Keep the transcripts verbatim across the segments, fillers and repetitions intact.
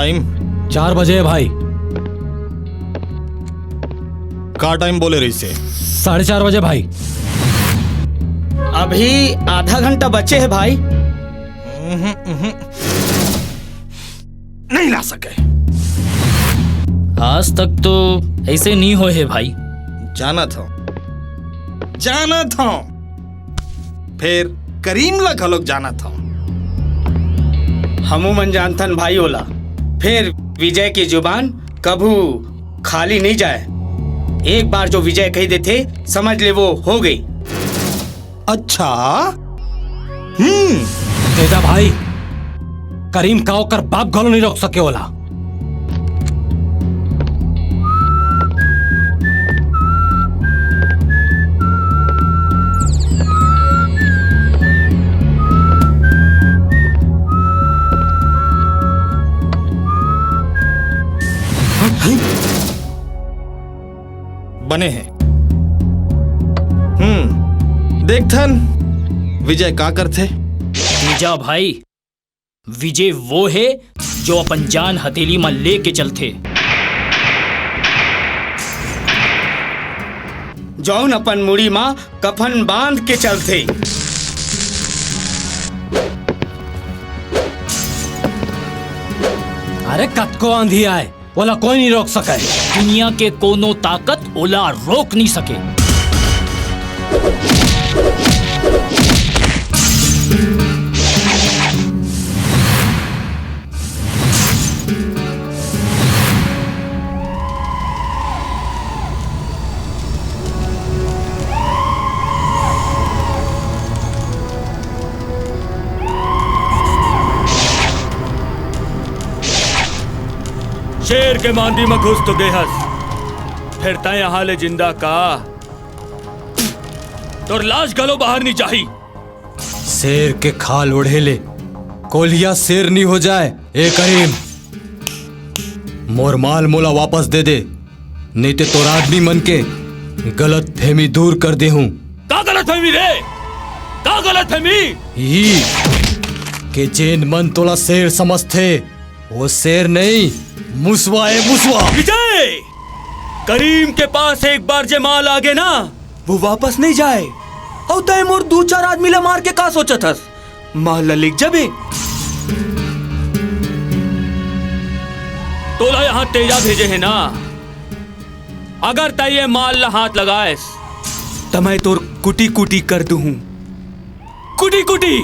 Time? चार बजे हे भाई। का टाइम बोले रहिसे? साढ़े चार बजे भाई। अभी आधा घंटा बचे हे भाई। उहुं, उहुं। नहीं ला सके। आज तक तो ऐसे नहीं होए हे भाई। जानत हंव, जानत हंव। फेर करीम ला घलोक जानत हंव। हमू मन जानथन भाई ओला। फेर विजय के जुबान कभू खाली नहीं जाए। एक बार जो विजय कही देथे, समझ ले वो हो गई। अच्छा। हम्म। तेजा भाई, करीम का ओकर बाप घलो नहीं रोक सके ओला। बने हे। हम्म, देखथन विजय का करथे। तेजा भाई, विजय वो हे जो अपन जान हथेली म लेके चलथे, जौन अपन मुड़ी म कफन बांध के चलथे। अरे कतको आंधी आए, ओला कोई नहीं रोक सके। दुनिया के कोनो ताकत ओला रोक नहीं सके। शेर के मांदी म घुस तो गे हस, फेर तैं यहाँ ले जिंदा का? तोर लाश घलो बाहर नहीं जाही। शेर के खाल ओढ़े ले कोलिया शेर नहीं हो जाए। ए करीम, मोर माल मोला वापस दे दे, नहीं ते तोर आदमी मन के गलत फहमी दूर कर दे हूँ। का गलत फहमी रे? का गलत फहमी? ई के जेन मन तोला शेर समझथे, वो शेर नहीं, मुसवा ए मुसवा। विजय, करीम के पास एक बार जे माल आगे ना, वो वापस नहीं जाए। अउ तय मोर दू चार आदमी ला मार के का सोचत हस? माल ला लेग जाबे। तोला यहाँ तेजा भेजे हे ना, अगर तय ये माल ला हाथ लगाएस, त मैं तोर कुटी कुटी कर दूहूं। कुटी कुटी।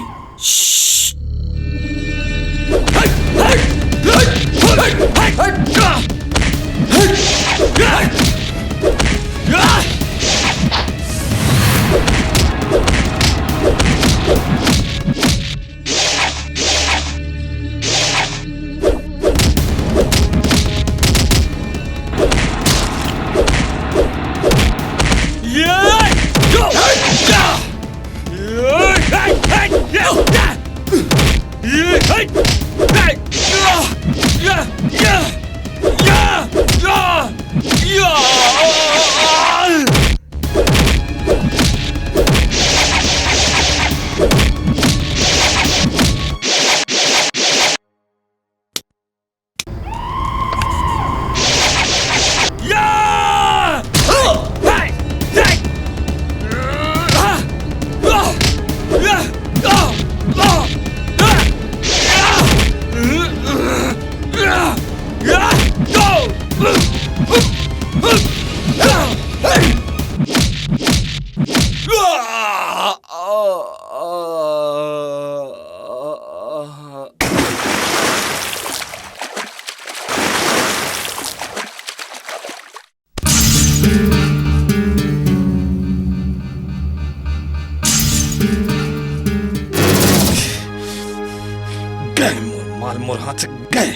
गए मोर माल, मोर हाथ से गए।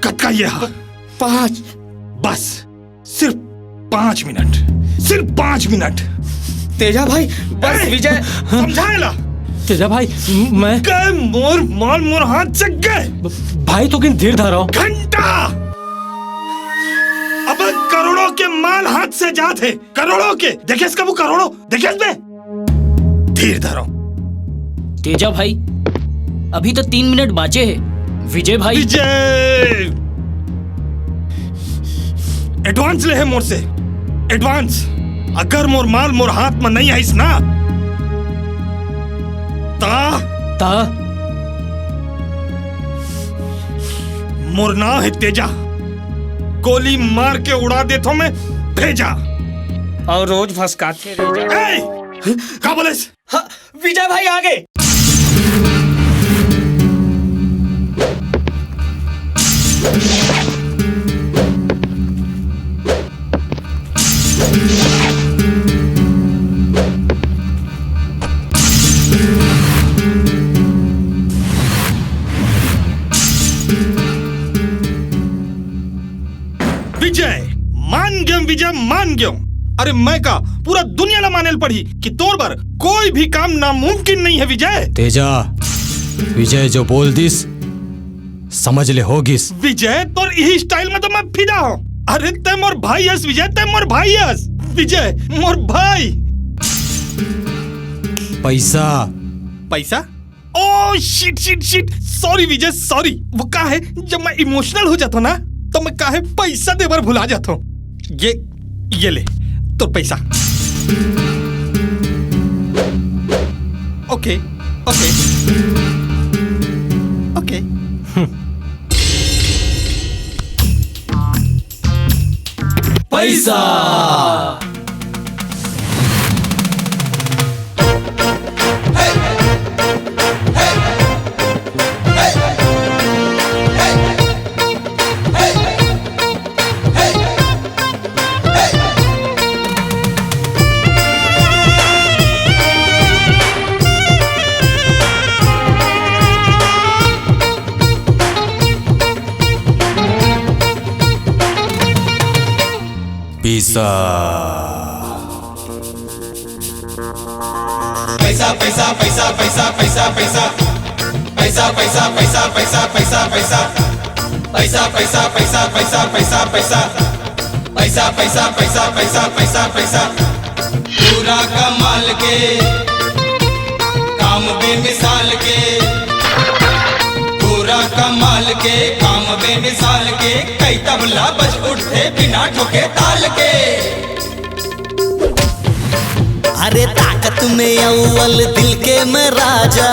कतका ये हा? पाँच। बस, सिर्फ पाँच मिनट, सिर्फ पाँच मिनट। तेजा भाई, बस ए, विजय। समझाए ला। तेजा भाई, मैं गए मोर माल, मोर हाथ से गए। भाई, तो किन धीर धरो। घंटा। अब करोड़ों के माल हाथ से जात हे, करोड़ों के। देखेस कभू करोड़ों? देखेस बे? धीर धरो। तेजा भाई, अभी तो तीन मिनट बाचे हे। विजय भाई। विजय! एडवांस ले हे मोर से, एडवांस। अगर मोर माल मोर हाथ में नहीं आइस ना, ता ता मोर नाम हे तेजा। गोली मार के उड़ा देथों मैं भेजा। अउ रोज फसकाथे रह जा। ए! का बोलेस? हाँ, विजय भाई आ गे। विजय, मान गेंव विजय, मान गेंव। अरे मैं का, पूरा दुनिया ला माने ल पड़ही कि तोर बर कोई भी काम नामुमकिन नहीं हे विजय। तेजा, विजय जो बोल दिस, समझ ले हो गिस। विजय, तोर इही स्टाइल में तो मैं फिदा हूँ। अरे तैं मोर भाई हस विजय, तैं मोर भाई हस। विजय, मोर भाई। पैसा। पैसा? Oh shit, shit, shit, sorry Vijay, sorry. वो का हे, जब मैं इमोशनल हो जाथों ना, तो मैं का हे पैसा दे बर भुला जाथों। ये, ये ले तोर पैसा। ओके, ओके, ओके। पैसा। पैसा। पैसा, पैसा, पैसा, पैसा, पैसा, पैसा। पैसा, पैसा, पैसा, पैसा, पैसा, पैसा। पैसा, पैसा, पैसा, पैसा, पैसा, पैसा। पैसा, पैसा, पैसा, पैसा, पैसा, पैसा। पूरा कमाल के काम बेमिसाल के। पूरा कमाल के काम बेमिसाल के। कई तबला बज उठथे बिना ठोके ताल के। अरे ताकत में अव्वल दिल के मैं राजा।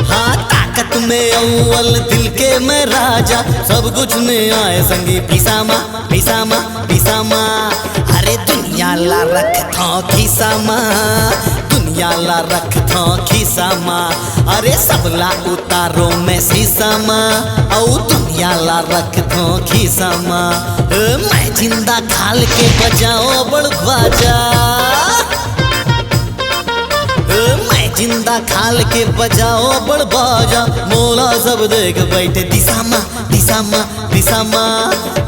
हाँ, ताकत में अव्वल दिल के मैं राजा। सब कुछ में आए संगी पीसा मा, पीसा मा, पीसा मा। अरे दुनिया ला रखथों खीसा मा, दुनिया ला रखथों खीसा मा। अरे सबला उतारों मैं सीसा मा, अउ दुनिया ला रखथों खीसा मा। ए, मैं जिंदा खाल के बजाओ बड़ बाजा। ए, मैं जिंदा खाल के बजाओ बड़ बाजा। मोला सब देख बैठे दिसा मा, दिसा मा, दिसा मा।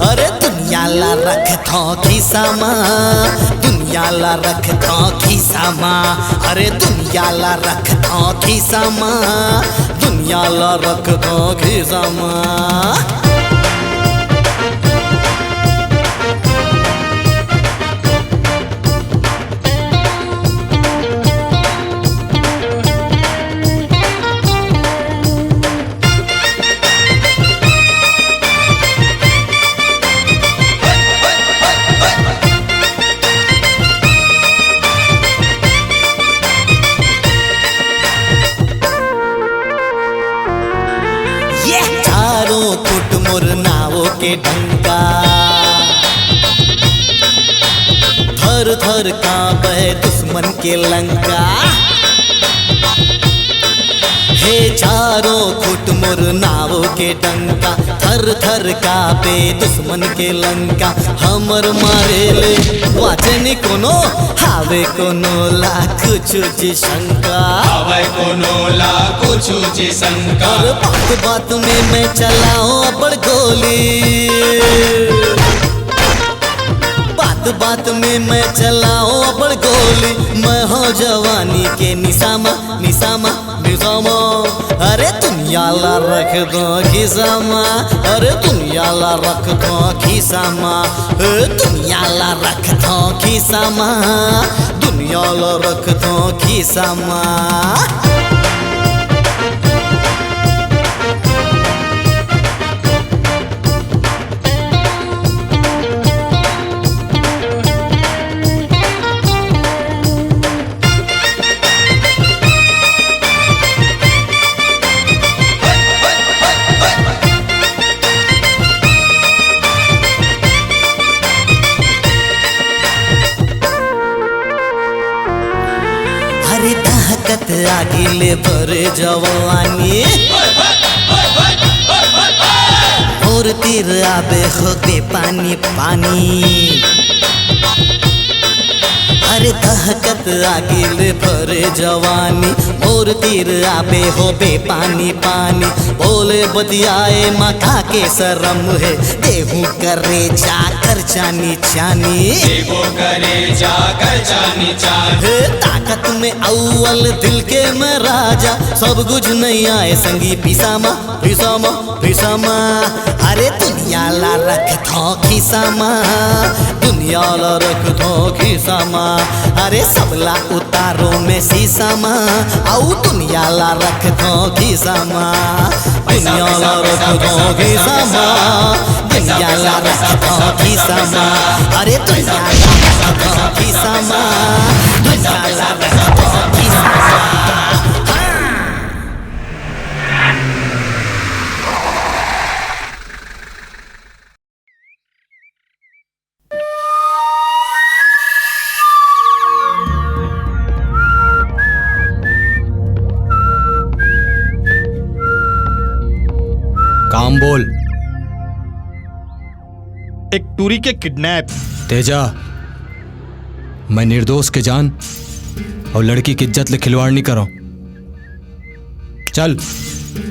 अरे दुनिया ला रखथों खीसा मा, दुनिया ला रखथों खीसा मा। अरे दुनिया ला रखथों खीसा मा, दुनिया ला रखथों खीसा मा। ये चारों खुट मोर नाव के डंका, थर थर कांपे दुश्मन के लंका। हे चारों खुट मोर नाव के डंका, थर थर कांपे दुश्मन के लंका। हमर मारे ले वाचनी कोनो, हावे कोनो ला कुछ जी शंका। हावे कोनो ला कुछ जी शंका। अरे बात बात में मैं चलाओ बड़ गोली। बात बात में मैं चलाओ अबड़ गोली, मैं हो जवानी के निशामा, निशामा, निशामा। अरे दुनिया ला रख दो खिसामा, अरे दुनिया ला रख दो खिसामा, ए दुनिया ला रख दो खिसामा, दुनिया ला रख दो खिसामा। अरे दहकत आगी ले भरे जवानी, मोर तीर आबे होते पानी पानी। अरे दहकत आगी ले भरे जवानी, मोर तीर आबे होबे पानी पानी। बोले बतियाए मा का के शरम हे, देहू करे जाकर चानी चानी। देहू करे जाकर चानी चानी। हे ताकत में अव्वल दिल के मैं राजा, सब कुछ नहीं आए संगी पिसामा, पिसामा, पिसामा। अरे दुनिया ला रख दो खिसामा, दुनिया ला रख दो खिसामा। अरे सबला उतारो में सीसामा, आऊ दुनिया ला रख दो खिसामा, दुनिया ला रख दो खिसामा, दुनिया ला रख दो खिसामा। अरे दुनिया ला रख दो खिसामा, दुनिया ला रख दो खिसामा। काम बोल। एक टूरी के किडनैप। तेजा, मैं निर्दोष के जान और लड़की की इज्जत ले खिलवाड़ नहीं करो। चल,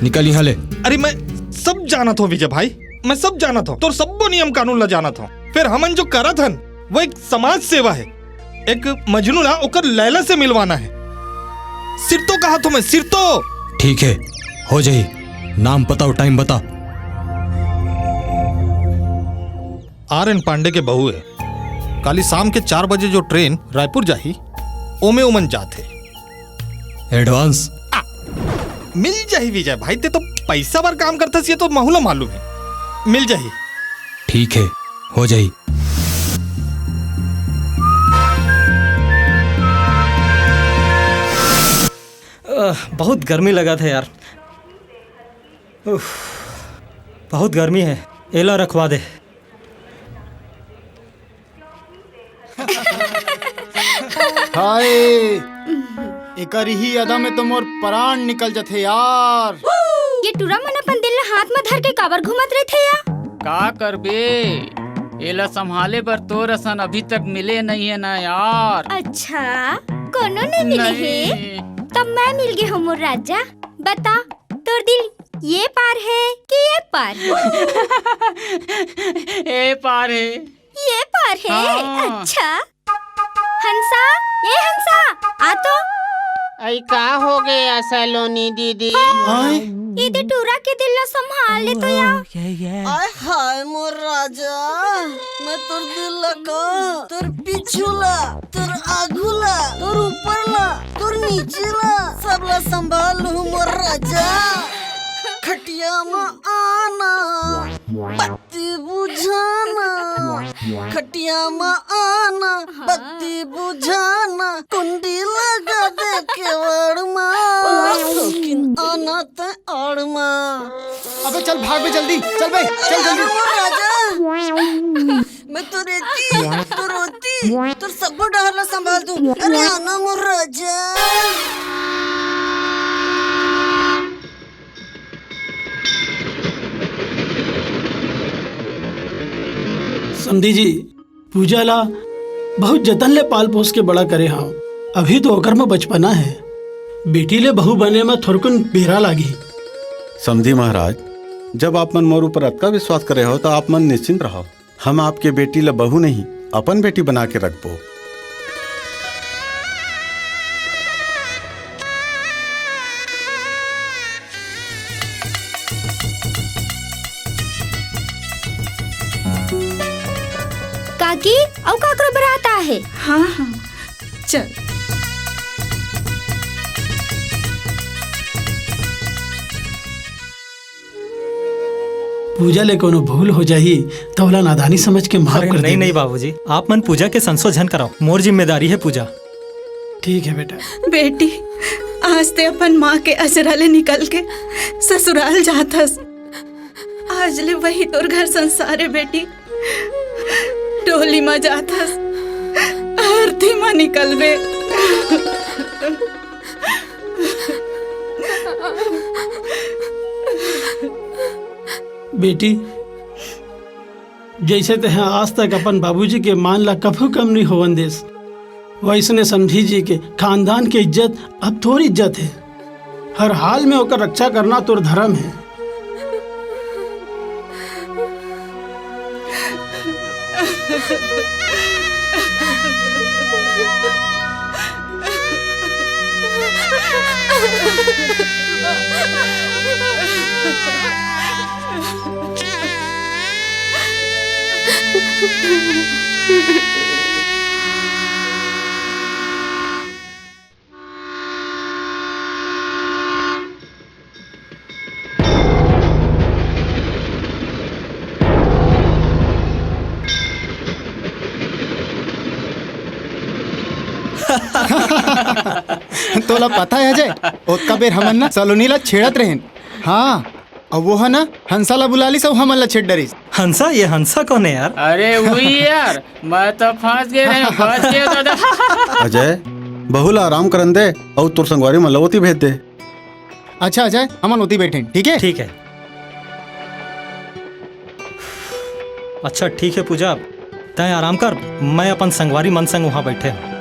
निकल यहाँ ले। अरे, मैं सब जानत हूँ विजय भाई, मैं सब जानत हूँ, तोर सब्बो नियम कानून ला जानत हूँ। फिर हमन जो करत हन, वो एक समाज सेवा है। एक मजनू ला ओकर लैला से मिलवाना है। सिरतो कहा तो मैं सिरतो। ठीक है, हो जाही। नाम पता और टाइम बता। आर एन पांडे के बहू है। काली शाम के चार बजे जो ट्रेन रायपुर जाही, ओमे ओमन जात है। एडवांस? आ, मिल जाही विजय भाई, ते तो पैसा बर काम करथस, ये तो महू ला मालूम है। मिल जाही। ठीक है, हो जाही। आह, बहुत गर्मी लगत हे यार। उफ, बहुत गर्मी हे, एला रखवा दे। हाय, एकर इही अदा में तो मोर परान निकल जथे यार। ये टूरा मन अपन दिल ला हाथ में धर के काबर घूमत रहिथे या? का करबे, एला संभाले बर तोर असन अभी तक मिले नइ हे ना यार। अच्छा, कोनो नइ मिले हे? नहीं। तब मैं मिल गे हों मोर राजा। बता, तोर दिल ये पार हे कि ये पार? ए पार हे। ये पार हे? हाँ। अच्छा। हंसा, ए हंसा, आ तो। अई का हो गया सलोनी दीदी? हाँ? ये दे टूरा के दिल ला संभाल ले तो या। आय हाय मोर राजा, मैं तोर दिल ला का, तोर पीछू ला, तोर आगू ला, तोर ऊपर ला, तोर नीचे ला, सब ला संभाल लूं मोर राजा। खटिया म आना, बत्ती बुझाना, खटिया म आना, बत्ती बुझाना, कुंडी लगा दे केवड़ म, शौकीन आना ते आड़ म। अबे चल भाग बे जल्दी, चल बे, चल जल्दी। राजा, मैं तो रेती, तो रोती, तो सब डहर ला संभाल दूं। अरे आना मोर राजा। समधी जी, पूजा ला बहुत जतन ले पाल पोस के बड़ा करे हंव। अभी तो ओकर म बचपना हे। बेटी ले बहू बने म थोरकुन बेरा लागही। समधी महाराज, जब आप मन मोर ऊपर अतका विश्वास करे हो, तो आप मन निश्चिंत रहो। हम आपके बेटी ला बहू नहीं, अपन बेटी बना के रखबो। काकी, अउ काकरो बरात आहे। हाँ, हाँ, चल। पूजा ले कोनो भूल हो जाही, त ओला नादानी समझ के माफ अरे कर नहीं, देबे। नहीं बाबूजी, आप मन पूजा के संसो झन कराओ, मोर जिम्मेदारी हे पूजा। ठीक हे बेटा। बेटी, आज ते अपन माँ के अचरा ले निकल के ससुराल जात हस। आज ले वही तोर घर संसार हे बेटी। डोली म जात हस, आरती म निकलबे। बेटी, जइसे तेंह आज तक अपन बाबूजी के मान ला कभू कम नइ होवन देस, वइसने समधी जी के खानदान के इज्जत अब तोर इज्जत हे। हर हाल में ओकर रक्षा करना तोर धरम हे। तोला पता हे अजय, ओतका बेर हमन ना सलोनी ला छेड़त रहेन। हाँ, अउ वो ह ना हंसा ला बुला लिस अउ हमन ला छेड़ डरिस। हंसा? ये हंसा कोन हे यार? अरे उही यार, मैं तो फंस गे रहेंव, फंस गे दादा। अजय, बहू ला आराम करन दे अउ तोर संगवारी मन ला ओती भेज दे। अच्छा अजय, हमन ओती बइठेन, ठीक हे? ठीक हे। अच्छा ठीक हे पूजा, तैं आराम कर, मैं अपन संगवारी मन संग उहाँ बइठे हंव।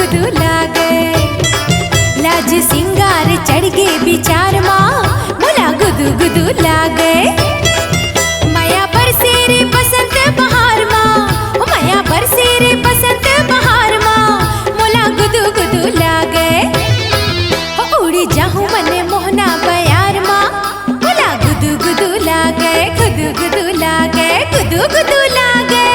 गुदगुदू लागे, लाज सिंगार चढ़ गे बिचार मा, मोला गुदगुदू लागे। मया बरसे रे बसंत बहार मा, ओ मया बरसे रे बसंत बहार मा, मोला गुदगुदू लागे। हो उड़ी जाहूं मने मोहना बयार मा, मोला गुदगुदू लागे, गुदगुदू लागे, गुदगुदू लागे।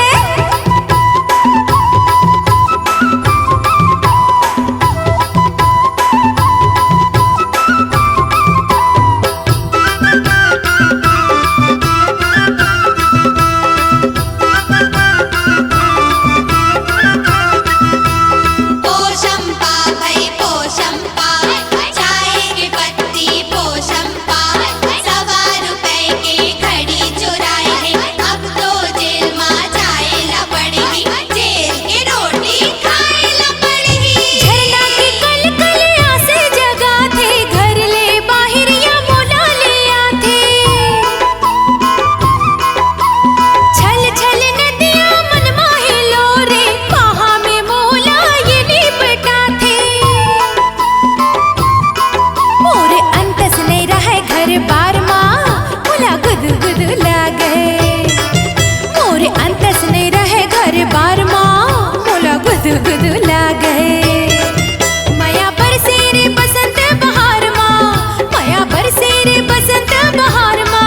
पोशंपा भई पोशंपा, चाय की पत्ती पोशंपा, सवा रुपए के घड़ी चुराए हे, अब तो जेल मा जाए ला पड़ही, जेल के रोटी खाए ला पड़ही। झरना के कल कल आसे जगाथे, घर ले बाहिर या मोला ले आथे। छल छल नदिया मन माहे लो रे, पाहा में मोला ये निपटाथे। मोर अंतस नइ रहय घर बार मा, मोला गुदगुदू लागे। मोर अंतस नइ रहय घर बार मा, मोला गुदगुदू लागे। मया बरसे रे बसंत बहार मा, मया बरसे रे बसंत बहार मा,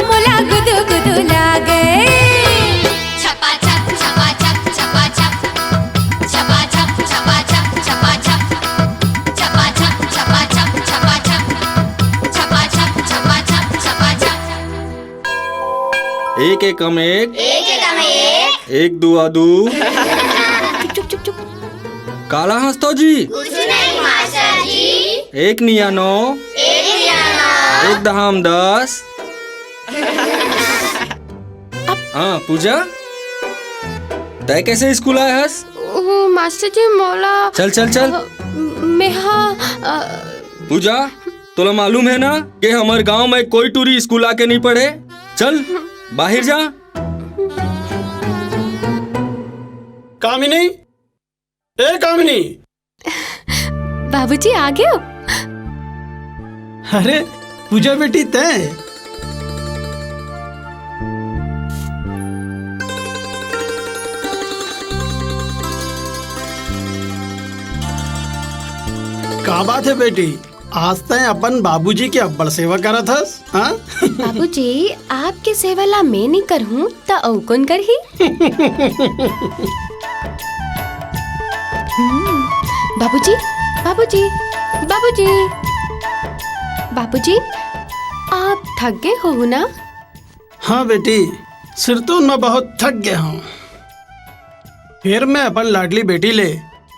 मोला गुदगुदू लागे। छपा छप, छपा छप, छपा छप। छपा छप, छपा छप, छपा छप। छपा छप, छपा छप, छपा छप। छपा छप, छपा छप, छपा छप। एक एकम एक। एक एकम एक। एक दुआ दू। चुप, चुप, चुप, चुप। काला हंसतो जी? कुछ नहीं मास्टर जी। एक निया नौ। एक निया नौ। एक दहाम दस। हाँ पूजा, तय कैसे स्कूल आए हस? ओ, मास्टर जी, मोला चल, चल, चल। अ, मेहा, अ, पूजा, तोला मालूम है ना कि हमर गांव में कोई टूरी स्कूल आके नहीं पढ़े? चल, बाहर जा। कामिनी, ए कामिनी। बाबूजी, आ गए हो? अरे पूजा बेटी, तय का बात है बेटी? आज तय अपन बाबूजी के अब्बड़ सेवा करत हस, हाँ? बाबूजी, आपके सेवा ला मैं नहीं करहूँ, त अउ कौन करही? हम्म, बाबूजी, बाबूजी, बाबूजी, बाबूजी, आप थक गए हो ना? हाँ बेटी, सिरतोन में बहुत थक गए हूँ। फिर मैं अपन लाडली बेटी ले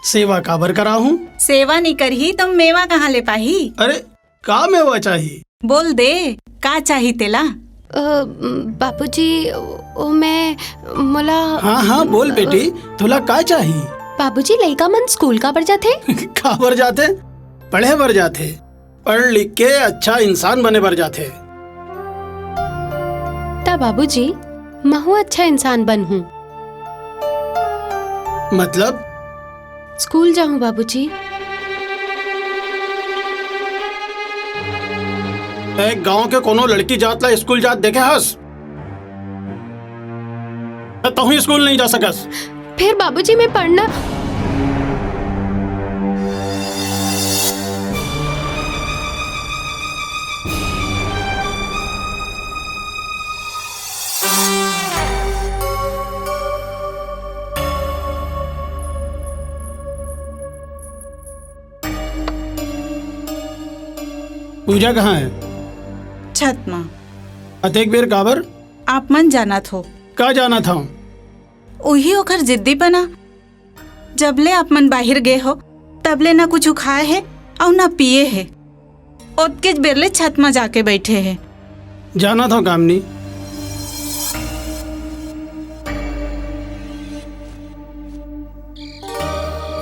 सेवा काबर कराहूँ? सेवा नहीं करही तो मेवा कहाँ ले पाही? अरे, का मेवा चाही? बोल दे, का चाही तेला? अ, बाबूजी, ओ मैं, मोला हाँ, हाँ, बोल बेटी, तोला का चाही? बाबूजी, लइका मन स्कूल काबर जाथे? काबर जाथे? पढ़े बर जाथे। पढ़ लिख के अच्छा इंसान बने बर जाथे। त बाबूजी, महू अच्छा इंसान बनहूँ। मतलब? स्कूल जाहूँ बाबूजी। एक गांव के कोनो लड़की जात ला स्कूल जात देखे हस? त तहूँ स्कूल नहीं जा सकस। फिर बाबूजी, मैं पढ़ना पूजा कहाँ है? छत मा। अतेक बेर काबर? आप मन जानत हो। का जानत हव? उही ओखर जिद्दीपना। जब ले आप मन बाहिर गे हो, तब ले ना कुछु खाए हे अउ ना पिए हे। ओतकेच बेर ले छत मा जाके बइठे हे। जानत हव कामनी,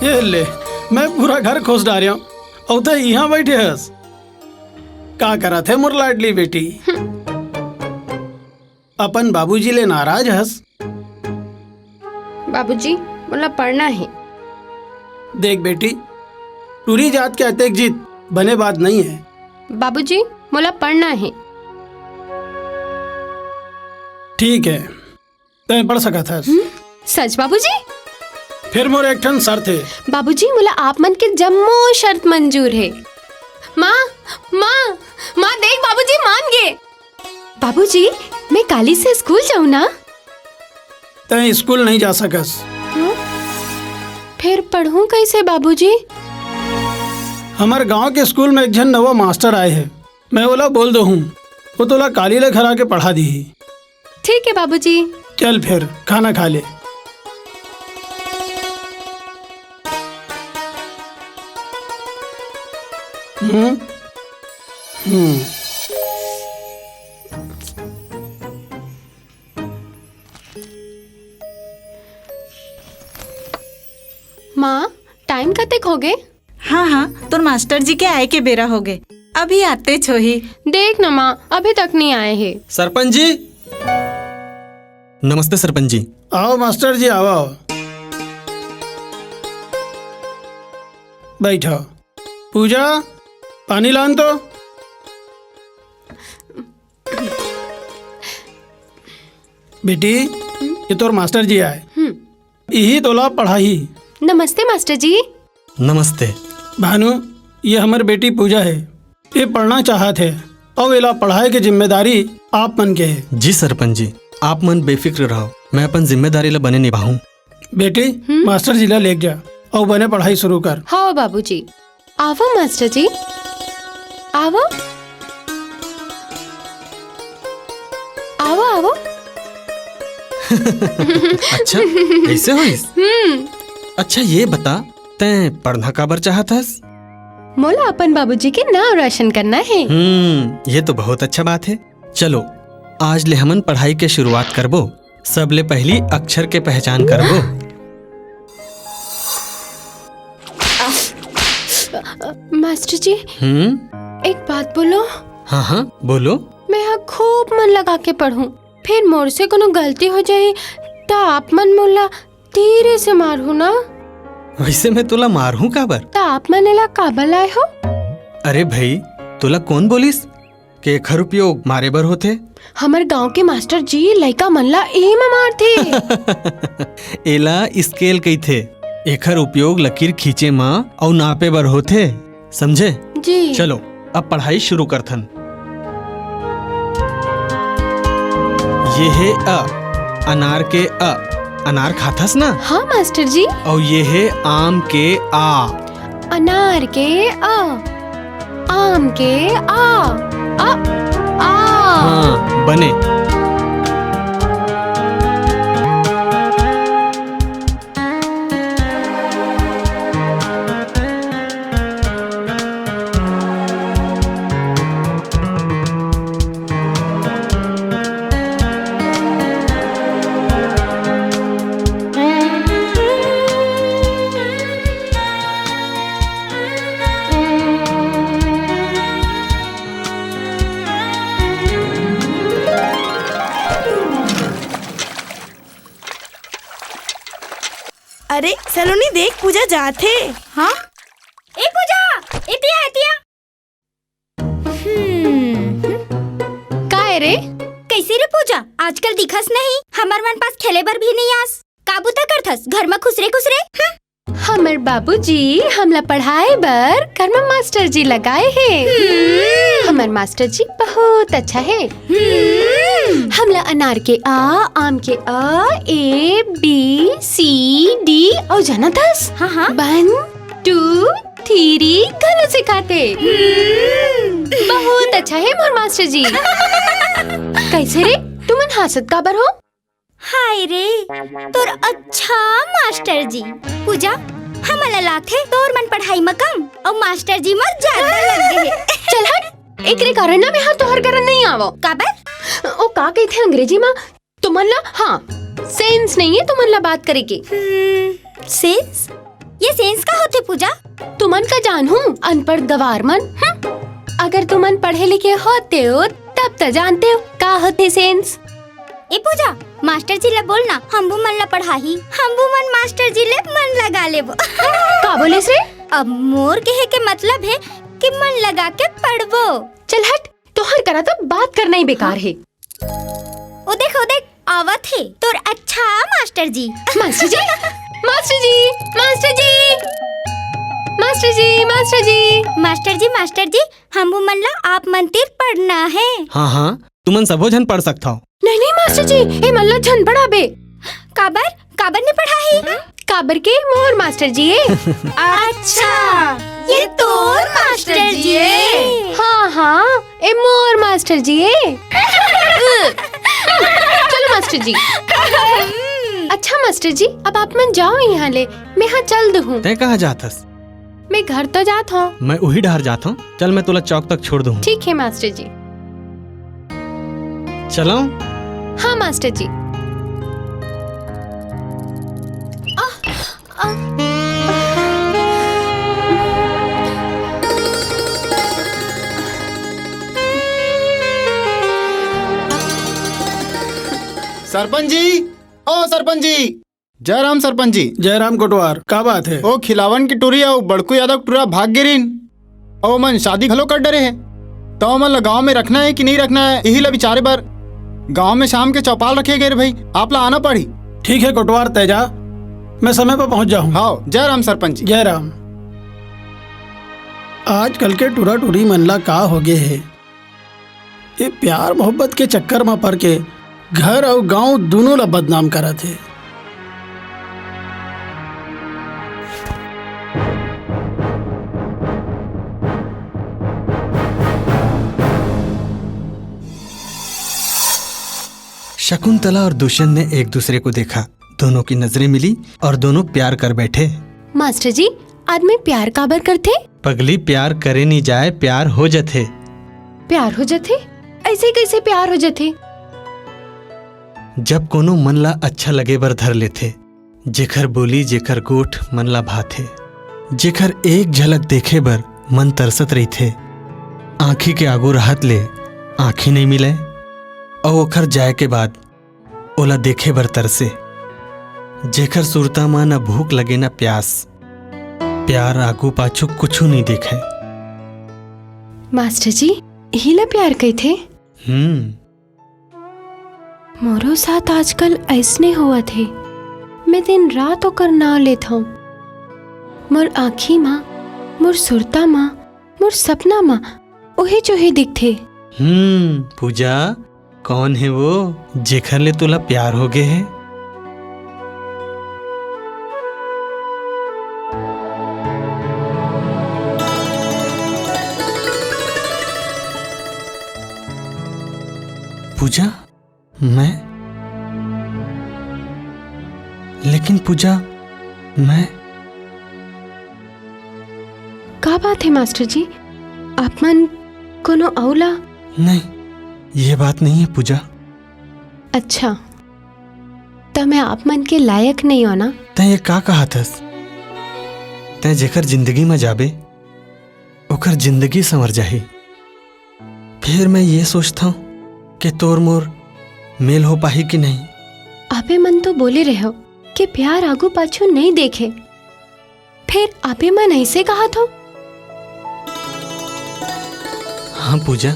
ये ले, मैं पूरा घर खोस डारे हंव, अउ तैं इहां बइठे हस। का करत हे मोर लाडली बेटी? अपन बाबूजी ले नाराज हस? बाबूजी, मोला पढ़ना हे। देख बेटी, टूरी जात के अतेक जिद बने बात नहीं है। बाबूजी, मोला पढ़ना है। ठीक है, तैं पढ़ सकत हस। हम्म, सच बाबूजी? फिर मोर एक ठन शर्त है। बाबूजी, मोला आप मन के जम्मो शर्त मंजूर है। माँ, माँ, माँ देख, बाबूजी मान गे। बाबूजी, मैं काली से स्कूल जाऊँ ना? तैं स्कूल नहीं जा सकस। हाँ? फिर पढ़ूँ कैसे बाबूजी? हमर गांव के स्कूल में एक झन नवा मास्टर आए है, मैं ओला बोल दो हूँ, वो तोला काली ले घर आके पढ़ा दीही। ठीक है बाबूजी। चल फिर खाना खा ले। हम्म। हम्म। माँ, टाइम कतेक हो गए? हाँ हाँ, तोर मास्टर जी के आए के बेरा हो गए, अभी आते छोही। देख ना माँ, अभी तक नहीं आए है। सरपंच जी। नमस्ते सरपंच जी। आओ मास्टर जी, आओ, आओ। बैठो। पूजा, पानी लान तो। बेटी, ये तोर मास्टर जी आए। हम्म। इही तोला पढ़ाही। नमस्ते मास्टर जी। नमस्ते। भानु, ये हमर बेटी पूजा है। ये पढ़ना चाहत है, अउ एला पढ़ाए के जिम्मेदारी आप मन के है। जी सरपंच जी, आप मन बेफिक्र रहो, मैं अपन जिम्मेदारी ला बने निभाहूँ। बेटी, हम्म? मास्टर जी ला लेके जा, अउ बने पढ़ाई शुरू कर। हाँ बाबूजी। आवो मास्टर जी, आवो। आवो, आवो। अच्छा, ऐसे होइस? हम्म। अच्छा, ये बता, तैं पढ़ना काबर चाहत हस? मोला अपन बाबूजी के नाम रोशन करना है। हम्म, ये तो बहुत अच्छा बात है। चलो, आज ले हमन पढ़ाई के शुरुआत करबो। सबले पहली अक्षर के पहचान करबो। मास्टर जी, हम्म? एक बात बोलो। हाँ, हाँ, बोलो। मैं हा खूब मन लगा के पढ़ूं, फिर मोर से कोनो गलती हो जाए, त आप मन मोला धीरे से मारहू ना। वैसे मैं तोला मारहूं काबर? त आप मन एला काबर लाए हो? अरे भाई, तोला कौन बोलिस के एखर उपयोग मारे बर होथे? हमर गांव के मास्टर जी लइका मन ला एही म मारथे। एला स्केल कहिथे। एखर उपयोग लकीर खींचे म अउ नापे बर होथे, समझे? जी। चलो, अब पढ़ाई शुरू करथन। ये हे अ, अनार के अ। अनार खाथस ना? हाँ मास्टर जी। अउ ये हे आम के आ। अनार के अ, आम के आ, अ, आ। हाँ, बने। अरे सलोनी, देख, पूजा जात हे। हाँ? ए पूजा, एतिया, एतिया। हम्म, हम्म। का ए रे? कैसे रे पूजा, आजकल दिखस नहीं, हमर मन पास खेले बर भी नहीं आस। का बुता करथस घर म खुसरे खुसरे? हम्म। हमर बाबूजी हमला पढ़ाए बर घर म मास्टर जी लगाए हे। हम्म। हमर मास्टर जी बहुत अच्छा हे। हम्म। हमला अनार के आ, आम के अ, ए, बी, सी, डी अउ जानत हस? हाँ, हाँ। वन, टू, थ्री घलो सिखाथे। हम्म। बहुत अच्छा हे मोर मास्टर जी। कैसे रे, तुमन हांसत काबर हो? हाय रे, तोर अच्छा मास्टर जी। पूजा, हमला लागथे तोर मन पढ़ाई म कम अउ मास्टर जी म ज्यादा लग गे हे। चल हट, एकरे कारण ना मैं हर तोहर करा नहीं आवव। काबर? ओ का कहिथे अंग्रेजी म, तुमन ला, हाँ, सेंस नहीं हे तुमन ला बात करे के। हम्म, सेंस? ये सेंस का होथे पूजा? तुमन का जानहू, अनपढ़ गवार मन। हम्म। अगर तुमन पढ़े लिखे होते हो, तब त जानते हो का होथे सेंस। ए पूजा, मास्टर जी ला बोल ना, हमू मन ला पढ़ाही। हमू मन मास्टर जी ले मन लगा लेबो। का बोलिस रे? अब मोर कहे के मतलब हे कि मन लगा के पढ़बो। चल हट, तोहर करा तो बात करना ही बेकार हे। ओ देख, ओ देख, आवत हे तोर अच्छा मास्टर जी। मास्टर जी, मास्टर जी, मास्टर जी, मास्टर जी, मास्टर जी। मास्टर जी, मास्टर जी, हमू मन ला आप मन तीर पढ़ना हे। हाँ, हाँ, तुमन सबो झन पढ़ सकथव। नहीं, नहीं, मास्टर जी, ए मन ला झन पढ़ाबे। काबर? काबर नहीं पढ़ाही? काबर के मोर मास्टर जी ए। अच्छा, ये तोर मास्टर जी ए। हाँ, हाँ, ए मोर मास्टर जी ए। चलो मास्टर जी। अच्छा मास्टर जी, अब आप मन जाओ यहाँ ले, मैं हाँ चल दूँ। तैं कहाँ जात हस? मैं घर तो जात हूँ। मैं उही डहर जात हूँ। चल, मैं तोला चौक तक छोड़ दूँ। ठीक है मास्टर जी। चलो। हाँ मास्टर जी। आ, आ, सरपंच जी, ओ सरपंच जी। जय राम सरपंच जी। जय राम कोटवार, का बात हे? ओ खिलावन के टूरी अउ बड़कू यादव के टूरा भाग गे रिन, अउ ओमन शादी घलो कर डरे हे। त ओमन ला गांव में रखना हे कि नहीं रखना हे, इही ला बिचारे बर गांव में शाम के चौपाल रखे गे रे भाई, आप ला आना पड़ही। ठीक हे कोटवार, तैं जा, मैं समय पर पहुंच जाहूं। हाँ, जय राम सरपंच जी। जय राम। आजकल के टूरा टूरी मन ला का होगे हे? ये प्यार मोहब्बत के चक्कर म परके घर अउ गांव दूनों ला बदनाम करत हे। शकुंतला और दुष्यंत ने एक दूसरे को देखा, दोनों की नजरें मिली और दोनों प्यार कर बैठे। मास्टर जी, आदमी प्यार काबर करथे? पगली, प्यार करे नी जाए, प्यार हो जथे। प्यार हो जथे? अइसे कइसे प्यार हो जथे? जब कोनो मन ला अच्छा लगे बर धर लेथे, जेखर बोली, जेखर गोठ मन ला भाथे, जेखर एक झलक देखे बर मन तरसत रहिथे, आँखी के आगू रहत ले आँखी नइ मिलय, अउ ओखर जाय के बाद ओला देखे बर तरसे, जेखर सुरता म न भूख लगे न प्यास। प्यार आगू पाछू कुछू नइ देखय। मास्टर जी, इही ला प्यार कहिथे? हम्म। मोरो साथ आजकल अइसने होवत हे। मैं दिन रात ओकर नाव लेत हंव। मोर आँखी म, मोर सुरता म, मोर सपना म ओही जोही दिखथे। हम्म, पूजा, कौन हे वो, जेखर ले तोला प्यार होगे हे? पूजा, मैं? लेकिन पूजा, मैं? का बात हे मास्टर जी? आप मन कोनो अउ ला? नहीं, ये बात नहीं है पूजा। अच्छा, त मैं आप मन के लायक नहीं हो ना? तैं ये का कहत हस? तैं जेकर जिंदगी म जाबे, ओकर जिंदगी संवर जाही। फिर मैं ये सोचथंव कि तोर मोर मेल हो पाही कि नहीं। आपे मन तो बोले रहेव कि प्यार आगू पाछू नहीं देखे, फिर आपे मन ऐसे कहत हो? हाँ पूजा,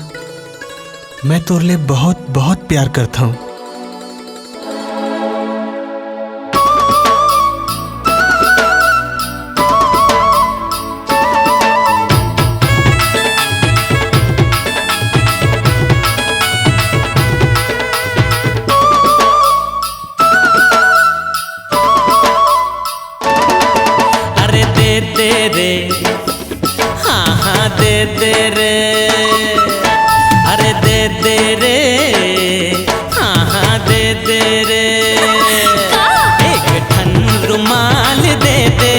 मैं तोर ले बहुत, बहुत प्यार करथंव। अरे दे दे रे, हाँ हाँ दे दे रे, अरे दे दे रे, हाँ हाँ दे दे रे। का? एक ठन रुमाल दे दे,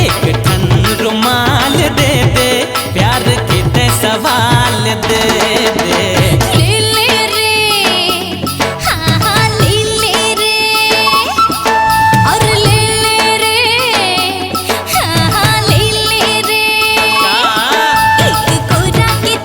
एक ठन रुमाल दे दे, प्यार के तैं सवाल दे दे। ले ले रे, हाँ हाँ ले ले रे, और ले ले रे, हाँ हाँ ले ले रे। का? एक कोरा के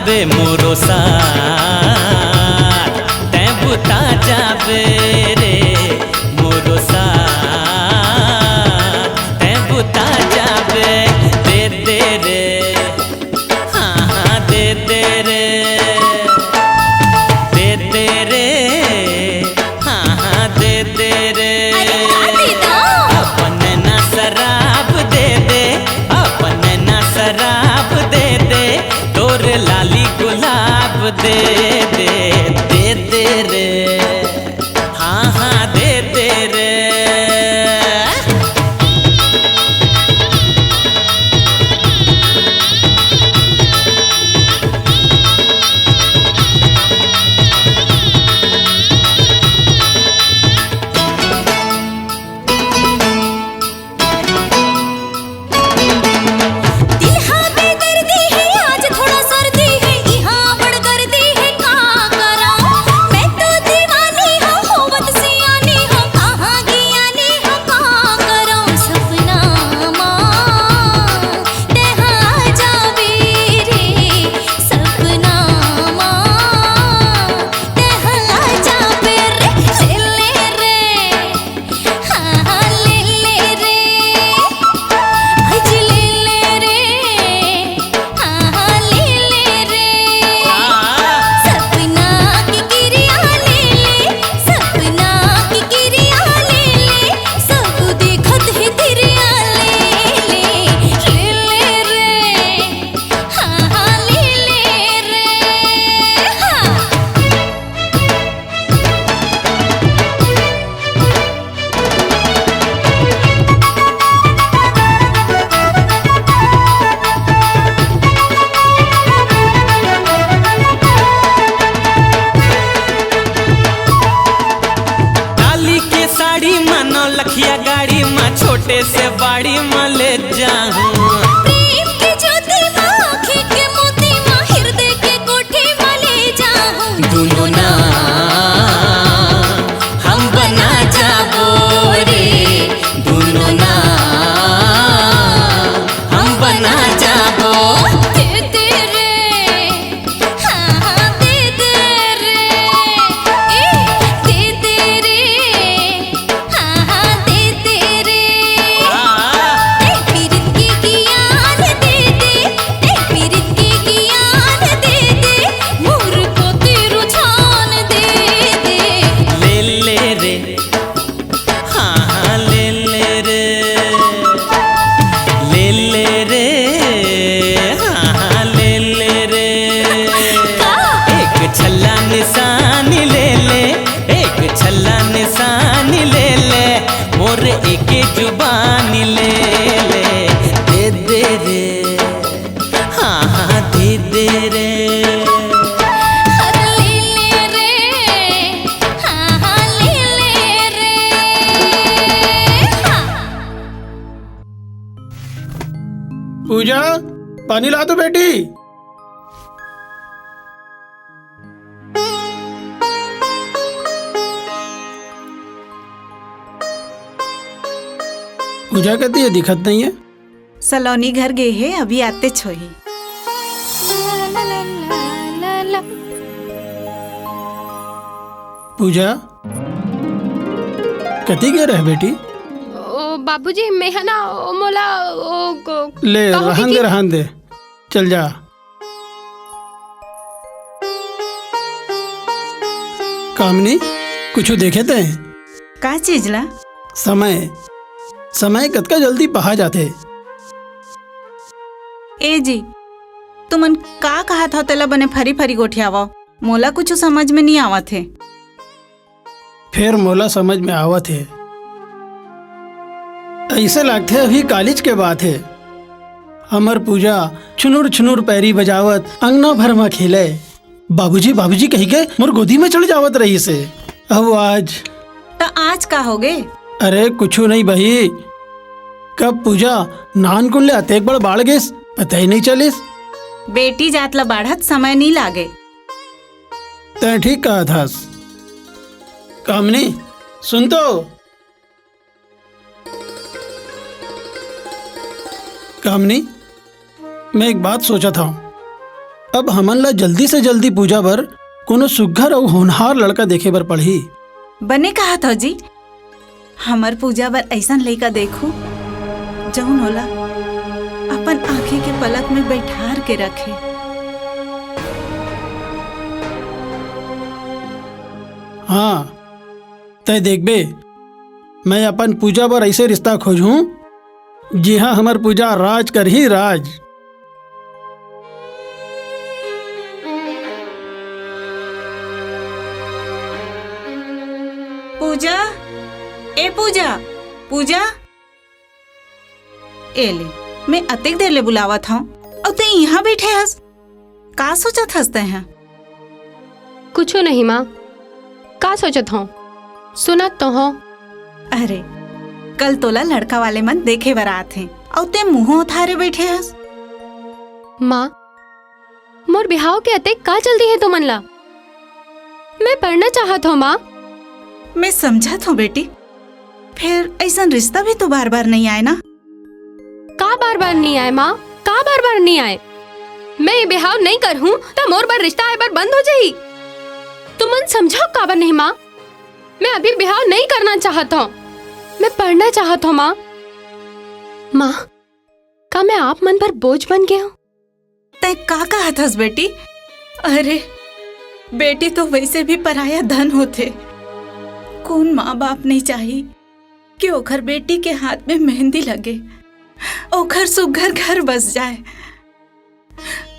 रे मोरो साथ, तैं बुता जाबे रे, मोरो साथ, तैं बुता जाबे, दे दे रे, हाँ, हाँ, दे दे रे, दे दे रे, हाँ, हाँ, दे दे रे। अरे, का दे दो? अपन ना शराब दे दे, अपन ना शराब दे दे, तोर लाली गुलाब दे दे, दे दे रे, हाँ, हाँ, दे दे रे। दिल हा बेदर्दी है, आज थोड़ा सर्दी है, इहाँ बड़ गर्दी है, का करा? मैं तो दीवानी हूँ, होवत सियानी हूँ, कहाँ गियानी हूँ, का करा? सपना मा तेहा जाबे रे, सपना मा तेहा जाबे रे, ले ले रे। हाँ, हाँ, ले ले रे, आज ले ले रे, हाँ, हाँ, ले ले रे। सपना की किरिया ले ले, सपना की किरिया ले ले, सब देखत है तिरिया ले ले, ले ले रे, हाँ, हाँ, ले ले रे, हाँ। डाली के साड़ी मा नौ लखिया गाड़ी मा छोटे से बाड़ी मा ले जाहूँ। प्रेम के ज्योति मा आँखी के मोती मा हृदय के कोठी मा ले जाहूँ। दुनो ना हम बना जाबो रे, दुनो ना हम बना जाबो। दे दे रे, हाँ, हाँ, दे दे रे, ए, दे दे रे, हाँ, हाँ, दे दे रे। ए, पीरित के ज्ञान दे दे, ए, पीरित के ज्ञान दे दे, मोर को तेरू जान दे दे। ले ले रे, हाँ, हाँ, ले ले रे, ले ले रे, हाँ, हाँ, ले ले रे। का? एक छल्ला निशानी ले ले, एक छल्ला निशानी ले ले, मोर एक जुबानी ले ले, दे दे रे। हाँ, हाँ, दे दे रे। अरे ले ले रे, हाँ, हाँ, ले ले रे, हाँ। पूजा, पानी ला दो बेटी। पूजा कती हे, दिखत नहीं हे। सलोनी घर गे हे, अभी आतेच होही। पूजा, कती गे रहे बेटी? ओ बाबूजी, मैं ह ना, ओ मोला, ओ को, ले, कहो रहन दे, कि रहन दे, चल जा। कामनी, कुछु देखे तैं? का चीज ला? समय, समय कतका जल्दी बहा जाथे। ए जी, तुमन का कहत हव तेला बने फरी फरी गोठियावव, मोला कुछु समझ में नइ आवत हे। फेर मोला समझ में आवत हे। अइसे लागथे अभी कालीच के बात हे। हमर पूजा छुनुर छुनुर पैरी बजावत अंगना भर म खेले। बाबूजी, बाबूजी कहिके मोर गोदी में चढ़ जावत रहिस हे। अउ आज त आज का होगे? अरे कुछु नहीं बही, कब पूजा नानकुन ले अतेक बड़ बाढ़ गेस, पता ही नहीं चलिस। बेटी जात ला बाढ़त समय नहीं लागे। तैं ठीक कहत हस। कामनी, सुन तो। कामनी, मैं एक बात सोचत हूँ। अब हमन ला जल्दी से जल्दी पूजा बर कोनो सुघर अउ होनहार लड़का देखे बर पड़ही। बने कहत हव जी, हमर पूजा बर अइसन लइका देखहूं, जउन ओला अपन आंखी के पलक में बइठार के रखे। हां, तैं देखबे, मैं अपन पूजा बर अइसे रिश्ता खोजहूं, जिहां हमर पूजा राज करही, राज। पूजा, ए पूजा, पूजा। ए ले, मैं अतेक देर ले बुलावत हंव, अउ तैं इहां बइठे हस। का सोचत हस तैं ह? कुछू नहीं माँ, का सोचत हव? सुनत तो हव। अरे, कल तोला लड़का वाले मन देखे बर आत हे, अउ तैं मुंह उथारे बइठे हस। माँ, मोर बिहाव के अतेक का जल्दी हे तुमन ला? मैं पढ़ना चाहत हव माँ। मैं समझत हंव बेटी, फेर अइसन रिश्ता भी तो बार-बार नइ आय ना। का बार-बार नइ आय माँ? का बार-बार नइ आय? मैं ये बिहाव नइ करहूँ त मोर बर रिश्ता आय बर बंद हो जाही। तुमन समझव काबर नहीं माँ? मैं अभी बिहाव नइ करना चाहत हंव। मैं पढ़ना चाहत हंव माँ। माँ, का मैं आप मन बर बोझ बन गे हंव? तैं का कहत हस बेटी? अरे, बेटी तो वइसे भी पराया धन होथे। कोन माँ बाप नइ चाही कि ओखर बेटी के हाथ में मेहंदी लगे, ओखर सुघर घर बस जाय?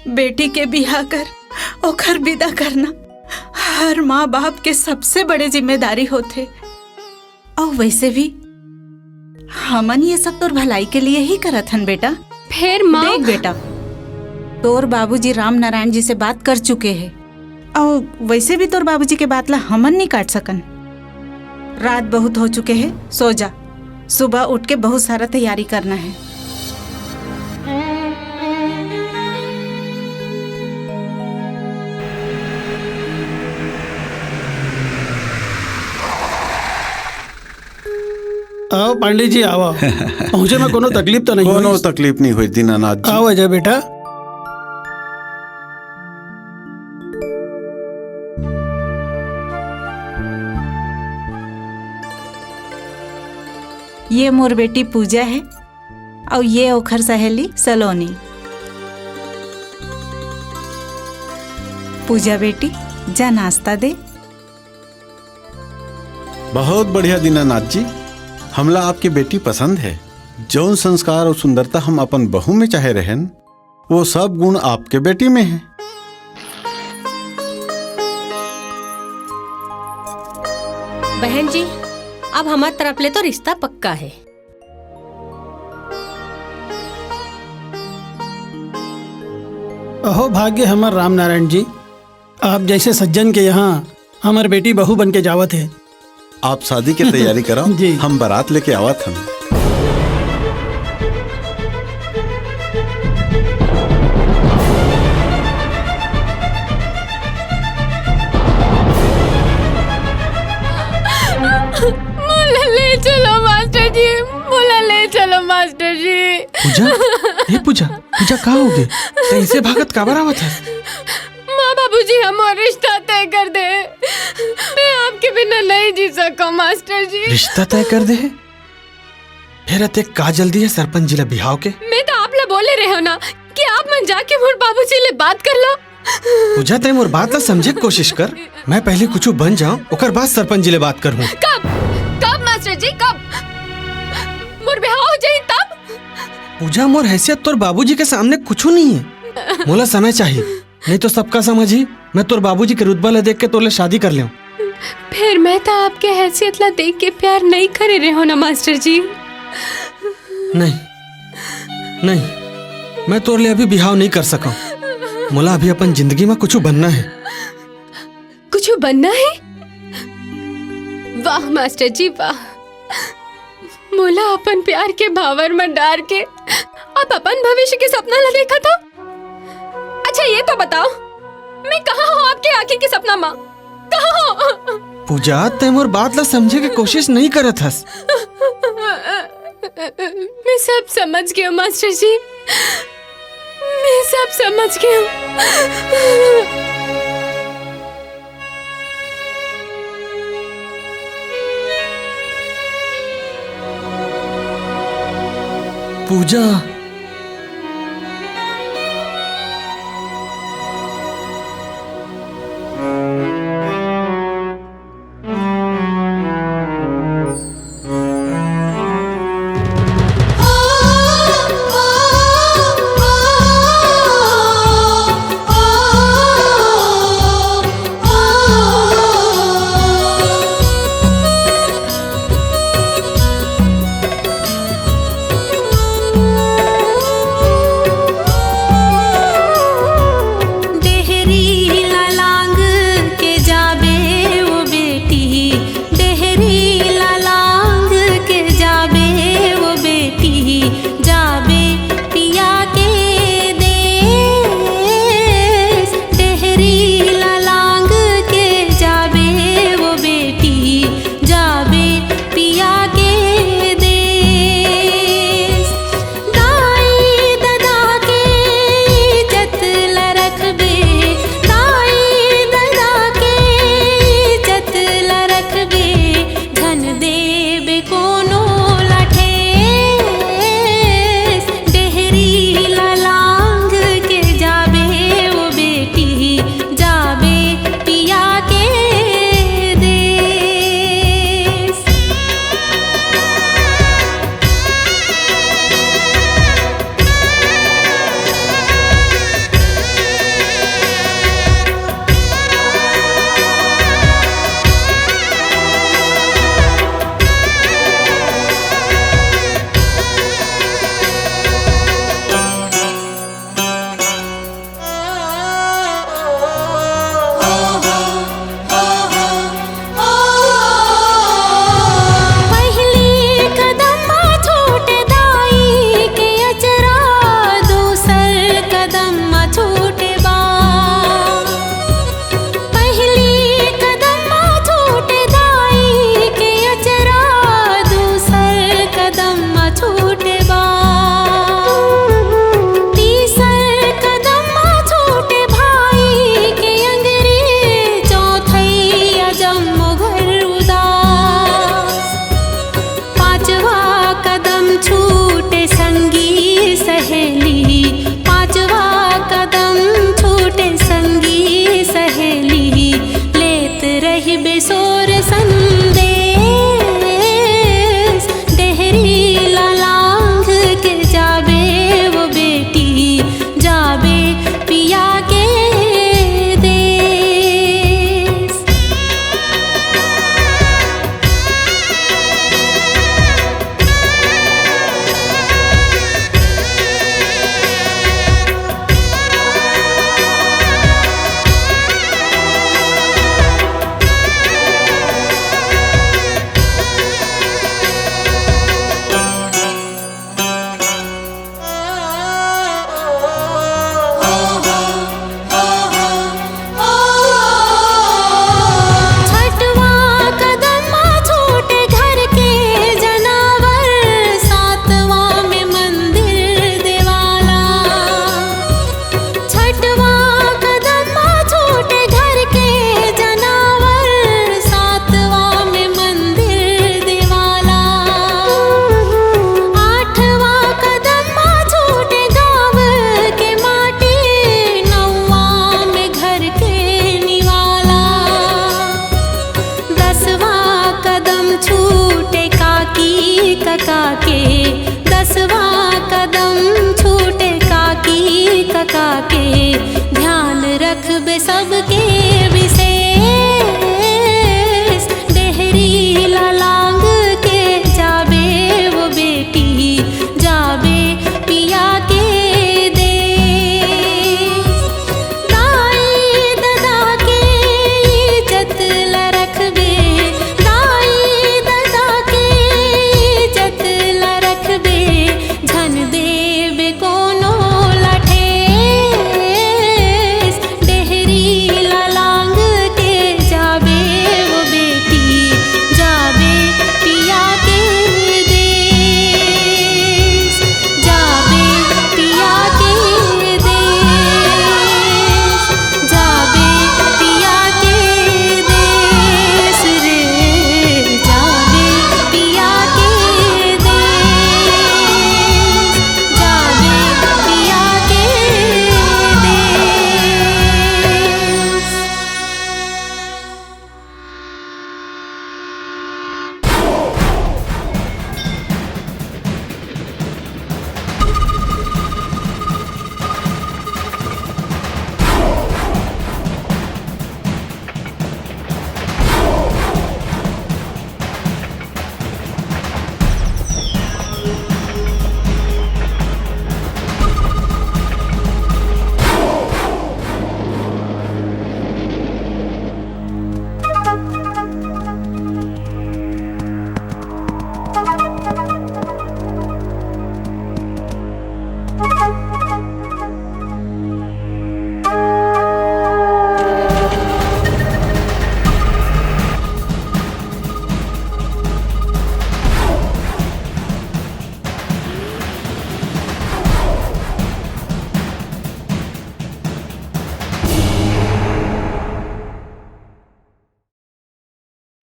बेटी के बिहा कर ओखर बिदा करना हर माँ बाप के सबसे बड़े जिम्मेदारी होथे। अउ वइसे भी हमन ये सब तोर भलाई के लिए ही करत हन बेटा। फेर माँ? देख बेटा, तोर बाबूजी राम नारायण जी से बात कर चुके हे, अउ वइसे भी तोर बाबूजी के बात ला हमन नइ काट सकन। रात बहुत हो चुके हे, सो जा, सुबह उठ के बहुत सारा तैयारी करना हे। आओ पांडे जी, आओ। पहुंचे में कोनो तकलीफ तो नहीं कोनो होइस? तकलीफ नहीं होइस दीनानाथ जी। आओ अजय बेटा। ये मोर बेटी पूजा हे, अउ ये ओखर सहेली सलोनी। पूजा बेटी, जा नाश्ता दे। बहुत बढ़िया दीनानाथ जी, हमला आपके बेटी पसंद हे। जौन संस्कार अउ सुंदरता हम अपन बहू में चाहे रहेन, वो सब गुण आपके बेटी में हे। बहन जी, अब हमर तरफ ले तो रिश्ता पक्का हे। अहो भाग्य हमर राम नारायण जी, आप जइसे सज्जन के यहाँ हमर बेटी बहू बन के जावत हे। आप शादी के तैयारी कराओ, जी। हम बारात लेके आवत हन। मोला ले चलो मास्टर जी, मोला ले चलो मास्टर जी। पूजा, ए पूजा, पूजा का होगे? तैं ऐसे भागत काबर आवत हस? माँ बाबूजी ह मोर रिश्ता तय कर दे, मैं आपके बिना नहीं जी सकूं मास्टर जी। रिश्ता तय कर दे? फेर अतेक का जल्दी हे सरपंच जी ला बिहाव के? मैं तो आप ला बोले रहेंव ना कि आप मन जाके मोर बाबूजी ले बात कर लो। पूजा, तैं मोर बात ला समझे के कोशिश कर। मैं पहली कुछू बन जांव, ओकर बाद सरपंच जी ले बात करहूं। कब? कब मास्टर जी, कब? मोर बिहाव हो जाही तब? पूजा, मोर हैसियत तोर बाबूजी के सामने कुछू नहीं हे। मोला समय चाही, नहीं तो सबका समझ ही मैं तोर बाबूजी के रुतबा ला देख के तोर ले शादी कर लेंव। फेर मैं तो आपके हैसियत ला देख के प्यार नहीं करे रहेंव ना मास्टर जी। नहीं, नहीं, मैं तोर ले अभी बिहाव नहीं कर सकंव। मोला अभी अपन जिंदगी में कुछू बनना हे। कुछू बनना हे? वाह मास्टर जी, वाह। मोला अपन प्यार के भांवर म डार के आप अपन भविष्य के सपना ला देखत हव। अच्छा, ये तो बताओ, मैं कहाँ हंव आपके आँखी के सपना मा? कहाँ हंव? पूजा, तैं मोर बात ला समझे के कोशिश नहीं करत हस। मैं सब समझ गेंव मास्टर जी। मैं सब समझ गया हूँ। पूजा।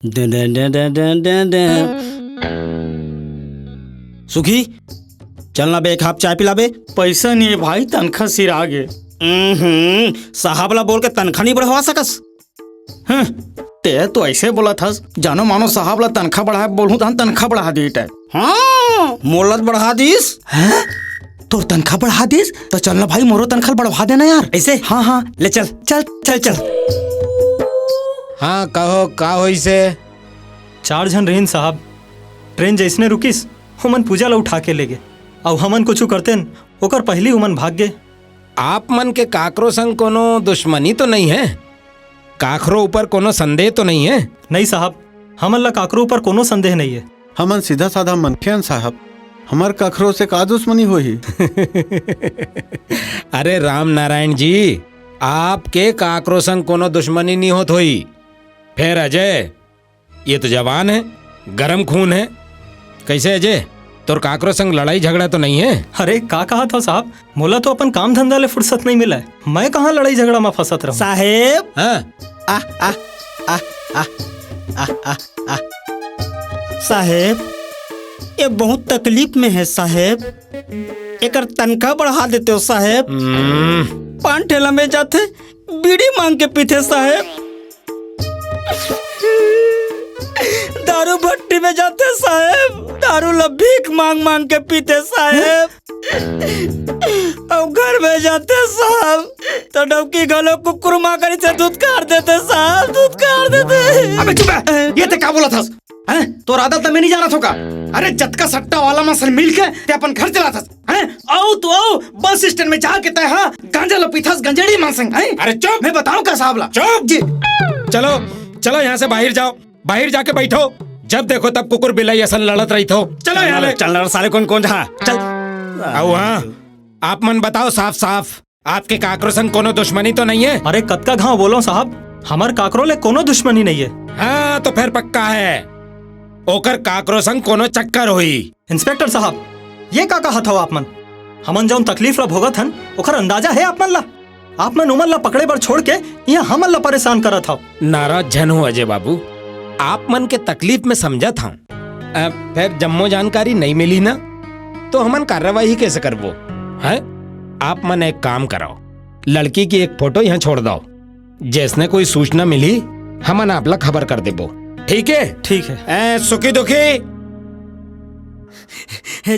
दे, दे, दे, दे, दे, दे, दे। सुखी, चल ना बे, एक हाफ चाय पिला बे। पैसा नहीं है भाई, तनखा सिरा गे। हम्म, साहब ला बोल के तनखा नहीं बढ़वा सकस? हम्म, ते तो ऐसे बोलत हस, जानो मानो साहब ला तनखा बढ़ाए बोलहूं तहन तनखा बढ़ा दी ते। हाँ, मोला त बढ़ा दिस। हैं? तोर तनखा बढ़ा दिस? तो चल ना भाई, मोरो तनखा बढ़वा देना यार। ऐसे? हाँ, हाँ। ले चल, चल, चल, चल। हाँ, कहो, का होइसे? चार झन रहिन साहब, ट्रेन जइसने रुकिस, ओमन पूजा ला उठा के ले गे। अउ हमन कुछु करतेन, ओकर पहिली ओमन भाग गे। आप मन के काकरो संग कोनो दुश्मनी तो नइ हे? काकरो ऊपर कोनो संदेह तो नइ हे? नहीं साहब, हमन ला काकरो ऊपर कोनो संदेह नइ हे। हमन सीधा साधा मनखे हन साहब, हमर काकरो से का दुश्मनी होही? अरे राम नारायण जी, आपके काकरो संग कोनो दुश्मनी नइ होत होही। फेर अजय, ये तो जवान हे, गरम खून हे। कइसे अजय, तोर काकरो संग लड़ाई झगड़ा तो नइ हे? अरे, का कहत हव साहब? मोला तो अपन काम धंधा ले फुरसत नइ मिलय। मैं कहाँ लड़ाई झगड़ा म फंसत रहूं? साहेब। हाँ। आ, आ, आ, आ, आ, आ, आ। साहेब, ये बहुत तकलीफ में हे साहेब। एकर तनखा बढ़ा देते हो साहेब। हम्म। पान ठेला में जाथे, बीड़ी मांग के पीथे साहेब। दारू भट्टी में जाथे साहेब, दारू ला भीख मांग मांग के पीथे साहेब। अउ घर में जाथे साहब, तो डौकी घलो कुकुर मांगरी से धुतकार देथे साहब, धुतकार देथे। अबे चुप बे, ये ते का बोलत हस? हैं? तोर आदत त मैं नइ जानत हों का? अरे जतका सट्टा वाला मन संग मिल के ते अपन घर चलात हस, हैं? अउ तो अउ, बस स्टैंड में जाके तैं हा गांजा ल पीथस गंजेड़ी मन संग, हैं? अरे चुप! मैं बताऊं का साहब ला? चुप! जी। चलो, चलो यहाँ से बाहिर जाओ, बाहिर जाके बइठो। जब देखो तब कुकुर बिलाई असन लड़त रहिथो। चलो यहाँ ले। चल ना साले, कौन कौन जा? चल। अउ हाँ, आप मन बताओ साफ साफ, आपके काकरो संग कोनो दुश्मनी तो नइ हे? अरे कतका घांव बोलों साहब, हमर काकरो ले कोनो दुश्मनी नइ हे। हाँ, तो फेर पक्का हे, ओकर काकरो संग कोनो चक्कर होही। इंस्पेक्टर साहब, ये का कहत हव आप मन? हमन जउन तकलीफ ला भोगत हन, ओकर अंदाजा हे आप मन ला? आप मन ओमन ला पकड़े बर छोड़ के इहाँ हमन ला परेशान करत हव। नाराज झन हो अजय बाबू, आप मन के तकलीफ में समझत हव। अ, फेर जम्मो जानकारी नइ मिली ना, तो हमन कार्रवाई कइसे करबो? हैं? आप मन एक काम करव, लड़की की एक फोटो यहाँ छोड़ दव। जइसने कोई सूचना मिली, हमन आप ला खबर कर देबो। ठीक हे? ठीक हे। ए, सुखी दुखी।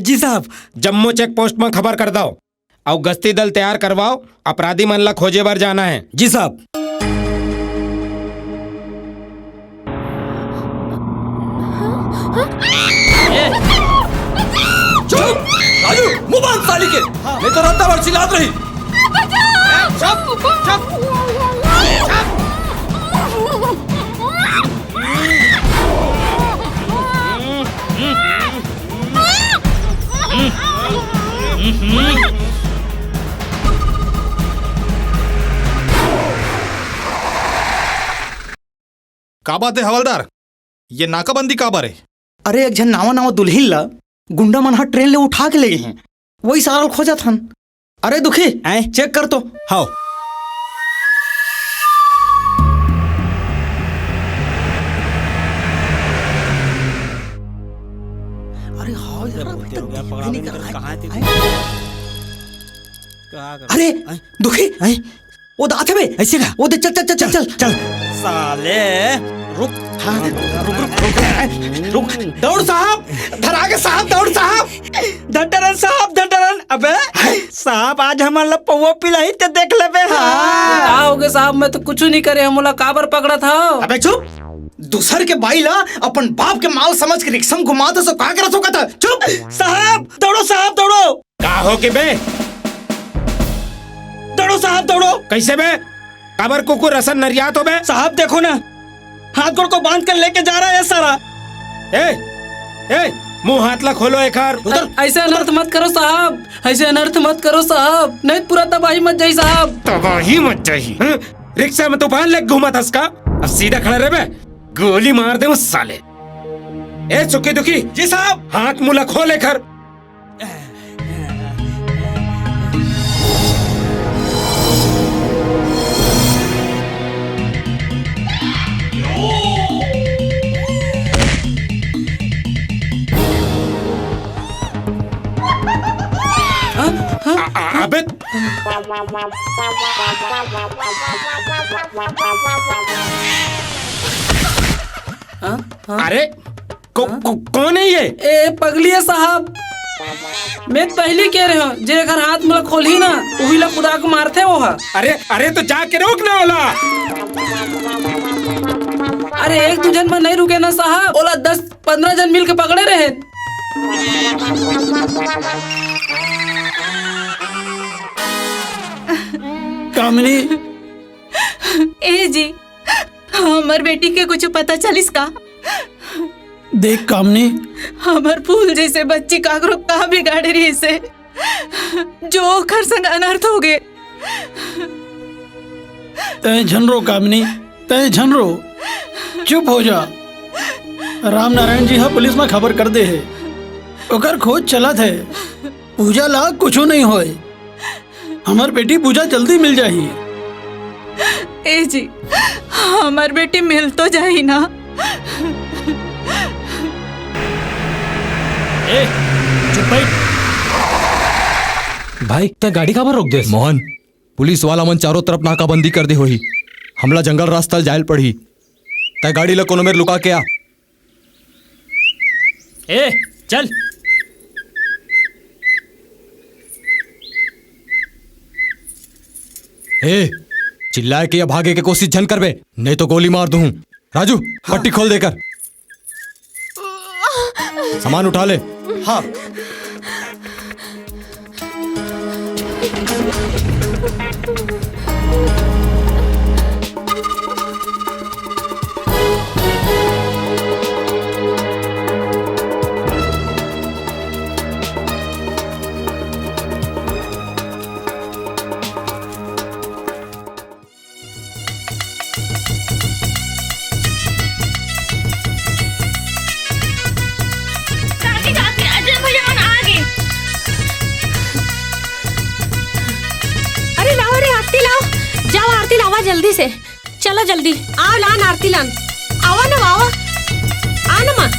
जी साहब। जम्मो चेक पोस्ट में खबर कर दव। अउ गश्ती दल तैयार करवाओ, अपराधी मन ला खोजे बर जाना हे। जी साहब। चुप! राजू, मुंह बांध साली के। नहीं तो रद्दा भर चिल्लात रही। चुप! चुप! का बात हे हवलदार, ये नाकाबंदी काबर हे? अरे, एक झन नावा नावा दुल्हिन ला गुंडा मन ह ट्रेन ले उठा के ले गे हे, वही सारा ल खोजत हन। अरे दुखी, आय? चेक कर तो। हव। अरे हव यार, अभी तक दिखबे नइ करत हे। अरे दुखी, आय? ओ दे आथे बे। अइसे का? ओ दे, चल, चल, चल, चल, चल। चल। साले, रुक। हाँ, रुक, रुक, रुक, रुक। दौड़ साहब, धरा गे साहब, दौड़ साहब। धटरन साहब, धटरन। अबे, साहब आज हमन ला पौवा पिलाही ते देख लेबे। हाँ। का होगे साहब, मैं तो कुछू नइ करे हँव, मोला काबर पकड़त हव? अबे चुप। दूसर के बाई ला अपन बाप के माल समझ के रिक्शा में घुमात हस, का करत हस? चुप। साहब, दौड़ो साहब, दौड़ो। का होगे बे? दौड़ो साहब, दौड़ो। कइसे बे? काबर कुकुर असन नरियात हो बे? साहब देखो ना, हाथ गोड़ को बांध कर लेके जा रहा है सारा। ए, ए, मुंह हाथ ला खोलो एकर। उधर। अइसे अनर्थ मत करो साहब, अइसे अनर्थ मत करो साहब, नहीं पूरा तबाही मच जाही साहब। तबाही मच जाही? हाँ? रिक्शा में तूफान लेके घूमत हस का? अब सीधा खड़ा रह बे, गोली मार देहूं साले। ए सुखी दुखी। जी साहब। हाथ मुंह ला खोल एकर। हाँ? हाँ? अरे, को, को, कौन है ये? ए, पगली है साहब। मैं पहली कह रहे हूँ, जे अगर हाथ में खोलही ना, उही ला कुदा के मारथे वो हा। अरे, अरे, तो जाके रोक ना ओला। अरे, एक दू झन में नहीं रुके ना साहब, ओला दस पंद्रह झन मिल के पकड़े रहे। कामिनी। ए जी, हमर बेटी के कुछ पता चलिस का? देख कामिनी। हमर फूल जैसे बच्ची काकरो का बिगाड़े रहिसे, जो ओखर संग अनर्थ हो गए। तय झन रो कामिनी, तय झन रो, चुप हो जा। राम नारायण जी हा पुलिस में खबर कर दे हे, ओकर खोज चलत हे। पूजा ला कुछू नहीं होए। हमर बेटी पूजा जल्दी मिल जाही। ए जी, हमर बेटी मिल तो जाही ना? ए, चुप बैठ। भाई, तै गाड़ी काबर रोक देस? मोहन, पुलिस वाला मन चारों तरफ नाकाबंदी कर दे होही। हमला जंगल रास्ता ले जायल पड़ही। तै गाड़ी ला कोनो मेर लुका के आ। ए, चल। ए, चिल्लाए के या भागे के कोशिश झन करबे, नहीं तो गोली मार दूं। राजू, हाँ। पट्टी खोल देकर। सामान उठा ले। हाँ। काकी, काकी, अजय भैया मन आ गे। अरे लाओ रे, आरती लाओ, जाओ आरती लावा जल्दी से। चलो जल्दी, आओ लान आरती लान, आवा ना आवा, आ ना माँ।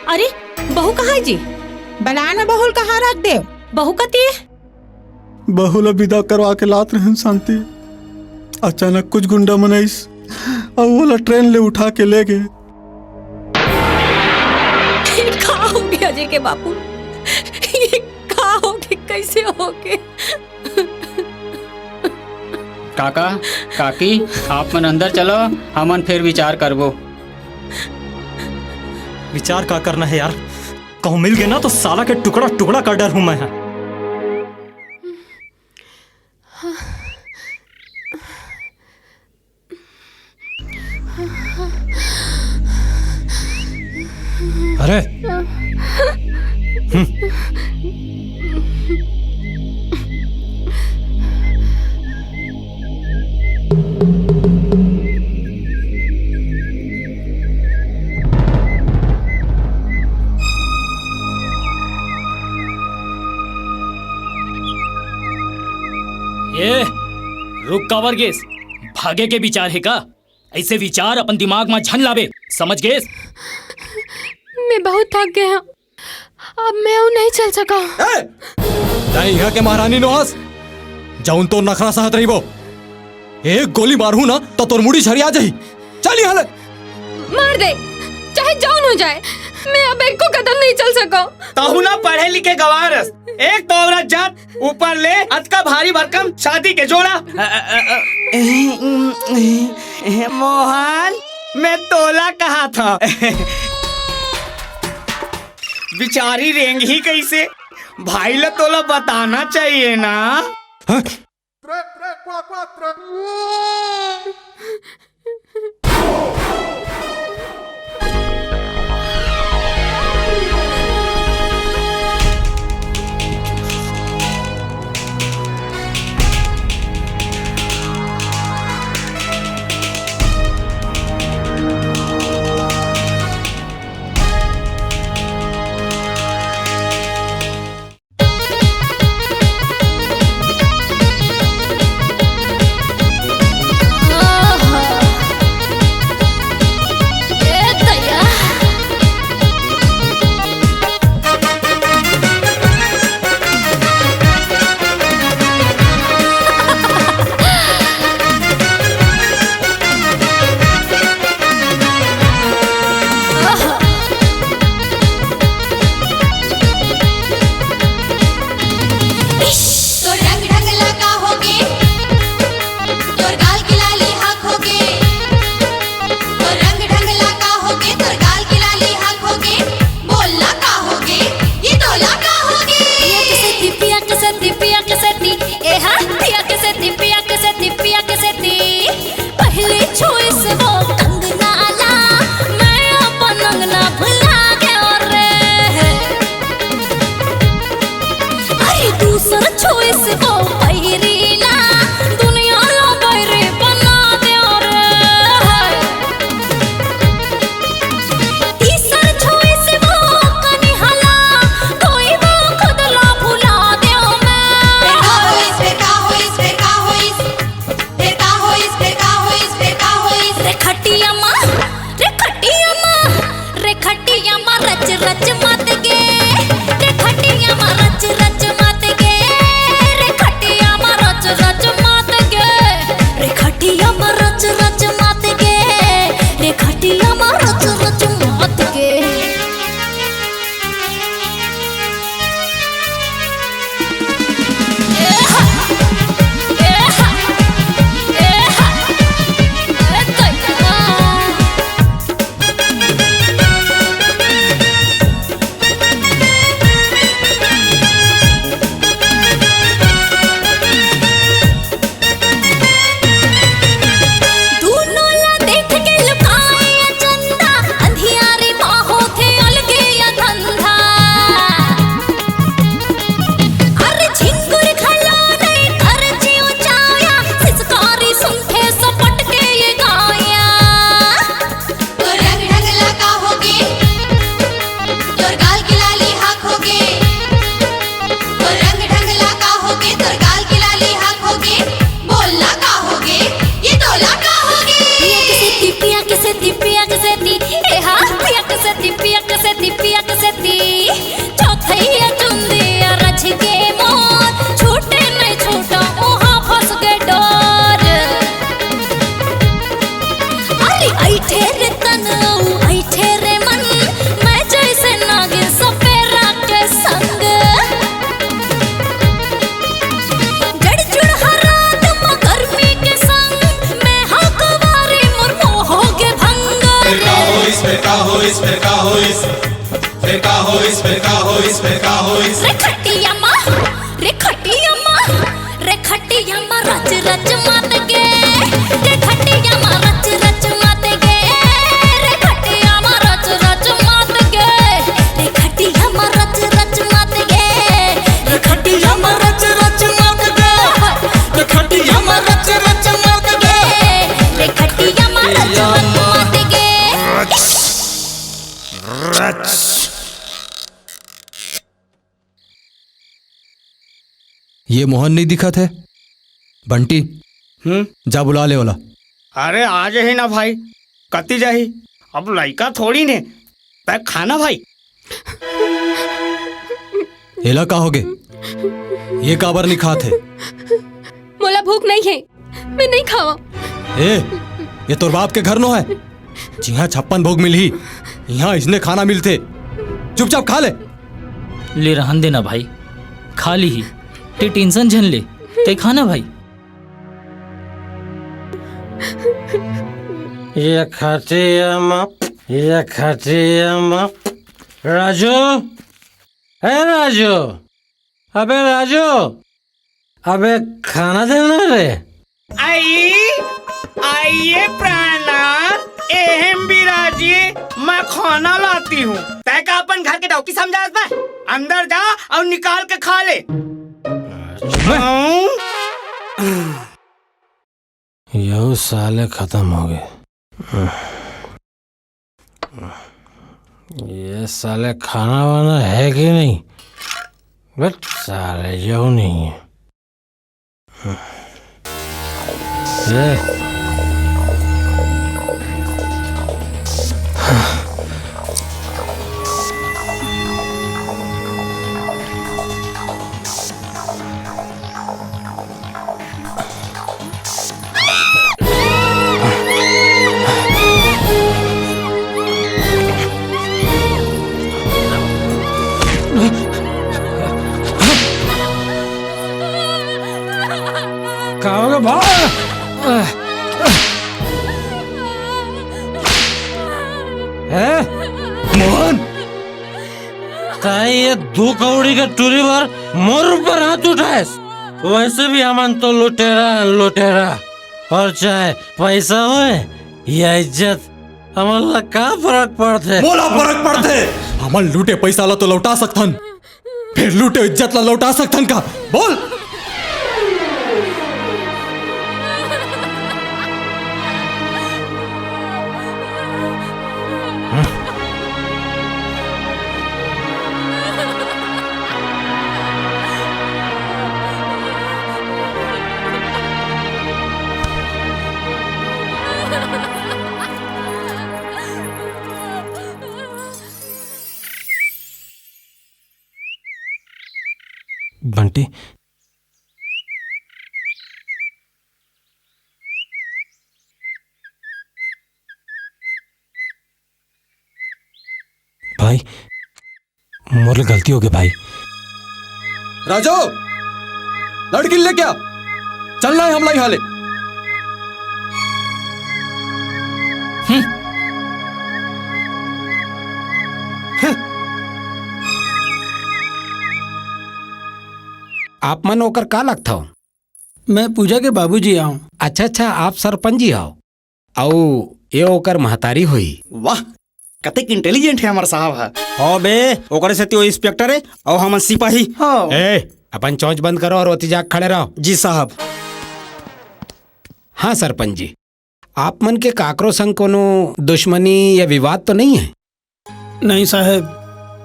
अरे, बहू कहाँ है जी? बला ना बहू ल कहाँ रख दे? बहू कती है? बहू ला विदा करवा के लात रहन शांति, अचानक कुछ गुंडा मन आइस अउ ओला ट्रेन ले उठा के ले गे। ये का हो गया अजय के बापू? ये का हो गया, कैसे हो गया? काका, काकी, आप मन अंदर चलो, हमन फिर विचार करबो। विचार का करना है यार, कहूँ मिल गए ना तो साला के टुकड़ा टुकड़ा कर डर हूँ मैं। अरे। हम्म। ए, रुक काबर गेस? भागे के विचार हे का? ऐसे विचार अपन दिमाग म झन लावे, समझ गेस? मैं बहुत थक गया हूँ, अब मैं अउ नहीं चल सका। ए! तैं इहाँ के महारानी नोहस, जउन तोर नखरा सहत रहिबो। एक गोली मारहूँ ना, तो तोर मुड़ी छरिया जाही। चल इहाँ ले। मार दे, चाहे जउन हो जाए, मैं अब एको कदम नहीं चल सका। तहू ना पढ़े लिखे गंवार अस, एक तो औरत जात, ऊपर ले अतका भारी भरकम शादी के जोड़ा। अ, अ, अ, अ, ए, ए, ए, मोहन, मैं तोला कहा था। बिचारी रेंगही कैसे? भाई ला तोला बताना चाहिए ना। हाँ? पिया के सेती चौथैया चुंदिया रच के मोर, छूटे नहीं छूटा, उहाँ फंस गे डोर। अरे ऐठे रे तन, ऐठे रे मन, मैं जैसे नागिन सपेरा के संग। जड़ जुड़ हरात म गर्मी के संग, मैं हा कुंवारी मोर मोह होगे भंग। फिर का होइस, फिर का होइस, फिर का होइस? फिर का होइस, फिर का होइस, फिर का होइस? रे खटिया मा, रे खटिया मा, रे खटिया मा रच रच मात गे। रे खटिया मा रच रच मात गे। रे खटिया मा रच रच मात गे। रे खटिया मा रच रच मात गे। रे खटिया मा रच रच मात गे। रे खटिया मा रच रच मात गे। रे खटिया मा रच रच मात गे। रच। ये मोहन नहीं दिखत हे? बंटी, हम्म? जा बुला ले ओला। अरे, आ जाही ना भाई, कति जाही? अब लइका थोड़ी ने, तै खाना भाई। एला का होगे? ये काबर नहीं खात हे? मोला भूख नहीं हे, मैं नहीं खावा। ए, ये तोर बाप के घर नो है, जिहाँ छप्पन भोग मिलही, इहाँ इसने खाना मिलथे। चुपचाप खा ले। ले रहन देना भाई, खा लीही। ते टेंशन झन ले, ते खाना भाई। ये खटिया मा, ये खटिया मा। राजू, ए राजू, अबे राजू, अबे खाना देना रे। आई, आइए प्राणनाथ, एहम बिराजिए, मैं खाना लाती हूँ। तै का अपन घर के डौकी समझात बे? अंदर जा और निकाल के खा ले। यहू साले खत्म हो गए। ये साले खाना वाना है कि नहीं? बट साले यहू नहीं है। ए। का होगे भाई? हैं? मोहन! ताई ये दू कौड़ी के टूरी बर मोर ऊपर हाथ उठाएस। वैसे भी हमन तो लुटेरा, लुटेरा। और चाहे पैसा होए या इज्जत, हमन ला का फरक पड़थे? मोला फरक पड़थे। हमन लूटे पैसा ला तो लौटा सकथन, फिर लूटे इज्जत ला लौटा सकथन का? बोल। बंटी। भाई, मोर ले गलती होगे भाई। राजू, लड़की लेके आ, चलना है हमला यहाँ ले। हम्म। हम्म। आप मन ओकर का लगथव? मैं पूजा के बाबूजी आंव। अच्छा, अच्छा, आप सरपंच जी हव। अउ ये ओकर महतारी होही। वाह, कतेक intelligent हे हमर साहब ह। हव बे, ओकरे सेती वो inspector हे अउ हमन सिपाही। हव। ए, अपन चोंच बंद करो अउ ओती जाके खड़े रहो। जी साहब। हाँ सरपंच जी, आप मन के काकरो संग कोनो दुश्मनी या विवाद तो नहीं हे? नहीं साहेब,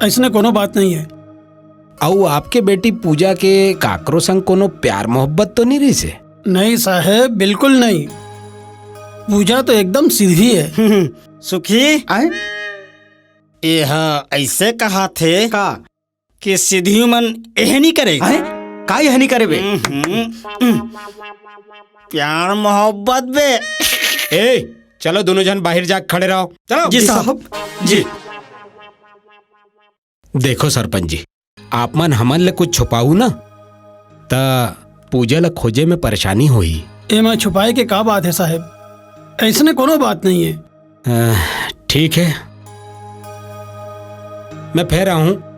अइसने कोनो बात नहीं हे। अउ आपके बेटी पूजा के काकरो संग कोनो प्यार मोहब्बत तो नहीं रहिसे? नहीं साहेब, बिल्कुल नहीं। पूजा तो एकदम सीधी हे। सुखी, आए? एहा अइसे कहाथे का? कि सिधवी मन एह नी करे। हैं? का एह नी करे बे? हम्म, हम्म। प्यार मोहब्बत बे। ए, चलो दोनों झन बाहिर जाके खड़े रहो। चलो। जी साहब। जी। देखो सरपंच जी, आप मन हमन ले कुछ छुपाहू ना, त पूजा ल खोजे में परेशानी होही। एमा छुपाए के का बात हे साहेब? अइसने कोनो बात नइ हे। अ, ठीक हे, मैं फेर आहूँ।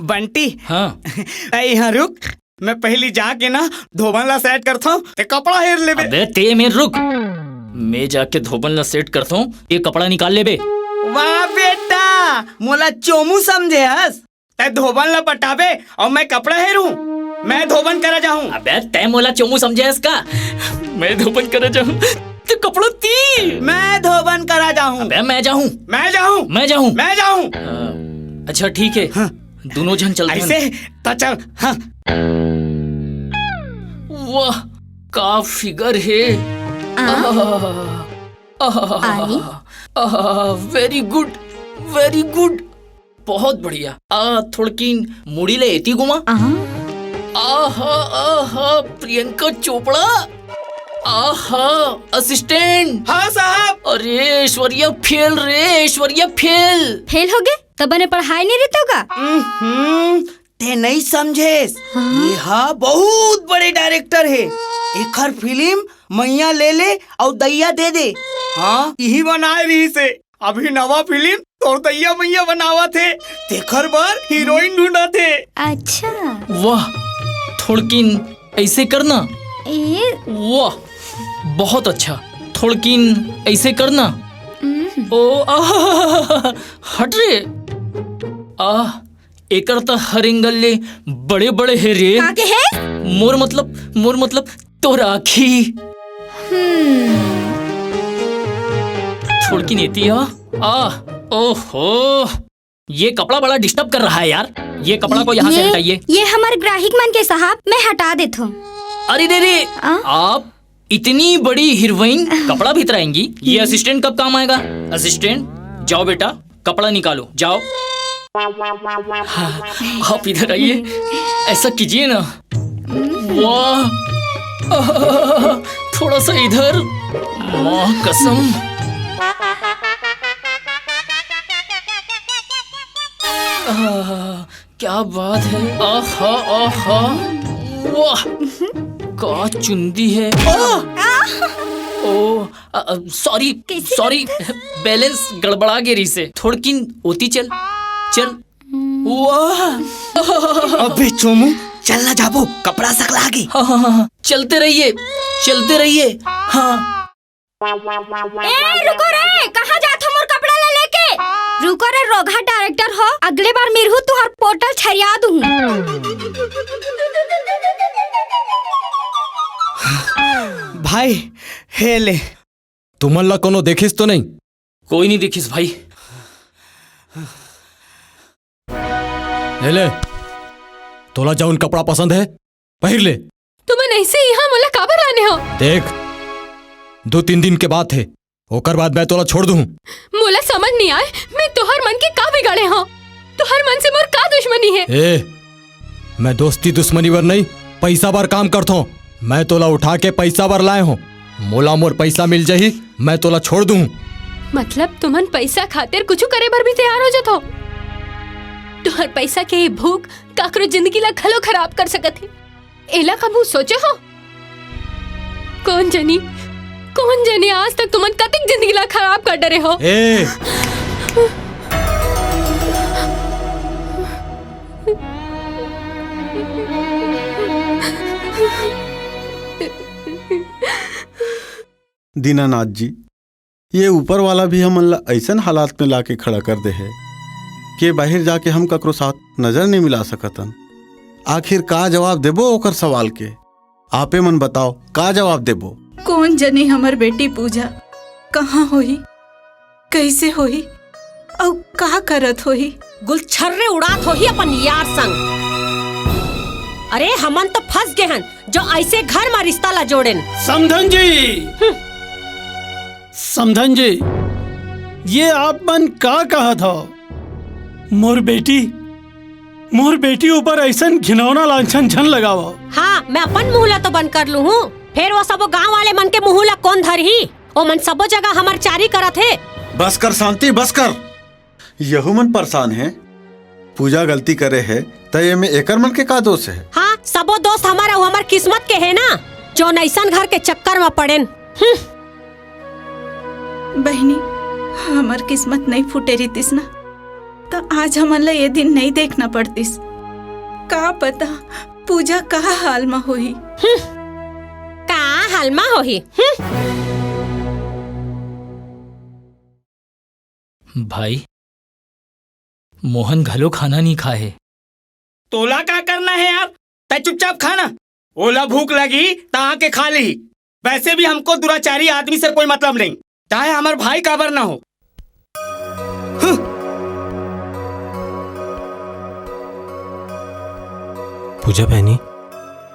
बंटी, हाँ। तै इहाँ रुक, मैं पहिली जाके ना धोबन ला सेट करथौं, तैं कपड़ा हेर लेबे। अबे तैं एमेर रुक, मैं जाके धोबन ला सेट करथौं, तैं कपड़ा निकाल लेबे। वाह बेटा, मोला चोमू समझे हस? तैं धोबन ला पटाबे अउ मैं कपड़ा हेरूं? मैं धोबन करा जाहूं। अबे तैं मोला चोमू समझे हस का? मैं धोबन करा जाहूं, तैं कपड़ा ती। मैं धोबन करा जाहूं। अबे मैं जाहूं। मैं जाहूं। मैं जाहूं। मैं जाहूं। अ, अच्छा ठीक हे, हाँ। दूनों झन चलथन। अइसे? त चल, हाँ। वाह, का फिगर हे। आ? आह, आह, आई? आह, very good, very good, बहुत बढ़िया। आ, थोड़किन मुड़ी ले एती घुमा। आहा। आहा, आहा, प्रियंका चोपड़ा। आहा, असिस्टेंट। हाँ साहब। अरे ऐश्वर्या फेल रे, ऐश्वर्या फेल। फेल होगे? त बने पढ़ाय नइ रहितेव का? हम्म, तैं नइ समझेस। हाँ? ये हा बहुत बड़े डायरेक्टर हे। एखर फिल्म मइया ले ले अउ दइया दे दे। हाँ, इही बनाय रहिस हे। अभी नवा फिल्म तोर दइया मइया बनावत हे, तेखर बर हीरोइन ढूंढत हे। अच्छा। वाह, थोड़किन अइसे करना। ए? वाह, बहुत अच्छा। थोड़किन अइसे करना। हम्म। ओ, आह, हट रे। आह, एकर त हर एंगल ले बड़े-बड़े हे रे। का के हे? मोर मतलब, मोर मतलब तोर आँखी। हम्म। थोड़किन एती आ। आ, ओहो। ये कपड़ा बड़ा डिस्टर्ब कर रहा है यार। ये कपड़ा को यहाँ से ये, हटाइए। ये हमर ग्राहिक मन के साहब, मैं हटा देथों। अरे रे रे, आ? आप इतनी बड़ी हीरोइन कपड़ा भी इतराएंगी? ये असिस्टेंट कब काम आएगा? असिस्टेंट, जाओ बेटा, कपड़ा निकालो, जाओ। हाँ, आप इधर आइए, ऐसा कीजिए ना। वाह, थोड़ा सा इधर। माँ कसम। आह, क्या बात है। आहा, आहा। वाह, का चुंदी है। आह! ओ, अ, अ, सॉरी, कैसे सॉरी, करता? बैलेंस गड़बड़ा गे रहिसे। थोड़किन ओती चल, चल। वाह! अबे चोमू, चल ना जाबो, कपड़ा सकला गे। हाँ, हाँ, हाँ, हाँ। चलते रहिए, चलते रहिए। हाँ। ए, रुको रे, कहाँ जात हो मोर कपड़ा ला लेके? रुको रे, रोगहा डायरेक्टर हो, अगले बार मिरहू तुहर पोर्टल छरिया दूँ। भाई, हे ले। तुमन ला कोनो देखिस तो नहीं? कोई नहीं देखिस भाई। ए ले, तोला जउन कपड़ा पसंद हे, पहिर ले। तुमन अइसे इहाँ मोला काबर लाने हो? देख, दू तीन दिन के बात हे, ओकर बाद मैं तोला छोड़ दूँ। मोला समझ नइ आय, मैं तोहर मन के का बिगाड़े हँव? तोहर मन से मोर का दुश्मनी हे? ए, मैं दोस्ती दुश्मनी बर नहीं, पइसा बर काम करथों। मैं तोला उठा के पइसा बर लाए हों। मोला मोर पइसा मिल जाही, मैं तोला छोड़ दूँ। मतलब तुमन पइसा खातिर कुछु करे बर भी तैयार हो जाथो? तुहर पैसा के ये भूख काकरो जिंदगी ला घलो खराब कर सकत हे। एला कभू सोचे हो? कोन जनी, कोन जनी आज तक तुमन कतिक जिंदगी ला खराब कर डरे हो? ए! दीनानाथ जी, ये ऊपर वाला भी हमन ला अइसन हालात में लाके खड़ा कर दे हे कि बाहिर जाके हम ककरो साथ नजर नहीं मिला सकतन। आखिर का जवाब देबो ओकर सवाल के? आपे मन बताओ, का जवाब देबो? कोन जनी हमर बेटी पूजा कहाँ होही, कइसे होही, अउ का करत होही? गुलछर्रे उड़ात होही अपन यार संग। अरे, हमन तो फंस गे हन, जो अइसे घर मा रिश्ता ला जोड़ेन। समधन जी, हम्म। समधन जी, ये आप मन का कहत हो? मोर बेटी, मोर बेटी ऊपर अइसन घिनौना लांछन झन लगावव। हाँ, मैं अपन मुंह ला तो बंद कर लू हूँ, फेर वो सबो गांव वाले मन के मुंह ला कोन धरही? ओ मन सबो जगह हमर चारी करत हे। बस कर शांति, बस कर। यहू मन परेशान हे। पूजा गलती करे हे, त एमे एकर मन के का दोष हे? हाँ, सबो दोष हमर अउ हमर किस्मत के हे ना, जो अइसन घर के चक्कर म पड़ेन। हम्म। बहिनी, हमर किस्मत नइ फूटे रहितिस ना, त आज हमन ला ये दिन नइ देखना पड़तिस। का पता पूजा का हाल म होही। हम्म। का हाल म होही। हम्म। भाई, मोहन घलो खाना नहीं खाए हे। तोला का करना हे यार, तै चुपचाप खा ना। ओला भूख लगी त आके खा ली। वैसे भी हमको दुराचारी आदमी से कोई मतलब नहीं, चाहे हमर भाई काबर ना हो। हं। पूजा बहनी,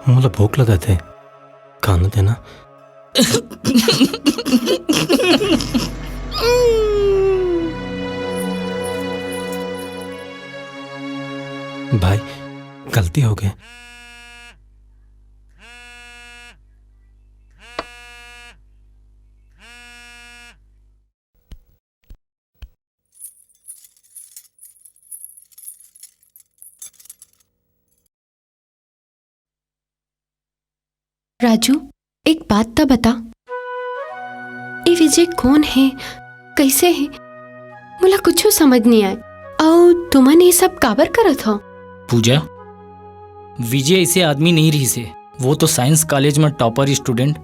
मोला भूख लगत हे, खाना देना। भाई, गलती हो गई। राजू, एक बात त बता, ए विजय कोन हे, कइसे हे? मोला कुछु समझ नइ आय। अउ तुमन ये सब काबर करत हो? पूजा, विजय अइसे आदमी नइ रहिस हे। वो तो science college म topper student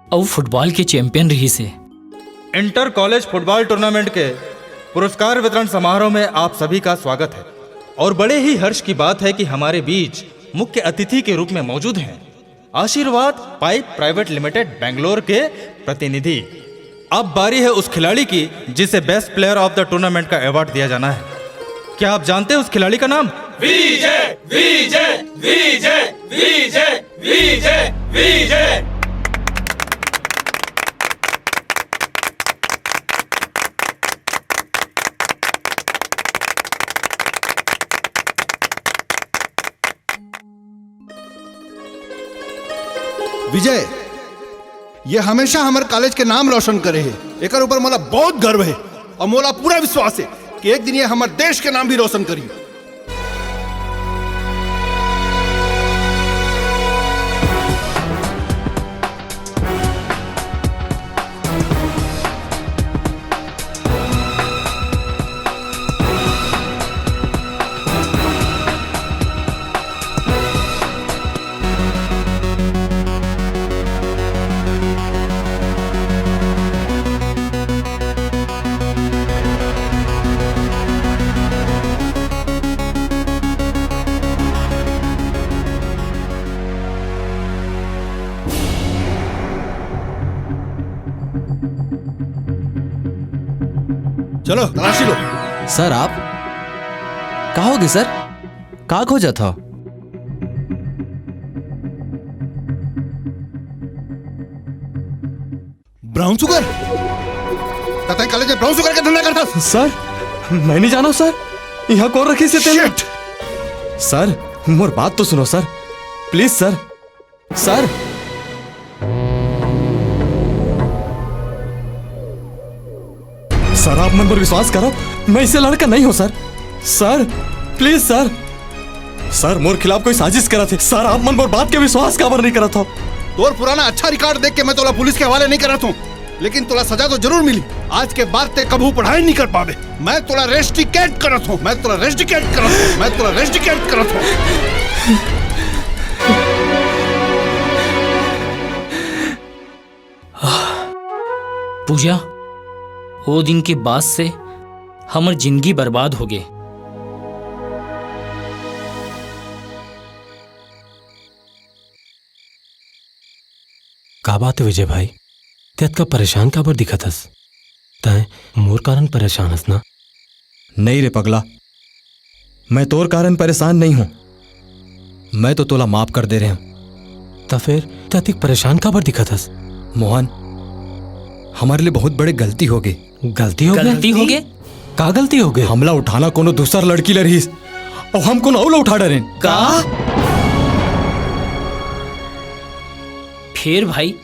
अउ football के champion रहिस हे। Inter college football tournament के पुरस्कार वितरण समारोह में आप सभी का स्वागत है और बड़े ही हर्ष की बात है कि हमारे बीच मुख्य अतिथि के रूप में मौजूद हैं आशीर्वाद पाइप प्राइवेट लिमिटेड बेंगलोर के प्रतिनिधि। अब बारी है उस खिलाड़ी की जिसे best player of the tournament का award दिया जाना है। क्या आप जानते हैं उस खिलाड़ी का नाम? विजय, विजय, विजय, विजय, विजय, विजय। विजय, ये हमेशा हमर कॉलेज के नाम रोशन करे हे। एकर ऊपर मोला बहुत गर्व हे और मोला पूरा विश्वास हे कि एक दिन ये हमर देश के नाम भी रोशन करी। चलो, तलाशी लो। सर, आप? का होगे सर? का खोजत हो? Brown sugar? त तैं कॉलेज में ब्राउन शुगर के धंधा करथस? सर, मैं नहीं जानो सर। यहाँ कौन रखिस हे तेन? Shit! सर, मोर बात तो सुनो sir. Please sir. Sir. Sir, आप मन पर विश्वास करो, मैं अइसे लड़का नहीं हूँ sir. Sir, please sir, sir, मोर खिलाफ कोई साजिश करत हे। सर, आप मन मोर बात के विश्वास काबर नहीं करत हो? तोर पुराना अच्छा रिकॉर्ड देख के मैं तोला पुलिस के हवाले नहीं करत हूँ, लेकिन तोला सजा तो जरूर मिली। आज के बाद ते कभू पढ़ाई नहीं कर पावे। मैं तोला रेस्टिकेट करत हूँ, मैं तोला रेस्टिकेट करत हूँ, मैं तोला रेस्टिकेट करत हूँ। पूजा, वो दिन के बाद से हमर जिंदगी बर्बाद हो गे। का बात है विजय भाई, ते अतका परेशान काबर दिखत हस? तैं मोर कारण परेशान हस ना? नहीं रे पगला, मैं तोर कारण परेशान नहीं हूँ। मैं तो तोला माफ कर दे रहे हूँ। त फिर ते अतिक परेशान काबर दिखत हस? मोहन, हमारे लिए बहुत बड़े गलती हो गई। गलती हो गई? गलती हो गई? का गलती हो गई? हमला उठाना कोनो दूसर लड़की ल रहीस, अउ हम कोनो अउ ल उठा डरेन। का? फिर भाई,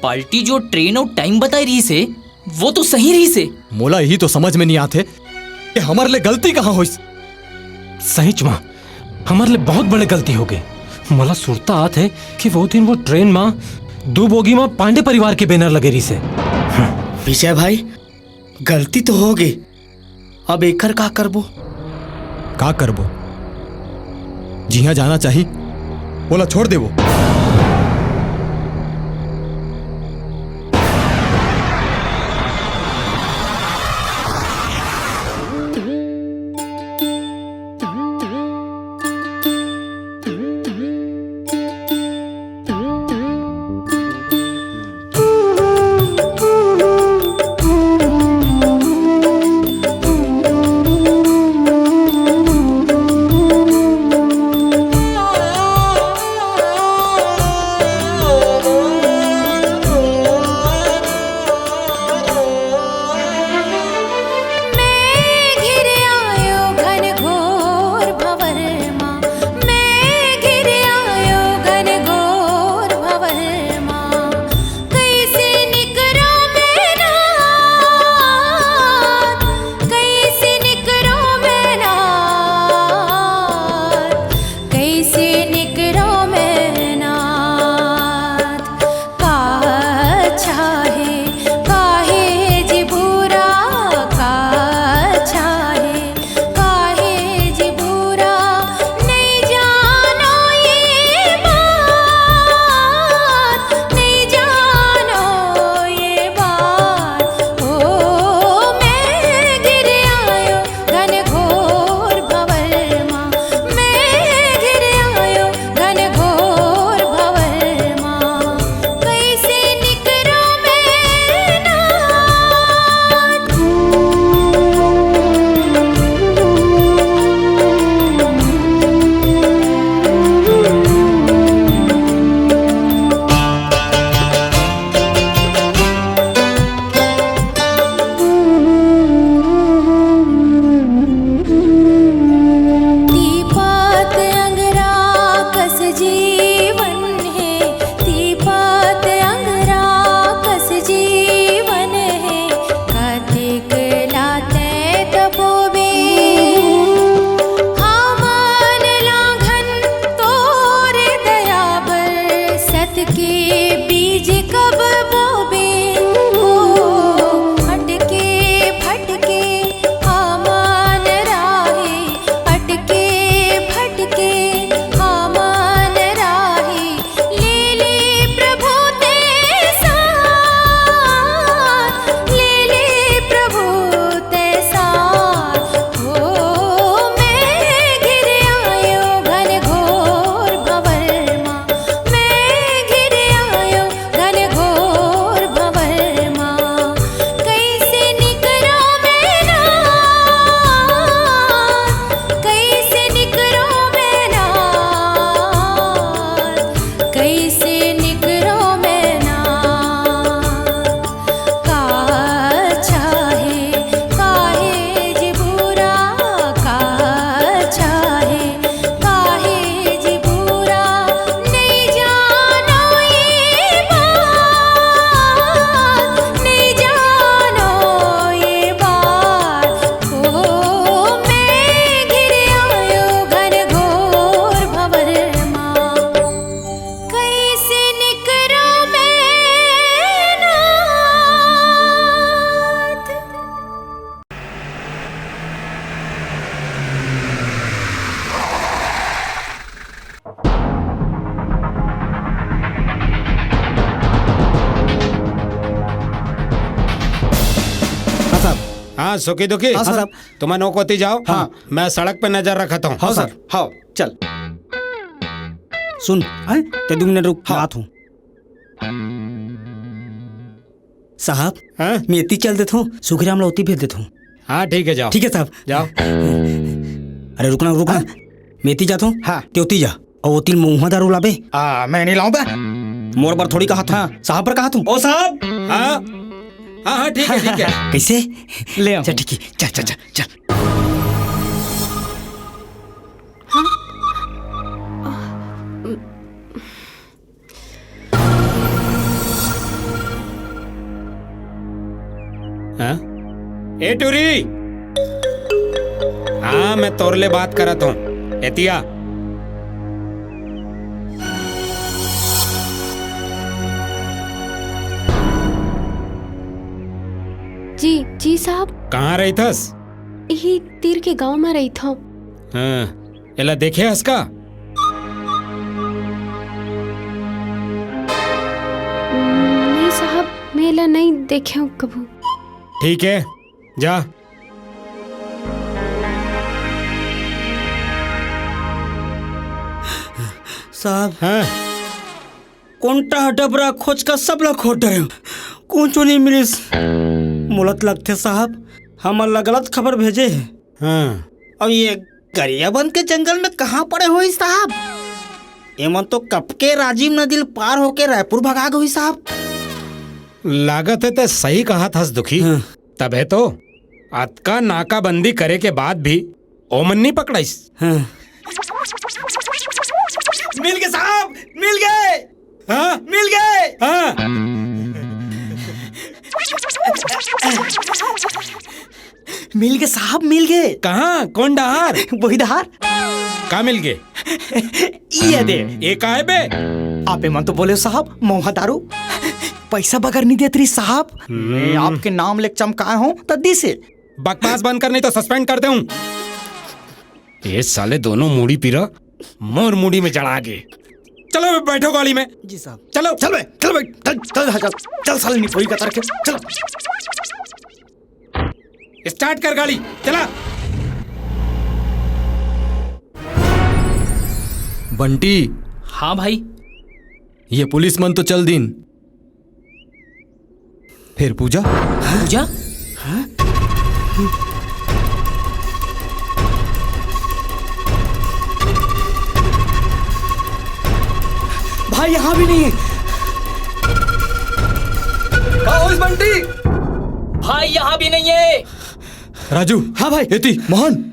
पार्टी जो ट्रेन अउ टाइम बताई रहीस हे, वो तो सही रहीस हे। मोला यही तो समझ में नहीं आत हे कि हमर ले गलती कहाँ होइस। सहीच माँ, हमर ले बहुत बड़े गलती हो गए। मोला सुरता आत हे कि वो दिन वो ट्रेन माँ दू बोगी माँ पांडे परिवार के बैनर लगे रहीस हे। विजय भाई, गलती तो हो गई, अब एकर का करबो? का करबो? जिहां जाना चाही, ओला छोड़ देबो। हाँ, सुखी दुखी। हाँ, सर। तुमन ओ कोती जाओ। हाँ। मैं सड़क पे नजर रखत हूँ। हाँ, सर। हाँ, चल। सुन, हैं? ते दू मिनट रुक, हाँ। मैं आत हूँ। साहब, हाँ? मैं एती चल देत हूँ, सुखीराम ला ओती भेज देत हूँ। हाँ, ठीक है, जाओ। ठीक है, साहब। जाओ। अरे, रुकना, रुकना। हाँ? मैं एती जात हूँ, हाँ। ते ओती जा। अउ ओती महुआ दारू लाबे। आ, मैं नहीं लाऊं बे। मोर बर थोड़ी कहा था, साहब बर कहा तू। ओ साहब। हाँ? हाँ, हाँ, ठीक है, ठीक है। कैसे? ले आओ। चल, ठीक है। चल, चल, चल, चल। हाँ? ए टूरी! हाँ, मैं तोर ले बात करत हूँ। एतिया। जी, जी साहब। कहाँ रहिथस? इही तीर के गांव में रहिथंव। हाँ, एला देखे हस का? नहीं साहब, मैं एला नहीं देखे हूँ कभू। ठीक है, जा। साहब, हाँ? कोंटा डबरा खोज का सब ला खोज डरेंव, कुछू नहीं मिलिस। मोला त लगथे साहब, हमन ला गलत खबर भेजे हे। हाँ। अब ये गरियाबंद के जंगल में कहाँ पड़े होही साहब? एमन तो कब के राजिम नदी ल पार होके रायपुर भगा गे होही साहब। लागत हे ते सही कहत हस दुखी। हाँ। तभे तो अतका नाकाबंदी करे के बाद भी ओमन नहीं पकड़ाइस। हाँ। मिल गे साहब, मिल गे। हाँ? मिल गे। हाँ। मिल गे साहब, मिल गे। कहाँ? कोन डहार? वही डहार। का मिल गे? ये दे। ये का हे बे? आप एमन तो बोले साहब, महुआ दारू। पैसा बगैर नहीं देत रही साहब। हम्म। मैं आपके नाम ले चमकाए हूँ, त दिसे। बकवास बंद कर, नहीं तो suspend कर देहूँ। ये साले दोनों मुड़ी पीरा मोर मुड़ी में जड़ा गे। चलो बे, बैठो गाड़ी में। जी साहब। चलो। चल बे, चल बे, चल, चल, चल, चल, चल साले निपोरी का तरह के, चलो। Start कर गाड़ी, चला। बंटी। हाँ भाई। ये पुलिस मन तो चल दिन, फेर पूजा। पूजा? भाई, यहाँ भी नहीं है। का होइस बंटी? भाई, यहाँ भी नहीं है। राजू। हाँ भाई। एती, मोहन।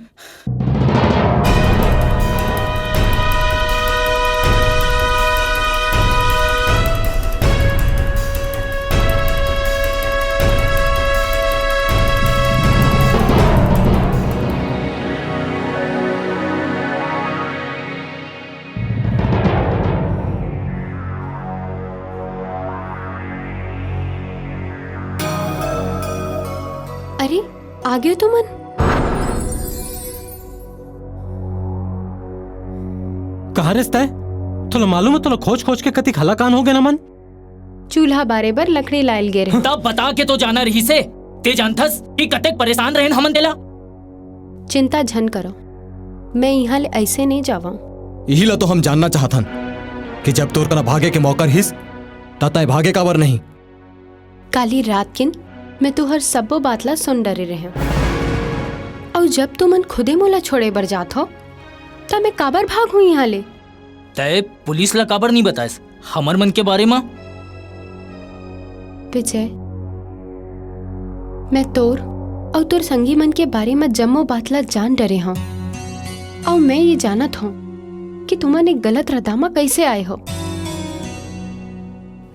अरे, आ गए तुमन? कहाँ रेस तैं? तोला मालूम हे, तोला खोज खोज के कतिक हलाकान हो गेन हमन। चूल्हा बारे बर लकड़ी लायल गे रहे। तब बता के तो जाना रहिसे। तैं जानथस कि कतेक परेशान रहेन हमन तेला। चिंता झन करो, मैं इहाँ ले अइसे नहीं जावंव। इही ला तो हम जानना चाहत हन कि जब तोर करा भागे के मौका रहिस, त तैं भागे काबर नहीं? काली रात किन मैं तुहर सब्बो बात ला सुन डरे रहेंव। अउ जब तुमन खुदे मोला छोड़े बर जात हो, त मैं काबर भागहूँ इहाँ ले? तैं पुलिस ला काबर नहीं बतायस हमर मन के बारे मा? विजय, मैं तोर अउ तोर संगी मन के बारे मा जम्मो बात ला जान डरे हंव। अउ मैं ये जानत हंव कि तुमन एक गलत रद्दा मा कइसे आए हो।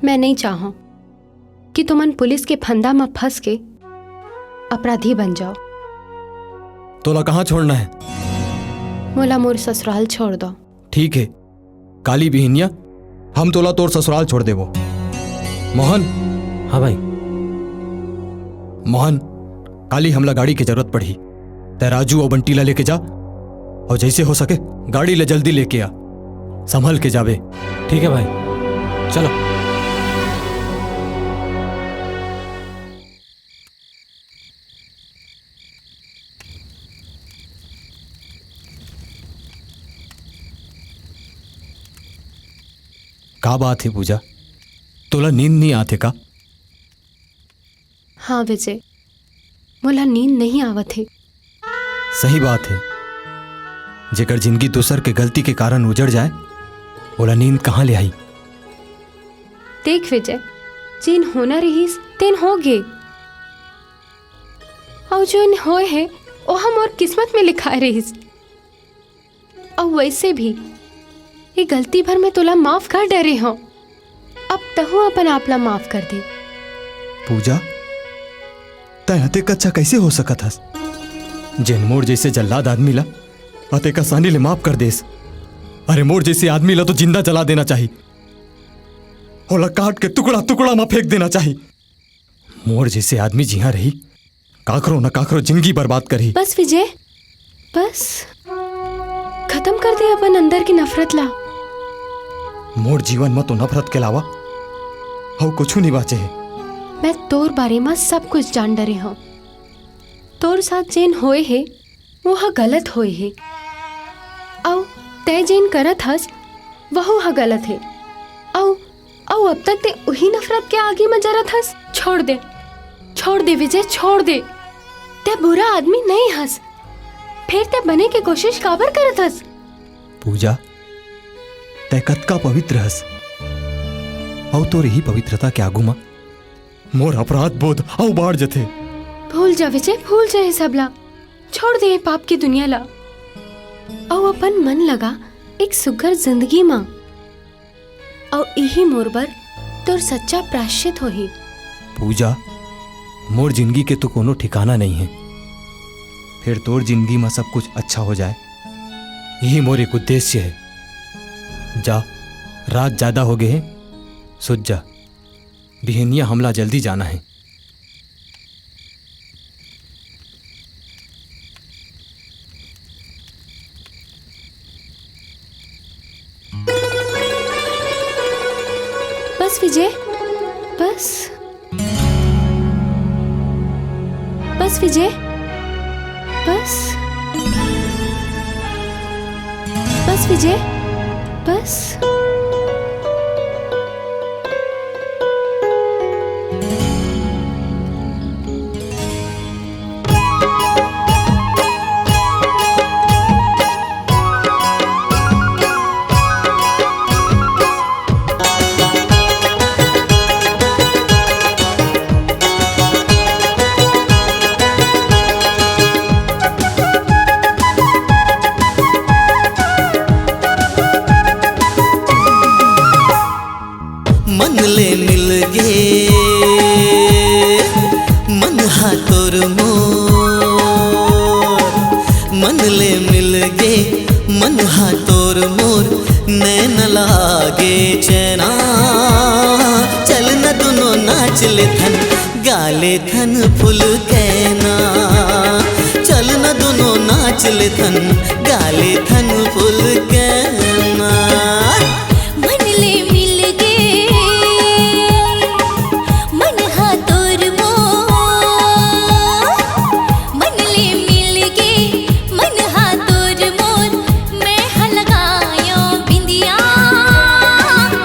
मैं नहीं चाहंव कि तुमन पुलिस के फंदा म फंस के अपराधी बन जाओ। तोला कहाँ छोड़ना हे? मोला मोर ससुराल छोड़ दो। ठीक हे, काली बिहिनिया हम तोला तोर ससुराल छोड़ देबो। मोहन। हाँ भाई। मोहन, काली हमला गाड़ी के जरूरत पड़ही। तैं राजू अउ बंटी ला लेके जा, अउ जइसे हो सके गाड़ी ला जल्दी लेके आ। संभल के जाबे। ठीक हे भाई, चलो। का बात हे पूजा, तोला नींद नइ आत हे का? हाँ विजय, मोला नींद नइ आवत हे। सही बात हे, जेकर जिंदगी दूसर के गलती के कारण उजड़ जाए, ओला नींद कहाँ ले आही? देख विजय, जेन होना रहिस, तेन हो गे। अउ जेन होए हे, ओह मोर किस्मत में लिखाए रहिस। अउ वइसे भी, ये गलती भर मैं तोला माफ कर डरे हंव। अब तहूं अपन आप ला माफ कर दे। पूजा, तैं अतेक अच्छा कइसे हो सकत हस? जेन मोर जइसे जल्लाद आदमी ला अतेक आसानी ले माफ कर देस। अरे, मोर जइसे आदमी ला तो जिंदा जला देना चाही, ओला काट के टुकड़ा टुकड़ा म फेंक देना चाही। मोर जइसे आदमी जिहां रही, काकरो न काकरो जिंदगी बर्बाद करही। बस विजय, बस। खतम कर दे अपन अंदर के नफरत ला। मोर जीवन म तो नफरत के अलावा अउ कुछु नइ बांचे हे। मैं तोर बारे म सब कुछ जान डरे हंव। तोर साथ जेन होए हे, वो ह गलत होए हे। अउ तैं जेन करत हस, वहू ह गलत हे। अउ, अउ अब तक तैं उही नफरत के आगी म जरत हस। छोड़ दे, छोड़ दे विजय, छोड़ दे। तैं बुरा आदमी नइ हस, फेर तैं बने के कोशिश काबर करत हस? पूजा, तैं कतका पवित्र हस, अउ तोर इही पवित्रता के आगू म मोर अपराध बोध अउ बाढ़ जथे। भूल जा विजय, भूल जा ये सब ला। छोड़ दे ये पाप की दुनिया ला। अउ अपन मन लगा एक सुघर जिंदगी मा। अउ इही मोर बर तोर सच्चा प्रायश्चित होही। पूजा, मोर जिंदगी के तो कोनो ठिकाना नइ हे। फेर तोर जिंदगी मा सब कुछ अच्छा हो जाए, इही मोर एक उद्देश्य हे। जा, रात जादा हो गे हे, सुत जा। बिहनिया हमला जल्दी जाना हे। बस विजय, बस। बस विजय, बस। बस विजय, बस। मन ले मिल गे मन हा तोर मोर, मन ले मिल गे मन हा तोर मोर, नैन लागे चैना। चल न दुनो नाच लेथन, गा लेथन फुल कैना। चल न दुनो नाच लेथन, गा लेथन फुल कैना। मन ले मिल गे मन हा तोर मोर, मन ले मिल गे मन हा तोर मोर। मैं हा लगायो बिंदिया,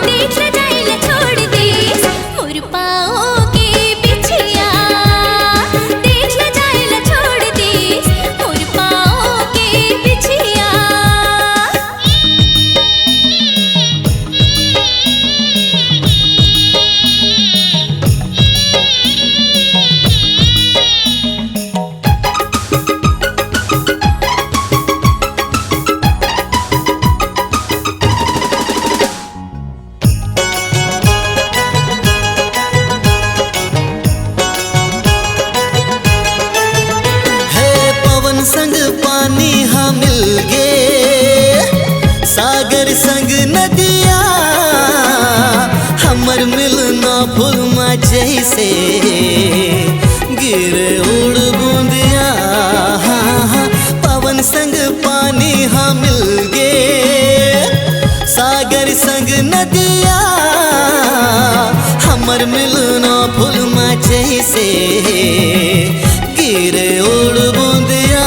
देख ल जाए ल छोड़ दीस मोर पाँव के बिछिया। देख ल जाए ल छोड़ दीस मोर पाँव के बिछिया। हे पवन संग पानी हा मिल गे, सागर संग नदिया, हमर मिलना फूल मा जैसे गिरे उड़ बूंदिया। पवन संग पानी हा मिल गे, सागर संग नदिया, हमर मिलना फूल मा जैसे गिरे उड़ बूंदिया।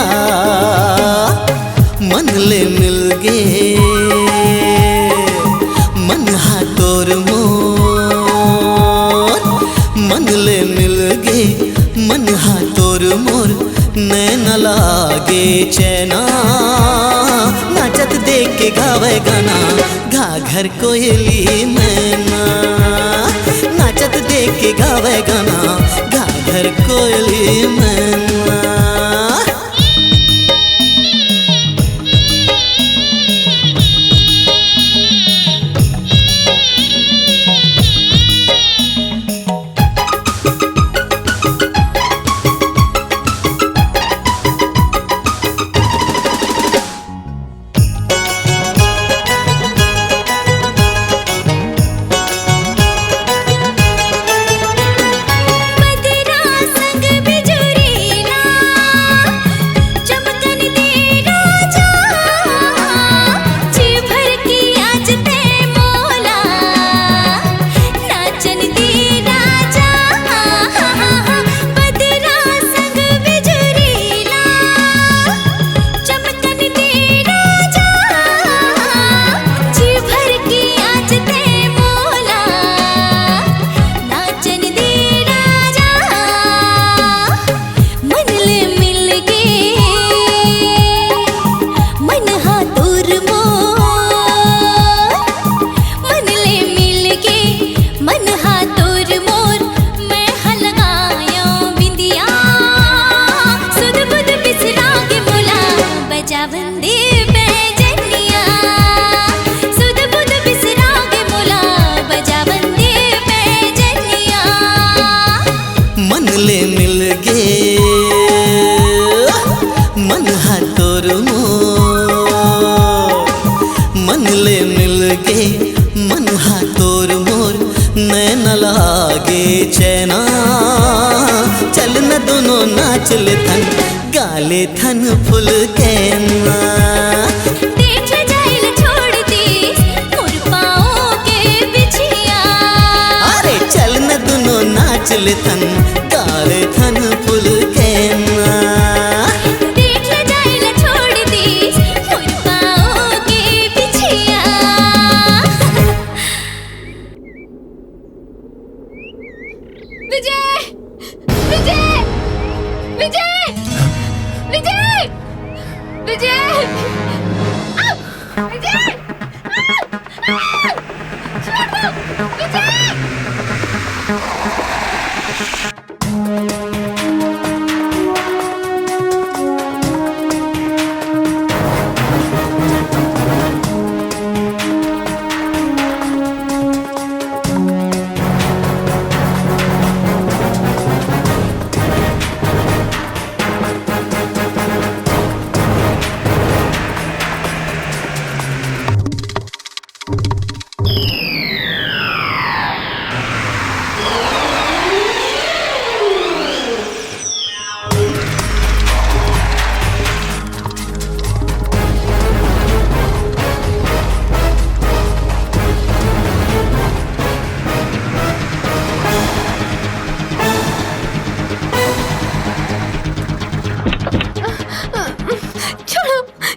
मन ले मिल गे मन हा तोर चैना, नाचत देख के गावे गाना, घाघर कोयली मैना। नाचत देख के गावे गाना, घाघर कोयली मैना।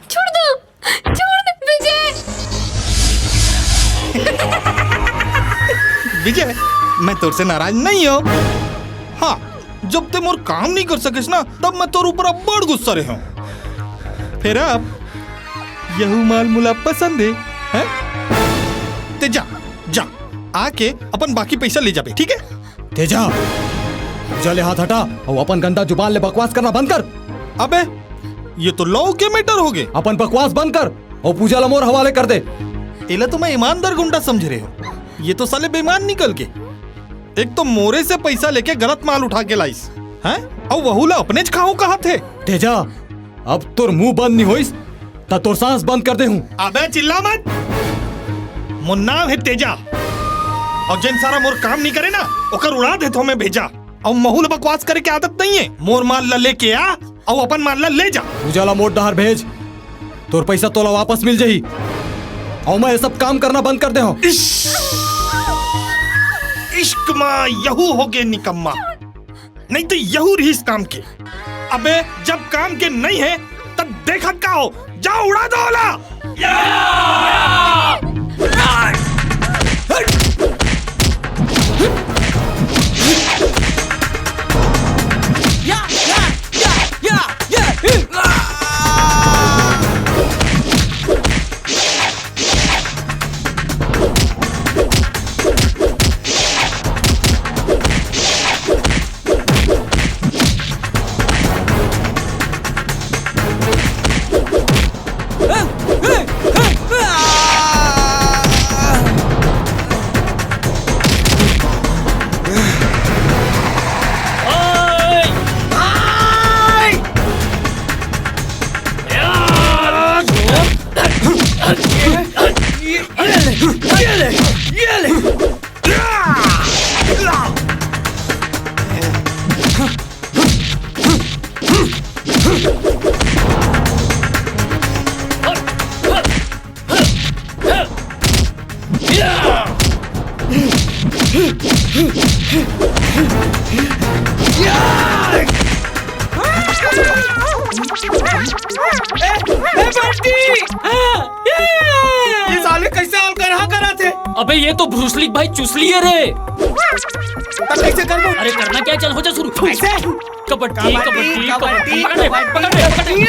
छोड़ दो, छोड़ दो विजय। विजय, मैं तोर से नाराज नहीं हूँ। हाँ, जब ते मोर काम नहीं कर सकेस ना, तब मैं तोर ऊपर अब्बड़ गुस्सा रहे हूँ। फिर अब यहू माल मुला पसंद है, हैं? ते जा, जा, आके अपन बाकी पैसा ले जाबे, ठीक है? तेजा, पूजा ले हाथ हटा अउ अपन गंदा जुबान ले बकवास करना बंद कर। अबे, ये तो लव के मैटर हो गए। अपन बकवास बंद कर अउ पूजा ला मोर हवाले कर दे। एला तो मैं ईमानदार गुंडा समझ रहे हो, ये तो साले बेईमान निकल के। एक तो मोरे से पैसा लेके गलत माल उठा के लाइस, हैं? अउ वहू ला अपने च खाहूं कहा थे। तेजा, अब तोर मुंह बंद नहीं होइस, त तोर सांस बंद कर दे हूँ। अबे चिल्ला मत। मोर नाम है तेजा। अउ जेन सारा मोर काम नहीं करे ना, ओकर उड़ा दे तो मैं भेजा। अउ महू ल बकवास करे के आदत नहीं है। मोर माल ला लेके आ, अउ अपन माल ला ले जा। पूजा ला मोर डहर भेज, तोर पैसा तोला वापस मिल जाही। अउ मैं ये सब काम करना बंद कर दे हूँ। इश्क, इश्क मा यहू हो गे निकम्मा। नहीं तो यहू रहीस काम के। अबे जब काम के नहीं है तब देखत का हो, जाओ उड़ा दो ओला। ए, ए, बंटी! हाँ, ये! ये साले कैसे हल्का रहा करा थे? अबे, ये तो ब्रूस ली भाई चुसली है रे। तो कैसे करबो? अरे, करना क्या, चल, हो जा शुरू। कैसे? कबड्डी, कबड्डी, कबड्डी, कबड्डी, कबड्डी, पकड़ ले, पकड़ ले, पकड़ ले।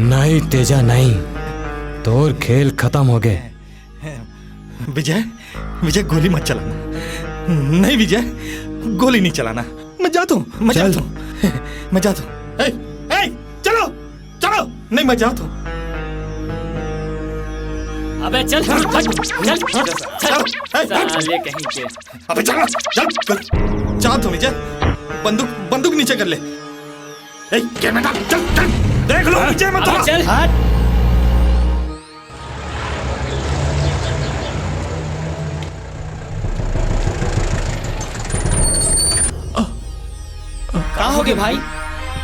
नहीं तेजा, नहीं, तोर खेल खत्म हो गए। विजय, विजय, गोली मत चलाना। नहीं विजय, गोली नहीं चलाना। मैं जाता हूँ, मैं चल। जाता हूँ। मैं जाता हूँ। ए, ए, चलो, चलो। नहीं, मैं जाता हूँ। अबे चल, हट, चल, चल, चल। ए, हट। साले कहीं के। अबे चल, चल, चल। जाता हूँ विजय। बंदूक, बंदूक नीचे कर ले। ए, क्या बेटा, चल, चल। देख लो, विजय मत अबे चल। हट। का होगे भाई?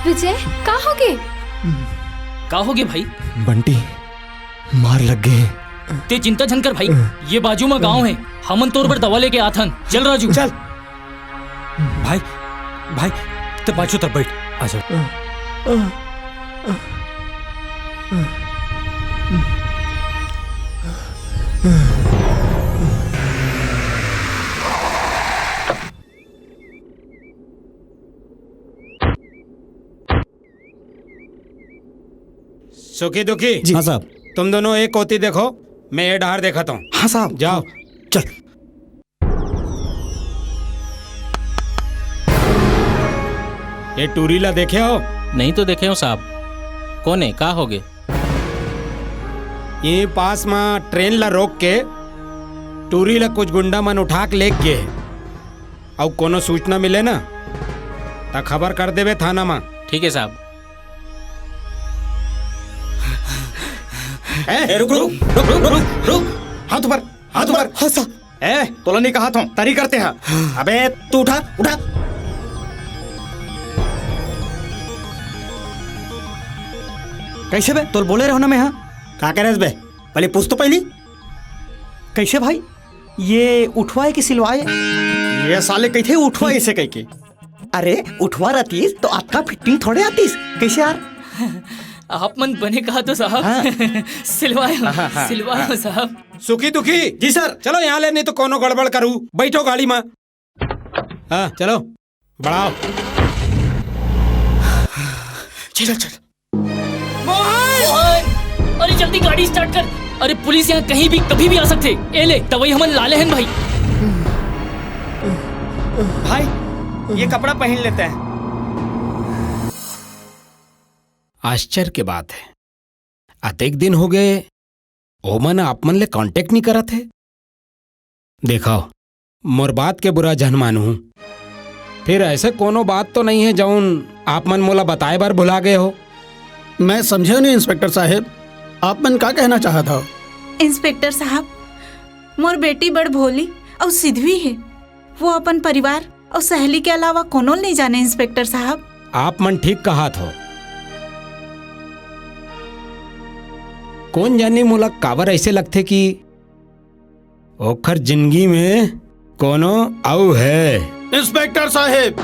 विजय, का होगे? का होगे भाई? बंटी, मार लग गे। ते चिंता झन कर भाई, ये बाजू में गांव है, हमन तोर बर दवा लेके आथन। चल राजू। चल। भाई, भाई, ते पाछू तर बैठ। अच्छा। सुखी दुखी। जी। हाँ साहब। तुम दोनों एक कोती देखो, मैं ये डहार देखता हूँ। हाँ साहब। जाओ। चल। ये टूरी ला देखे हो? नहीं तो देखे हो साहब। कौन है, का होगे? ये पास में ट्रेन ला रोक के टूरी ला कुछ गुंडा मन उठा के लेके गे। अउ कोनो सूचना मिले ना, त खबर कर देबे थाना मा। ठीक है साहब। ए, ए, रुक, रुक, रुक, रुक, रुक, रुक। हाथ ऊपर, हाथ ऊपर। हाँ, साहब। ए, तोला नहीं कहा था, तरी करते हैं। अबे, तू उठा, उठा। कैसे बे? तोल बोले रहो ना मैं, हाँ? का करे बे? पहले पूछ तो पहली। कैसे भाई? ये उठवाए कि सिलवाए? ये साले कहिथे उठवाए इसे कहिके। अरे, उठवा रहतीस तो अतका फिटिंग थोड़े आतीस। कैसे यार? आप मन बने कहा तो साहब। हाँ। सिलवाए हो, हाँ, हाँ, सिलवाए हो हाँ। साहब। सुखी दुखी। जी सर। चलो यहाँ ले, नहीं तो कोनो गड़बड़ करू। बैठो गाड़ी में। हाँ, चलो, बढ़ाओ। चल, चल, चल। मोहन! मोहन! अरे जल्दी गाड़ी स्टार्ट कर। अरे पुलिस यहाँ कहीं भी कभी भी आ सकथे। ए ले, दवाई हमन ला ले हन भाई। भाई, ये कपड़ा पहन लेते हैं। आश्चर्य के बात है, अतेक दिन हो गए, ओमन आप मन ले कॉन्टैक्ट नहीं करत हे। देखो, मोर बात के बुरा झन मानहू। फिर ऐसे कोनो बात तो नहीं है जौन आप मन मोला बताए बर भुला गए हो? मैं समझे नहीं इंस्पेक्टर साहेब, आप मन का कहना चाहत हो? इंस्पेक्टर साहब, मोर बेटी बड़ भोली अउ सिधवी हे। वो अपन परिवार अउ सहेली के अलावा कोनो ल नहीं जाने इंस्पेक्टर साहब। आप मन ठीक कहत हो। कोन जानी मोला काबर ऐसे लगथे कि ओखर जिंदगी में कोनो अउ है। इंस्पेक्टर साहेब,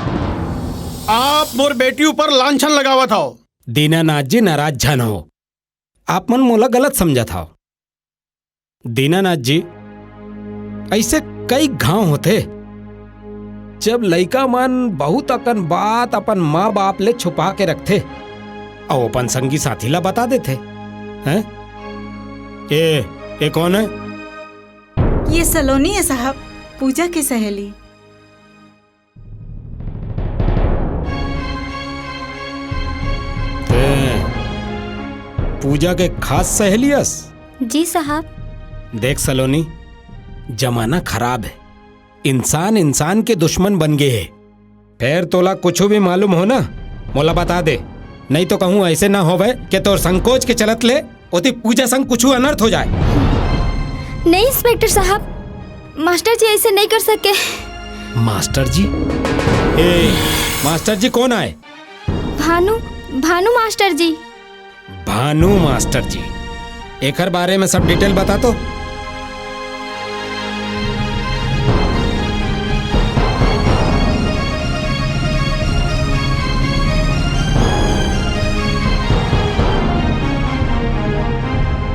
आप मोर बेटी ऊपर लांछन लगावत हव। दीनानाथ जी नाराज झन हो, आप मन मोला गलत समझत हव। दीनानाथ जी, ऐसे कई घाव होथे, जब लइका मन बहुत अकन बात अपन माँ बाप ले छुपा के रखथे, अउ अपन संगी साथी ला बता देथे, हैं? ए, ए कौन है? ये सलोनी है साहब, पूजा के सहेली। ते पूजा के खास सहेली अस? जी साहब। देख सलोनी, जमाना खराब है, इंसान इंसान के दुश्मन बन गए है। फेर तोला कुछु भी मालूम हो ना, मोला बता दे, नहीं तो कहूँ ऐसे ना होवे कि तोर संकोच के चलत ले ओती पूजा संग कुछु अनर्थ हो जाए। नहीं इंस्पेक्टर साहब, मास्टर जी ऐसे नहीं कर सके। मास्टर जी? ए, मास्टर जी कौन आए? भानु, भानु मास्टर जी। भानु मास्टर जी, एकर बारे में सब डिटेल बता तो।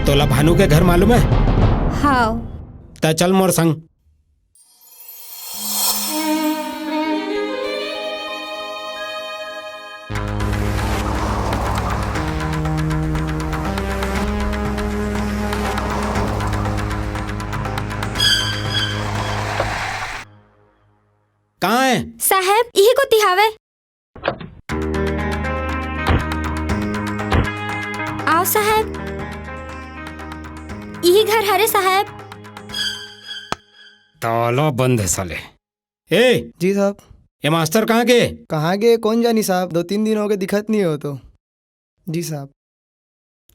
तोला भानु के घर मालूम है? हाँ। त चल मोर संग। कहाँ है? साहब, इही कोती हावे। आओ साहब, इही घर हरे साहब। ताला बंद है साले। ए! जी साहब। ये मास्टर कहाँ गे? कहाँ गे, कौन जानी साहब, दो तीन दिन हो गए, दिखत नहीं हो तो। जी साहब।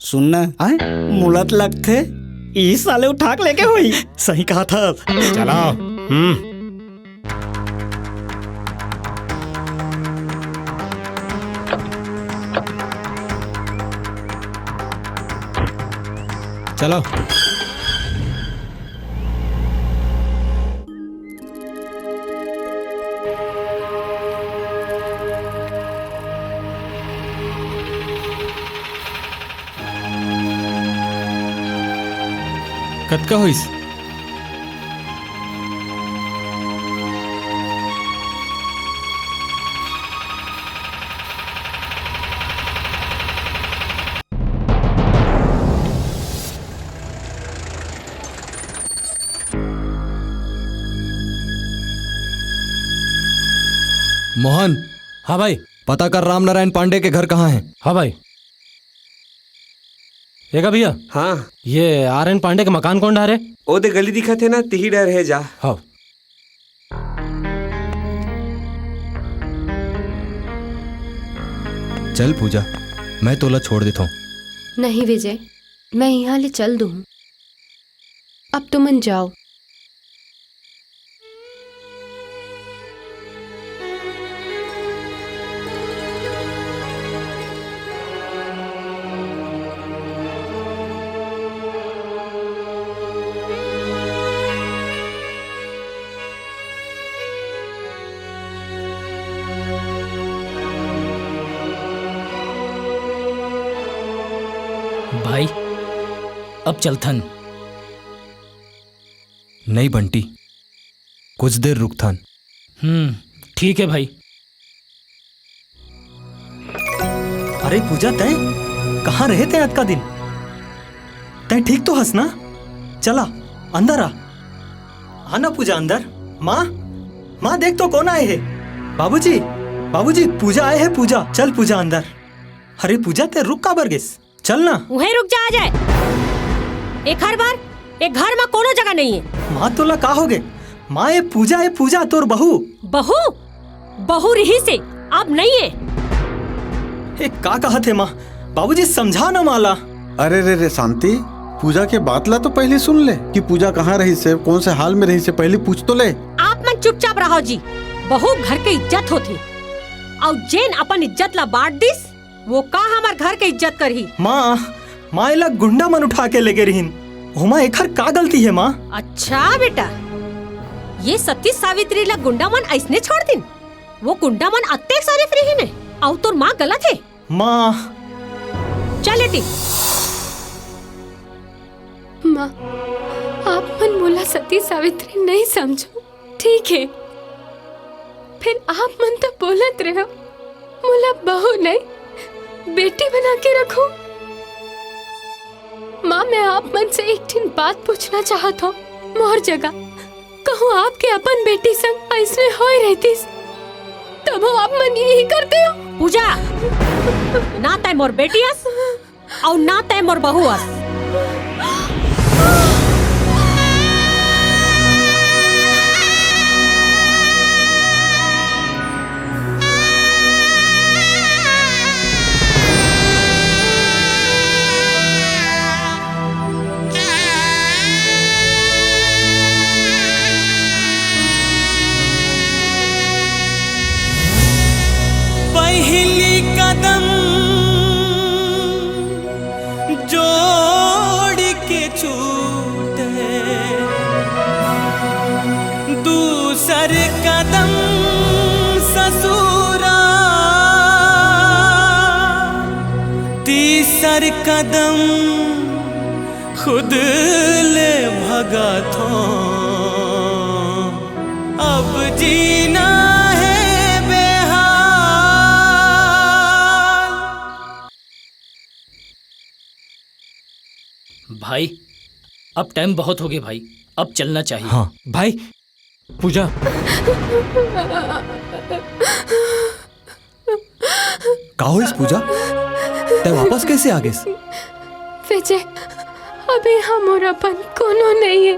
सुन ना, आय? मुलत लगथे, ई साले उठाक लेके होई। सही कहा था। चलाओ। हम्म। चलो। कतका होइस? मोहन। हाँ भाई। पता कर रामनारायण पांडे के घर कहाँ है। हाँ भाई। एगा भैया। हाँ। ये आर एन पांडे के मकान कौन डहर हे? ओ दे गली दिखत हे ना, तिही डहर हे जा। हाँ। चल पूजा, मैं तोला छोड़ देथों। नहीं विजय, मैं इहाँ ले चल दूँ। अब तुमन जाओ। भाई, अब चलथन। नहीं बंटी, कुछ देर रुकथन। हम्म, ठीक है भाई। अरे पूजा, तैं कहाँ रहे तैं अतका दिन? तैं ठीक तो हस ना? चला, अंदर आ। आ ना पूजा, अंदर। माँ, माँ, देख तो कौन आए हे। बाबूजी, बाबूजी, पूजा आए हे, पूजा। चल पूजा, अंदर। अरे पूजा, तैं रुक काबर गेस? चल ना। उहें रुक जा, आ जाए। एक हर बार ए घर म कोनो जगह नहीं है। माँ, तोला का होगे? माँ, ए पूजा, ए पूजा, तोर बहू। बहू? बहू रिहिसे, अब नहीं है। ए, का कहत हे माँ? बाबूजी, समझा ना माँ ला। अरे रे रे शांति, पूजा के बात ला तो पहली सुन ले कि पूजा कहाँ रहिसे, कौन से हाल में रहिसे, पहली पूछ तो ले। आप मन चुपचाप रहो जी। बहू घर के इज्जत होथे, अउ जेन अपन इज्जत ला बांट दिस, वो का हमर घर के इज्जत करही? माँ, माँ, एला गुंडा मन उठा के लेगे रहिन। ओमा एखर का गलती हे, माँ? अच्छा बेटा, ये सती सावित्री ला गुंडा मन अइसने छोड़ दिन? वो गुंडा मन अतेक शरीफ रहिन हे, अउ तोर माँ गलत हे। माँ। चल एती। माँ, आप मन मोला सती सावित्री नहीं समझो, ठीक है? फिर आप मन तो बोलत रहो, मोला बहू नहीं, बेटी बना के रखो। माँ, मैं आप मन से एक ठिन बात पूछना चाहत हूँ। मोर जगह कहूँ आपके अपन बेटी संग ऐसने होए रहतिस, तब आप मन यही करते हो? पूजा, ना तय मोर बेटी अस, अउ ना तय मोर बहू अस। पहली कदम जोड़ के छूटे, दूसर कदम ससुरा, तीसर कदम खुद ले भगत हो, अब जीना है बेहाल। भाई, अब टाइम बहुत हो गया भाई, अब चलना चाहिए। हाँ। भाई, पूजा। का होइस पूजा? तै वापस कैसे आ गेस? विजय, अभी हमर अपन कोनो नहीं है।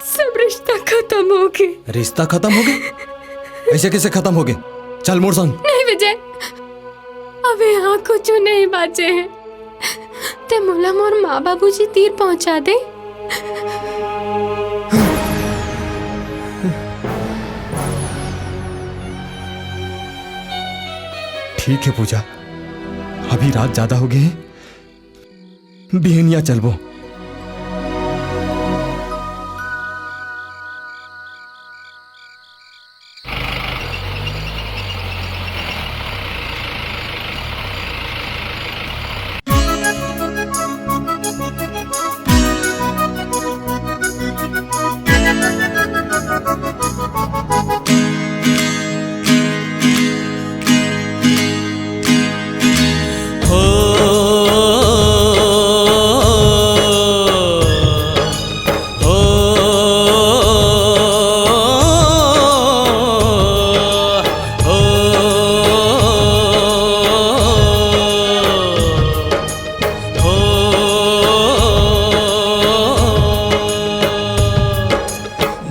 सब रिश्ता खत्म हो गए। रिश्ता खत्म हो गए? ऐसे कैसे खत्म हो गए? चल मोर संग। नहीं विजय, अभी यहाँ कुछ नहीं बाचे है। ते मोला मोर माँ बाबूजी तीर पहुँचा दे। ठीक है पूजा, अभी रात ज्यादा हो गई है, बिहनिया चलबो।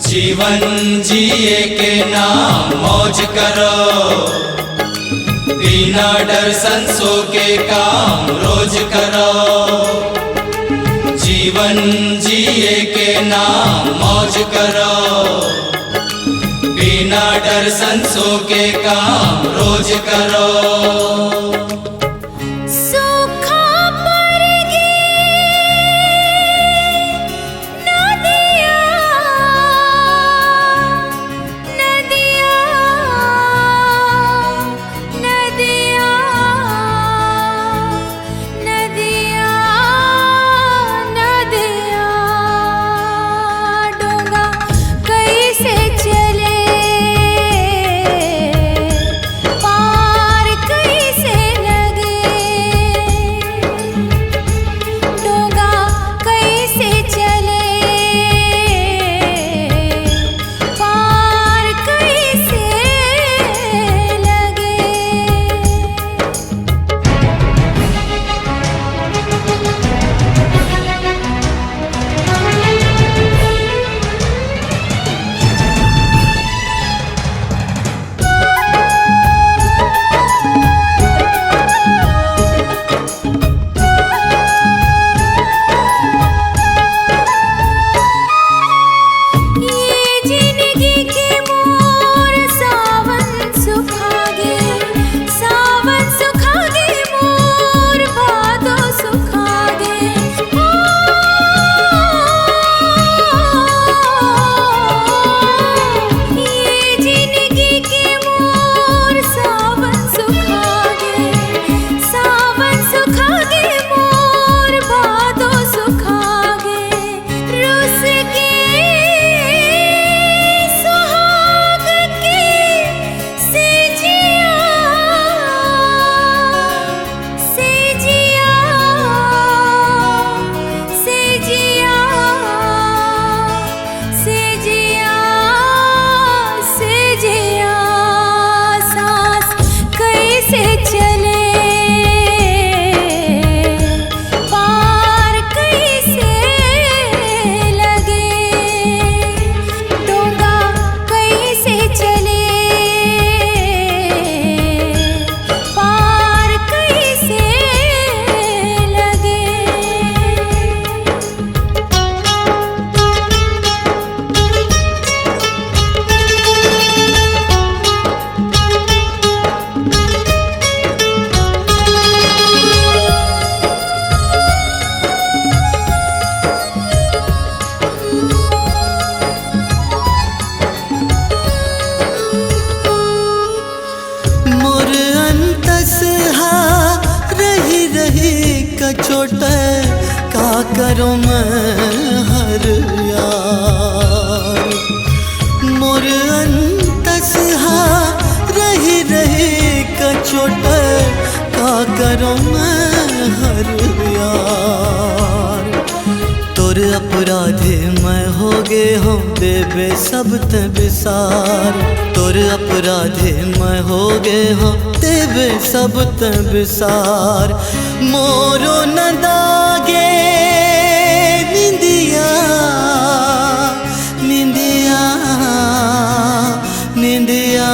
जीवन जिए के नाम मौज करो, बिना डर संसो के काम रोज करो। जीवन जिए के नाम मौज करो, बिना डर संसो के काम रोज करो। सूखा पड़ गे नदिया, नदिया, नदिया, नदिया, नदिया, डोंगा कैसे चले, पार कैसे करो मैं हर यार, मोर अंतस हा रही रही कचोट, का करो मैं हर यार। तोर अपराधे मैं हो गे हो देबे सब तैं बिसार, तोर अपराधे मैं हो गे हो देबे सब तैं बिसार। मोरो न दागे निंदिया, निंदिया, निंदिया,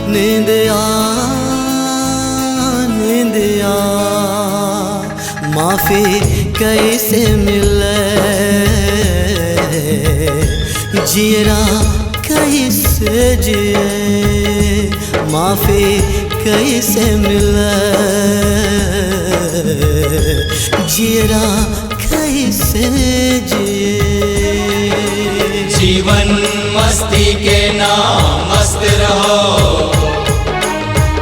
निंदिया, निंदिया। माफी कैसे मिले, जियरा कैसे जिए, माफी कैसे मिले, जियरा कैसे जिए। जीवन मस्ती के नाम मस्त रहो,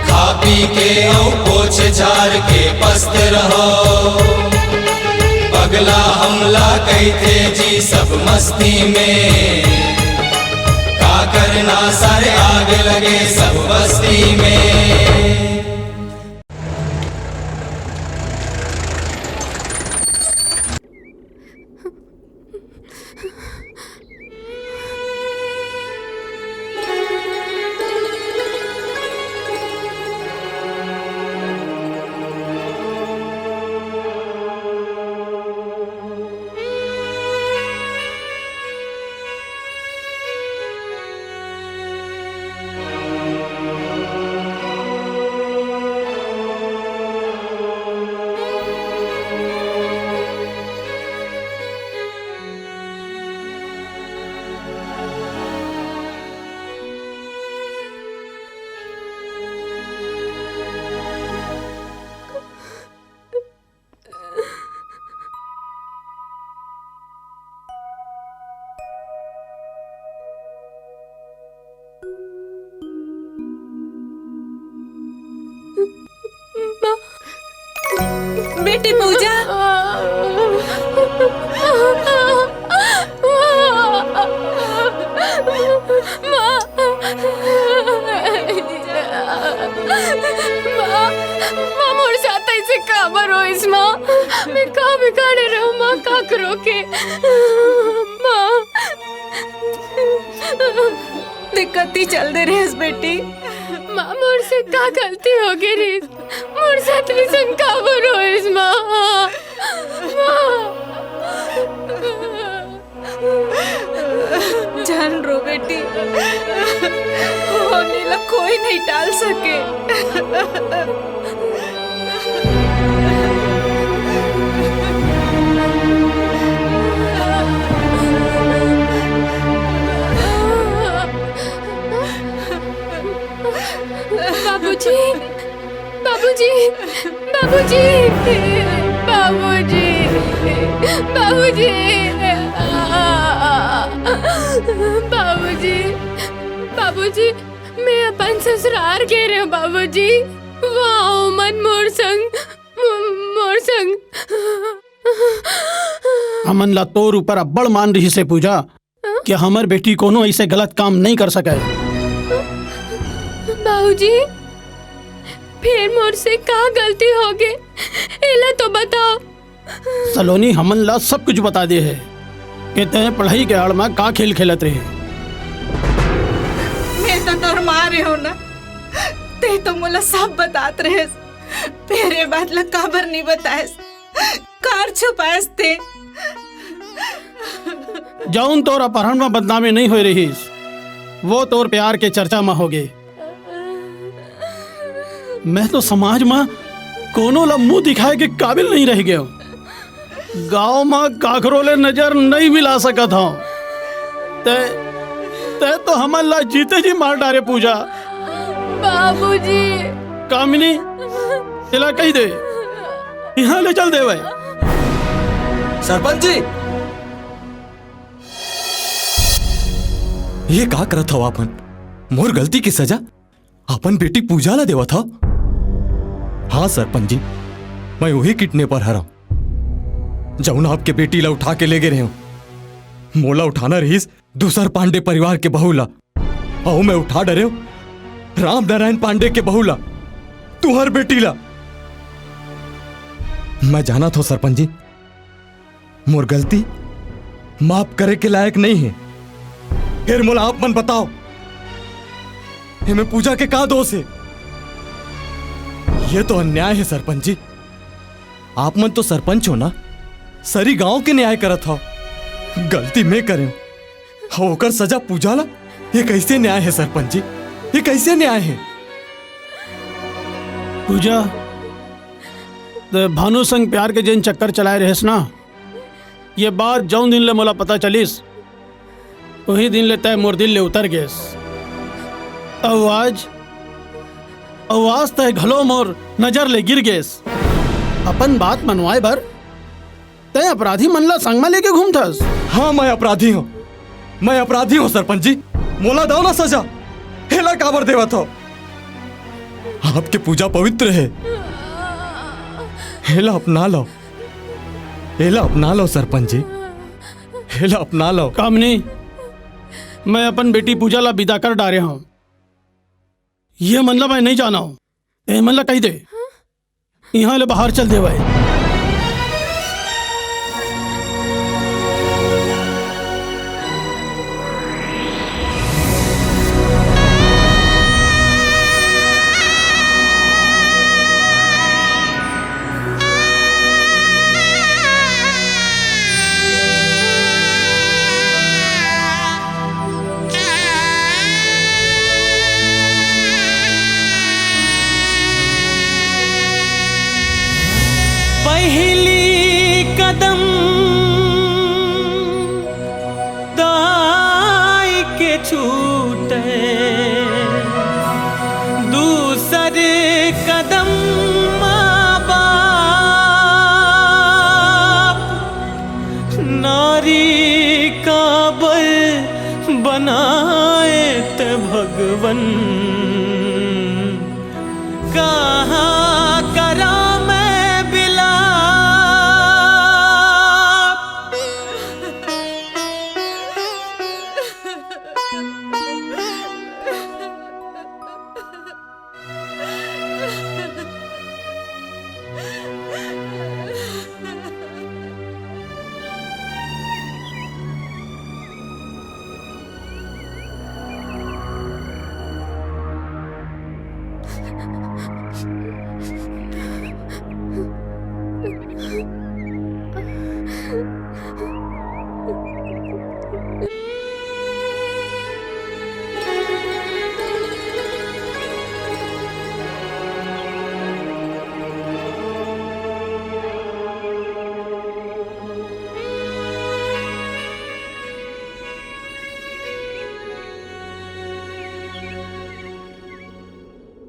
खा पी के औ पोछ झाड़ के पस्त रहो। पगला हमला कहिथे जी सब मस्ती में, का करना सारे आग लगे सब बस्ती में। माँ, बेटी पूजा। माँ, माँ, माँ, मोर साथ ऐसे काबर होइस माँ? मैं का बिगाड़े रहूं माँ, का करो के? माँ, ते कति चल दे रेहेस बेटी? माँ, मोर से का गलती हो गे रिहिस? मोर साथ अइसन काबर होइस माँ? माँ। झन रो बेटी, होने ला कोई नहीं टाल सके। बाबूजी, बाबूजी, बाबूजी, बाबूजी, बाबूजी, बाबूजी, बाबूजी, मैं अपन ससुरार गे रहेंव बाबूजी, वहाँ ओमन मोर संग, मोर संग। हमन ला तोर ऊपर अब्बड़ मान रिहिस हे पूजा, कि हमर बेटी कोनो अइसे गलत काम नइ कर सकय। बाबूजी, फेर मोर से का गलती होगे, एला तो बताव। सलोनी हमन ला सब कुछ बता दे हे कि तैं पढ़ई के आड़ म का खेल खेलत रहे। मैं तो तोर माँ रहेंव ना, तैं तो मोला सब बतात रहेस, फेर ए बात ला काबर नइ बतायस? काबर छुपायस तैं? जऊन तोर अपहरण म बदनामी नइ होय रिहिस, वो तोर प्यार के चर्चा म होगे। मैं तो समाज म कोनो ला मुंह दिखाय के काबिल नइ रहि गेंव। गांव म काकरो ले नजर नइ मिला सकत हंव। तैं, तैं तो हमन ला जीते जी मार डारे पूजा। बाबूजी। कामिनी, एला कहि दे, इहां ले चल देवय। सरपंच जी, ये का करत हव आप मन? मोर गलती के सजा अपन बेटी पूजा ला देवत हव? हां सरपंच जी, मैं उही किडनैपर हरंव। जउन आपके बेटी ला उठा के ले गे रहेंव, मोला उठाना रहिस दूसर पांडे परिवार के बहू ला, अउ मैं उठा डरेंव राम नारायण पांडे के बहू ला, तुंहर बेटी ला। मैं जानत हंव सरपंच जी, मोर गलती माफ करे के लायक नइ हे। फेर मोला आप मन बताव, एमे पूजा के का दोष हे? ये तो अन्याय हे सरपंच जी। आप मन तो सरपंच हो ना, सरी गांव के न्याय करत हव। गलती मैं करेंव, अउ ओकर सजा पूजा ला? ये कइसे न्याय हे सरपंच जी? ये कइसे न्याय हे? पूजा, त भानु संग प्यार के जेन चक्कर चलाए रहेस ना, ये बात जउन दिन ले मोला पता चलिस, उही दिन ले तैं मोर दिल ले उतर गेस। अउ आज, अउ आज तैं घलो मोर नजर ले गिर गेस। अपन बात मनवाए बर तैं अपराधी मन ला संग म लेके घूमथस। हाँ, मैं अपराधी हंव, मैं अपराधी हंव सरपंच जी, मोला दव ना सजा। एला काबर देवत हव? आपके पूजा पवित्र हे, एला अपना लव, एला अपना लव सरपंच जी, एला अपना लव। कामनी, मैं अपन बेटी पूजा ला बिदा कर डारे हंव। ये मन ला मैं नइ जानंव। ए मन ला कहि दे, इहां ले बाहर चल देवय। पहिली कदम दाई के छूटे, दूसर कदम माँ बाप। नारी काबर बनाए ते भगवन, कहाँ करा मैं बिलाप।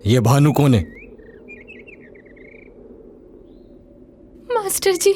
ये भानु कोन हे? मास्टर जी।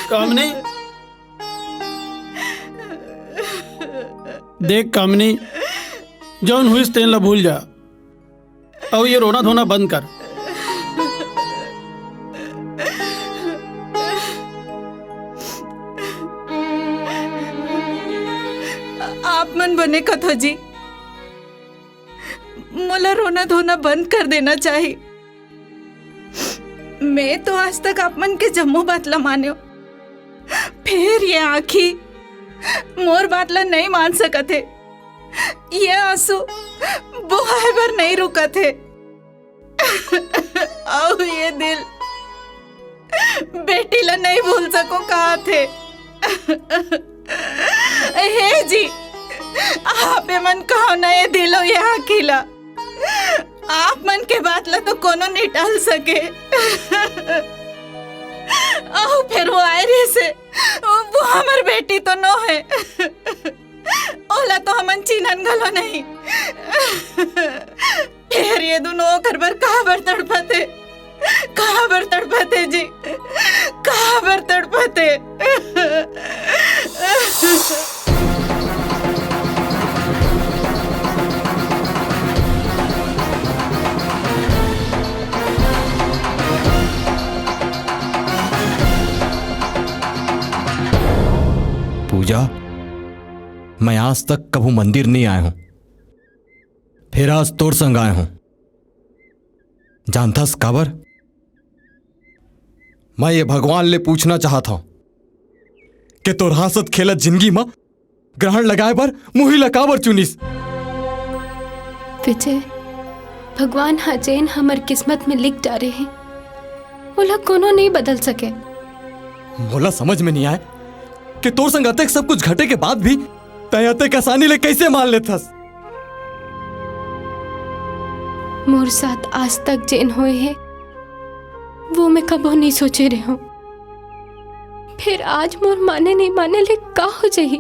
कामनी, देख कामनी, जौन हुइस तेन ला भूल जा। अउ ये रोना धोना बंद कर। आप मन बने कथो जी, मोला रोना धोना बंद कर देना चाही। मैं तो आज तक आप मन के जम्मो बात ला मान्यो, फेर ये आँखी मोर बात ला नइ मान सकत हे। ये आंसू बोहाय बर नइ रुकत हे। अउ ये दिल बेटी ला नइ भूल सको कहत हे। मन कहो न ये दिलो ये आँखी ला। आप मन के बात ला तो कोनो नहीं टाल सके। अउ फेर वो आए रहिसे, वो हमर बेटी तो नो हे। ओला तो हमन चिन्हन घलो नहीं। फेर ये दुनों ओकर बर काबर तड़पथे, काबर तड़पथे जी, काबर तड़पथे। पूजा, मैं आज तक कभू मंदिर नहीं आए हूं, फेर आज तोर संग आए हूं। जानथस काबर? मैं ये भगवान ले पूछना चाहत हंव कि तोर हांसत खेलत जिंदगी म ग्रहण लगाए बर मुही ला काबर चुनिस? विजय, भगवान ह जेन हमर किस्मत में लिख डारे हे, ओला कोनो नहीं बदल सके। मोला समझ में नहीं आए कि तोर संग अतेक सब कुछ घटे के बाद भी तैं अतेक आसानी ले कैसे मान लेथस? मोर साथ आज तक जेन होए हे, वो मैं कभो नहीं सोचे रहे हूँ। फिर आज मोर माने नहीं माने ले का हो जाही?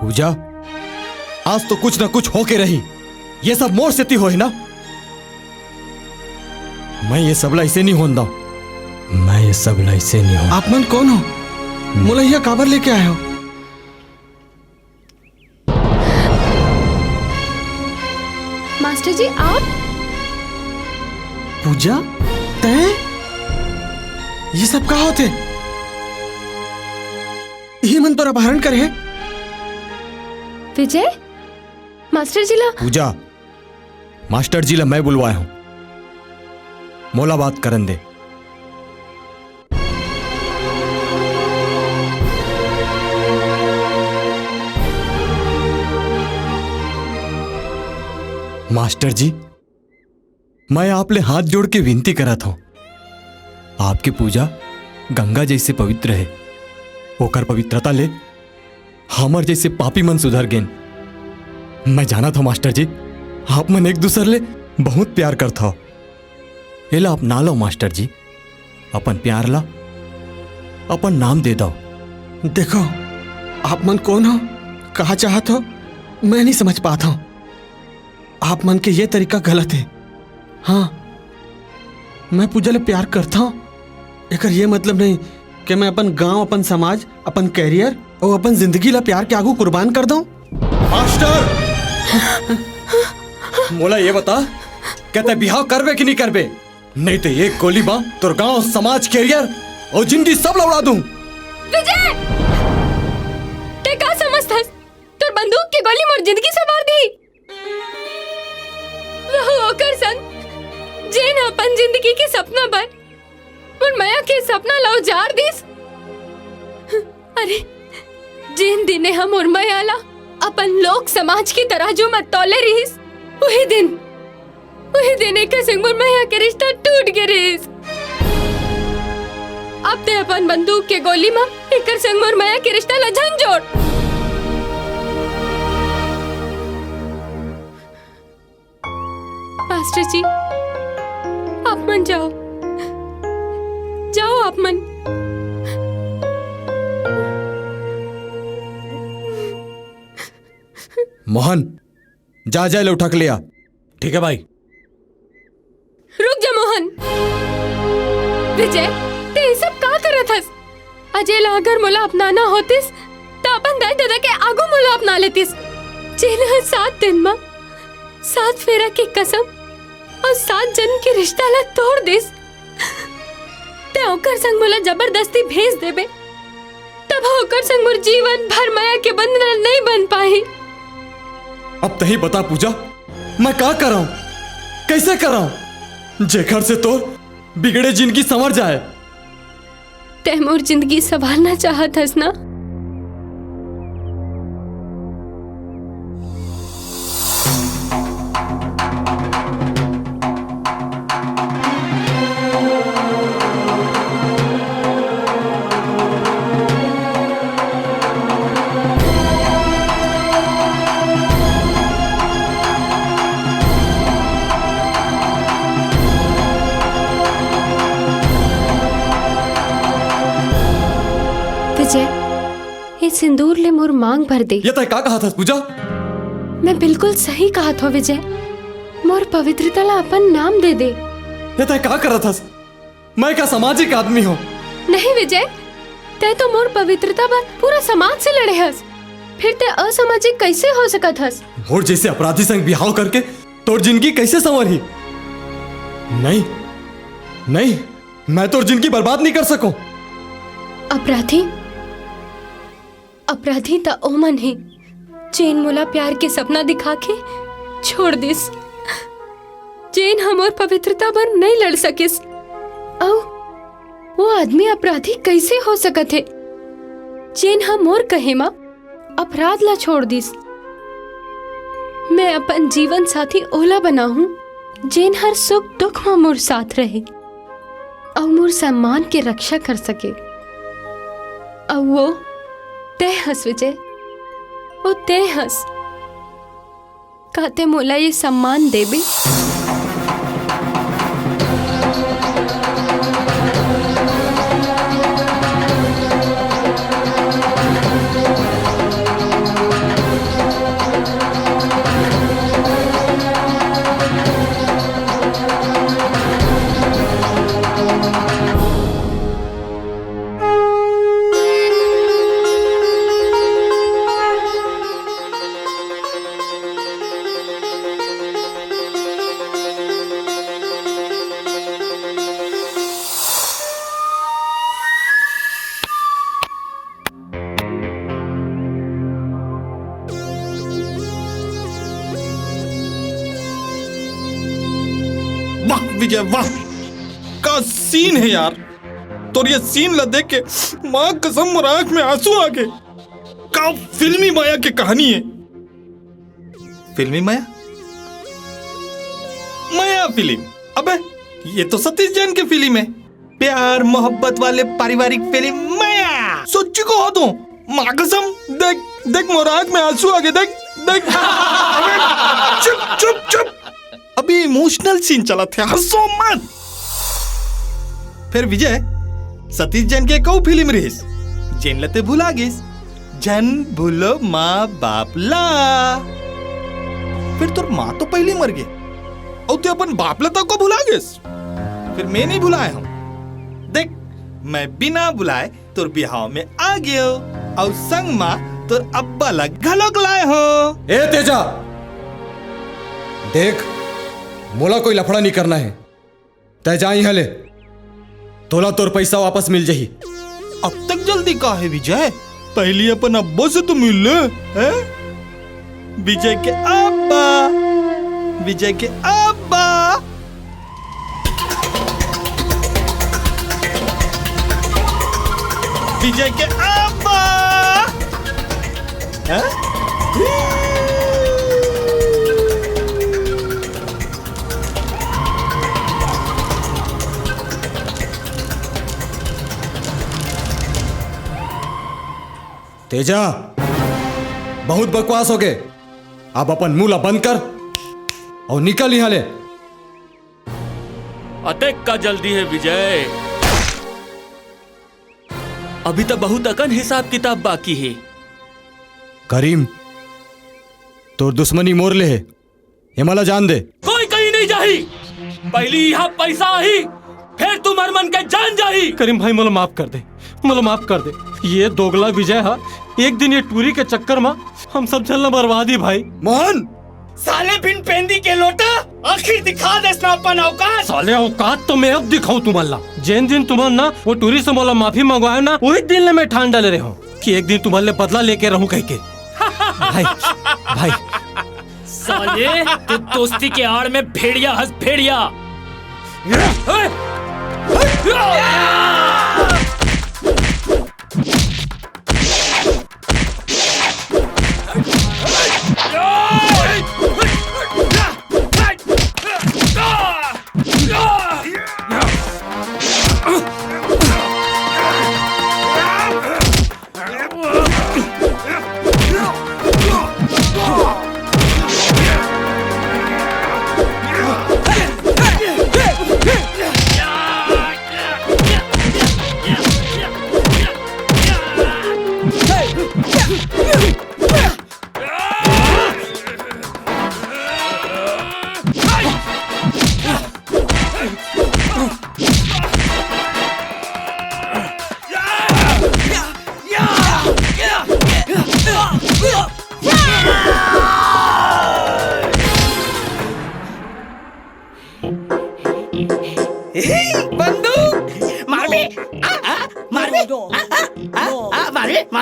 पूजा, आज तो कुछ ना कुछ होके रही। ये सब मोर सेती होए ना। मैं ये सब ला ऐसे नहीं होन दंव। मैं ये सब ला ऐसे नहीं होन। आप मन कौन हो? मोला यहाँ काबर लेके आए हो? मास्टर जी, आप? पूजा, तैं? ये सब का होथे? ये मन तोर अपहरण करे हे? विजय, मास्टर जी ला। पूजा, मास्टर जी ला मैं बुलवाए हूँ, मोला बात करन दे। मास्टर जी, मैं आप ले हाथ जोड़ के विनती करत हंव, आपके पूजा गंगा जैसे पवित्र हे, ओकर पवित्रता ले हमर जैसे पापी मन सुधर गेन। मैं जानत हंव मास्टर जी, आप मन एक दूसर ले बहुत प्यार करत हव। एला अपना लो मास्टर जी, अपन प्यार ला अपन नाम दे दव। देखो, आप मन कौन हो, कहा चाहत हो, मैं नहीं समझ पात हंव। आप मन के ये तरीका गलत हे। हाँ, मैं पूजा ले प्यार करत हंव। एकर ये मतलब नहीं कि मैं अपन गांव, अपन समाज, अपन कैरियर अउ अपन जिंदगी ला प्यार के आगू कुर्बान कर दंव। मास्टर, मोला ये बता, के तैं बिहाव करबे कि नहीं करबे? नहीं तो एक गोली मा तोर गांव, समाज, कैरियर अउ जिंदगी सब ला उड़ा दूं। विजय, तैं का समझथस? तोर बंदूक के गोली मोर जिंदगी सवार दी। वहू ओकर संग, जेन अपन जिंदगी के सपना बर मोर मया के सपना ला उजाड़ दिस। अरे, जेन दिने हम मोर मया ला अपन लोक समाज के तराजू म तौले रिहिस, उही दिन, उही दिन एकर संग मोर मया के रिश्ता टूट गे रिहिस। अब तैं अपन बंदूक के गोली म एकर संग मोर मया के रिश्ता ला झन जोड़। मास्टर जी, आप मन जाओ, जाओ आप मन। मोहन, जा, जा, ले उठा के ले आ। ठीक है भाई। रुक जा मोहन। विजय, तैं ये सब का करत हस? अजय ला अगर मोला अपनाना होतिस, त अपन दाई ददा के आगू मोला अपना लेतिस। जेन ह सात दिन म सात फेरा के कसम अउ सात जन्म के रिश्ता ला तोड़ दिस। तैं ओकर संग मोला जबरदस्ती भेज देबे, तब ओकर संग मोर जीवन भर मया के बंधन नहीं बन पाही। अब तही बता पूजा, मैं का करंव, कैसे करंव, जेखर से तोर बिगड़े जिंदगी संवर जाए। तैं मोर जिंदगी संवारना चाहत हस ना? सिंदूर ले मोर मांग भर दे। ये तैं का कहत हस, पूजा? मैं बिल्कुल सही कहत हों, विजय। मोर पवित्रता ला अपन नाम दे दे। ये तैं का करत हस? मैं का सामाजिक आदमी हों? नहीं विजय, तैं तो मोर पवित्रता बर पूरा समाज से लड़े हस, फिर तैं असामाजिक कैसे हो सकत हस? मोर जैसे अपराधी संग बिहाव करके तोर जिंदगी कैसे संवरही? नहीं, नहीं, मैं तोर जिंदगी बर्बाद नहीं कर सकों। अपराधी? अपराधी त ओमन हे, जेन मोला प्यार के सपना दिखा के छोड़ दिस, जेन ह मोर पवित्रता बर नइ लड़ सकिस। अउ वो आदमी अपराधी कइसे हो सकत हे, जेन ह मोर कहे म अपराध ला छोड़ दिस? मैं अपन जीवन साथी ओला बनाहूं, जेन हर सुख दुख म मोर साथ रहे। अउ मोर सम्मान के रक्षा कर सके। अउ वो तैं हस विजय, वो तैं हस। का तैं मोला ये सम्मान देबे? वाह विजय, वाह, का सीन है यार। तोर ये सीन ला देख के माँ कसम मोर आँख में आंसू आ गए। का फिल्मी माया के कहानी है। फिल्मी माया? माया फिल्म? अबे, ये तो सतीश जैन के फिल्म है। प्यार मोहब्बत वाले पारिवारिक फिल्म माया। सच्ची को हो तो माँ कसम, देख, देख, मोर आँख में आंसू आ गए, देख, देख। अबे, चुप, चुप, चुप। अभी इमोशनल सीन चलत हे, हंसो मत। फिर विजय, सतीश जैन के एक अउ फिल्म रहिस, जेन ल तैं भुला गेस, झन भूलो माँ बाप ला। फिर तोर माँ तो पहली मर गे, अउ तैं अपन बाप ला तको भुला गेस। फिर मैं नहीं भुलाए हूँ। देख, मैं बिना बुलाए तोर बिहाव में आ गेव, अउ संग मा तोर अब्बा ला घलोक लाए हो। ए तेजा, देख, मोला कोई लफड़ा नहीं करना है। तैं जा इहाँ ले, तोला तोर पैसा वापस मिल जाही। अब तक जल्दी का है विजय? पहली अपन अब्बा से तो मिल ले, हैं? विजय के अब्बा, विजय के अब्बा। विजय के अब्बा। हैं? तेजा, बहुत बकवास हो गए। अब अपन मुंह ला बंद कर अउ निकल यहाँ ले। अतेक का जल्दी है विजय, अभी तो बहुत अकन हिसाब किताब बाकी है। करीम, तोर दुश्मनी मोर ले है, ये मला जान दे। कोई कहीं नहीं जाही, पहली यहाँ पैसा आही, फिर तुम्हर मन के जान जाही। करीम भाई, मोला माफ कर दे, मोला माफ कर दे। ये दोगला विजय हा एक दिन ये टूरी के चक्कर मा हम सब झन ला मरवा दी भाई। मोहन, साले बिन पेंदी के लोटा, आखिर दिखा देस ना अपन औकात। साले औकात तो मैं अब दिखाऊं तुम्हार ला। जेन दिन तुम्हार ना वो टूरी से मोला माफी मंगवाए ना, वही दिन ले मैं ठान डाले रहे हूँ कि एक दिन तुम्हार ले बदला लेके रहूं कह के। भाई, भाई। साले, तू दोस्ती के आड़ में भेड़िया हंस भेड़िया।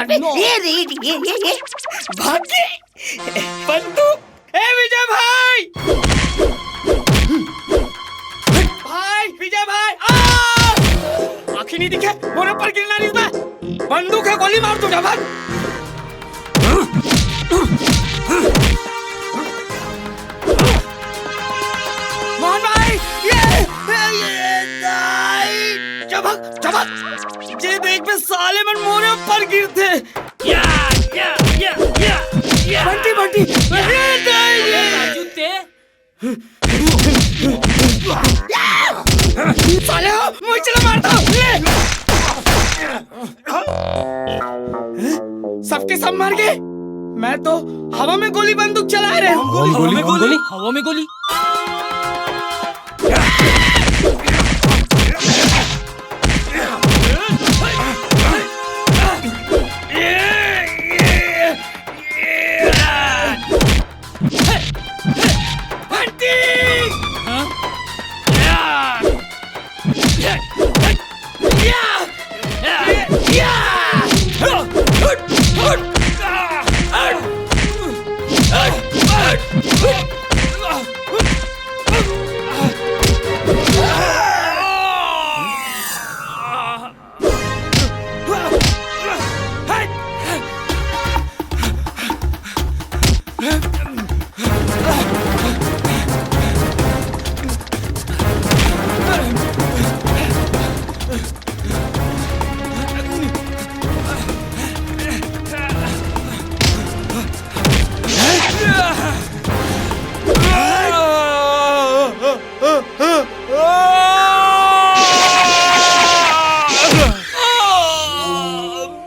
पे। No। ये रे, ये, ये, ये। भाग के। बंदूक। ए विजय भाई। भाई, विजय भाई। आ! आँखी नहीं दिखे, मोरे ऊपर गिरना नहीं था। बंदूक है, गोली मार दूंगा, भाग। मोहन भाई, ये, ये, ये, नहीं, चबक, चबक। जे देख बे साले मन मोरे ऊपर गिरथे। या, या, या, या, या। बंटी, बंटी, अरे नहीं, ये। राजू ते। साले हो, मुझे चला मारता हूँ। ले। सबके सब मर गए। मैं तो हवा में गोली बंदूक चला रहे हूँ। हवा में गोली? हवा में गोली?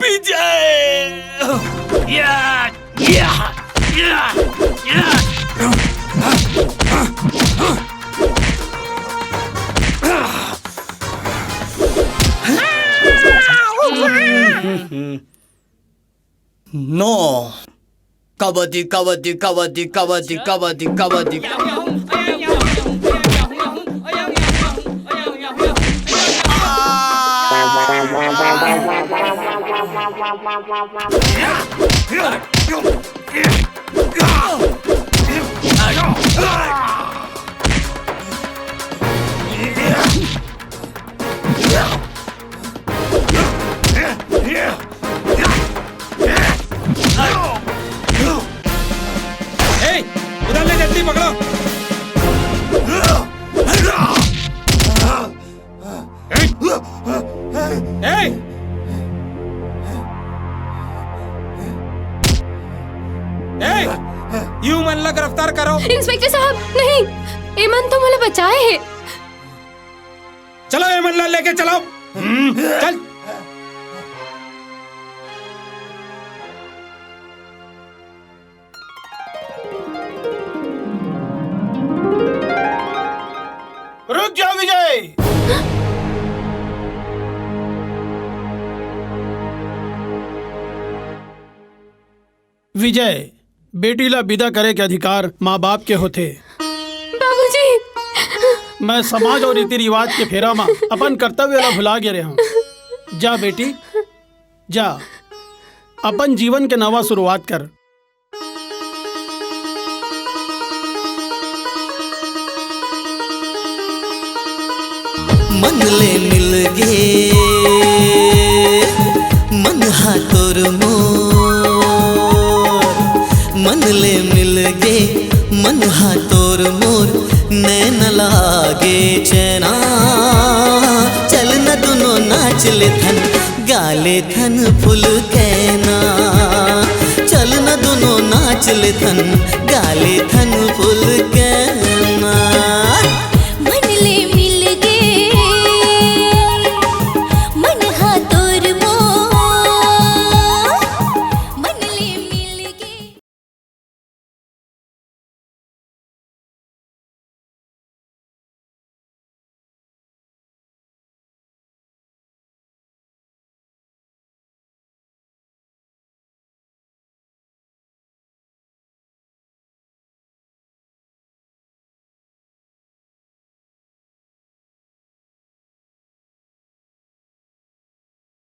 विजय। या, या, या, या। No। कबड्डी, कबड्डी, कबड्डी, कबड्डी, कबड्डी, कबड्डी। ए, उधर ले, जल्दी पकड़ो। ए, ए, ए, यू मन ला गिरफ्तार करो। इंस्पेक्टर साहब, नहीं, एमन तो मोला बचाए हे। चलो, एमन ला लेके चलो। हम्म, चल। रुक जा विजय। विजय, बेटी ला विदा करे के अधिकार माँ बाप के होथे। बाबूजी। मैं समाज और रीति रिवाज के फेरा मा अपन कर्तव्य ला भुला गे रहे हूँ। जा बेटी, जा, अपन जीवन के नवा शुरुआत कर। मन ले मिल गे मन हा तोर मोर, मन ले मिल गे मन हा तोर मोर, नैन लागे चैना। चल न दुनो नाच ले थन, गा ले थन फुल कैना। चल न दुनो नाच ले थन,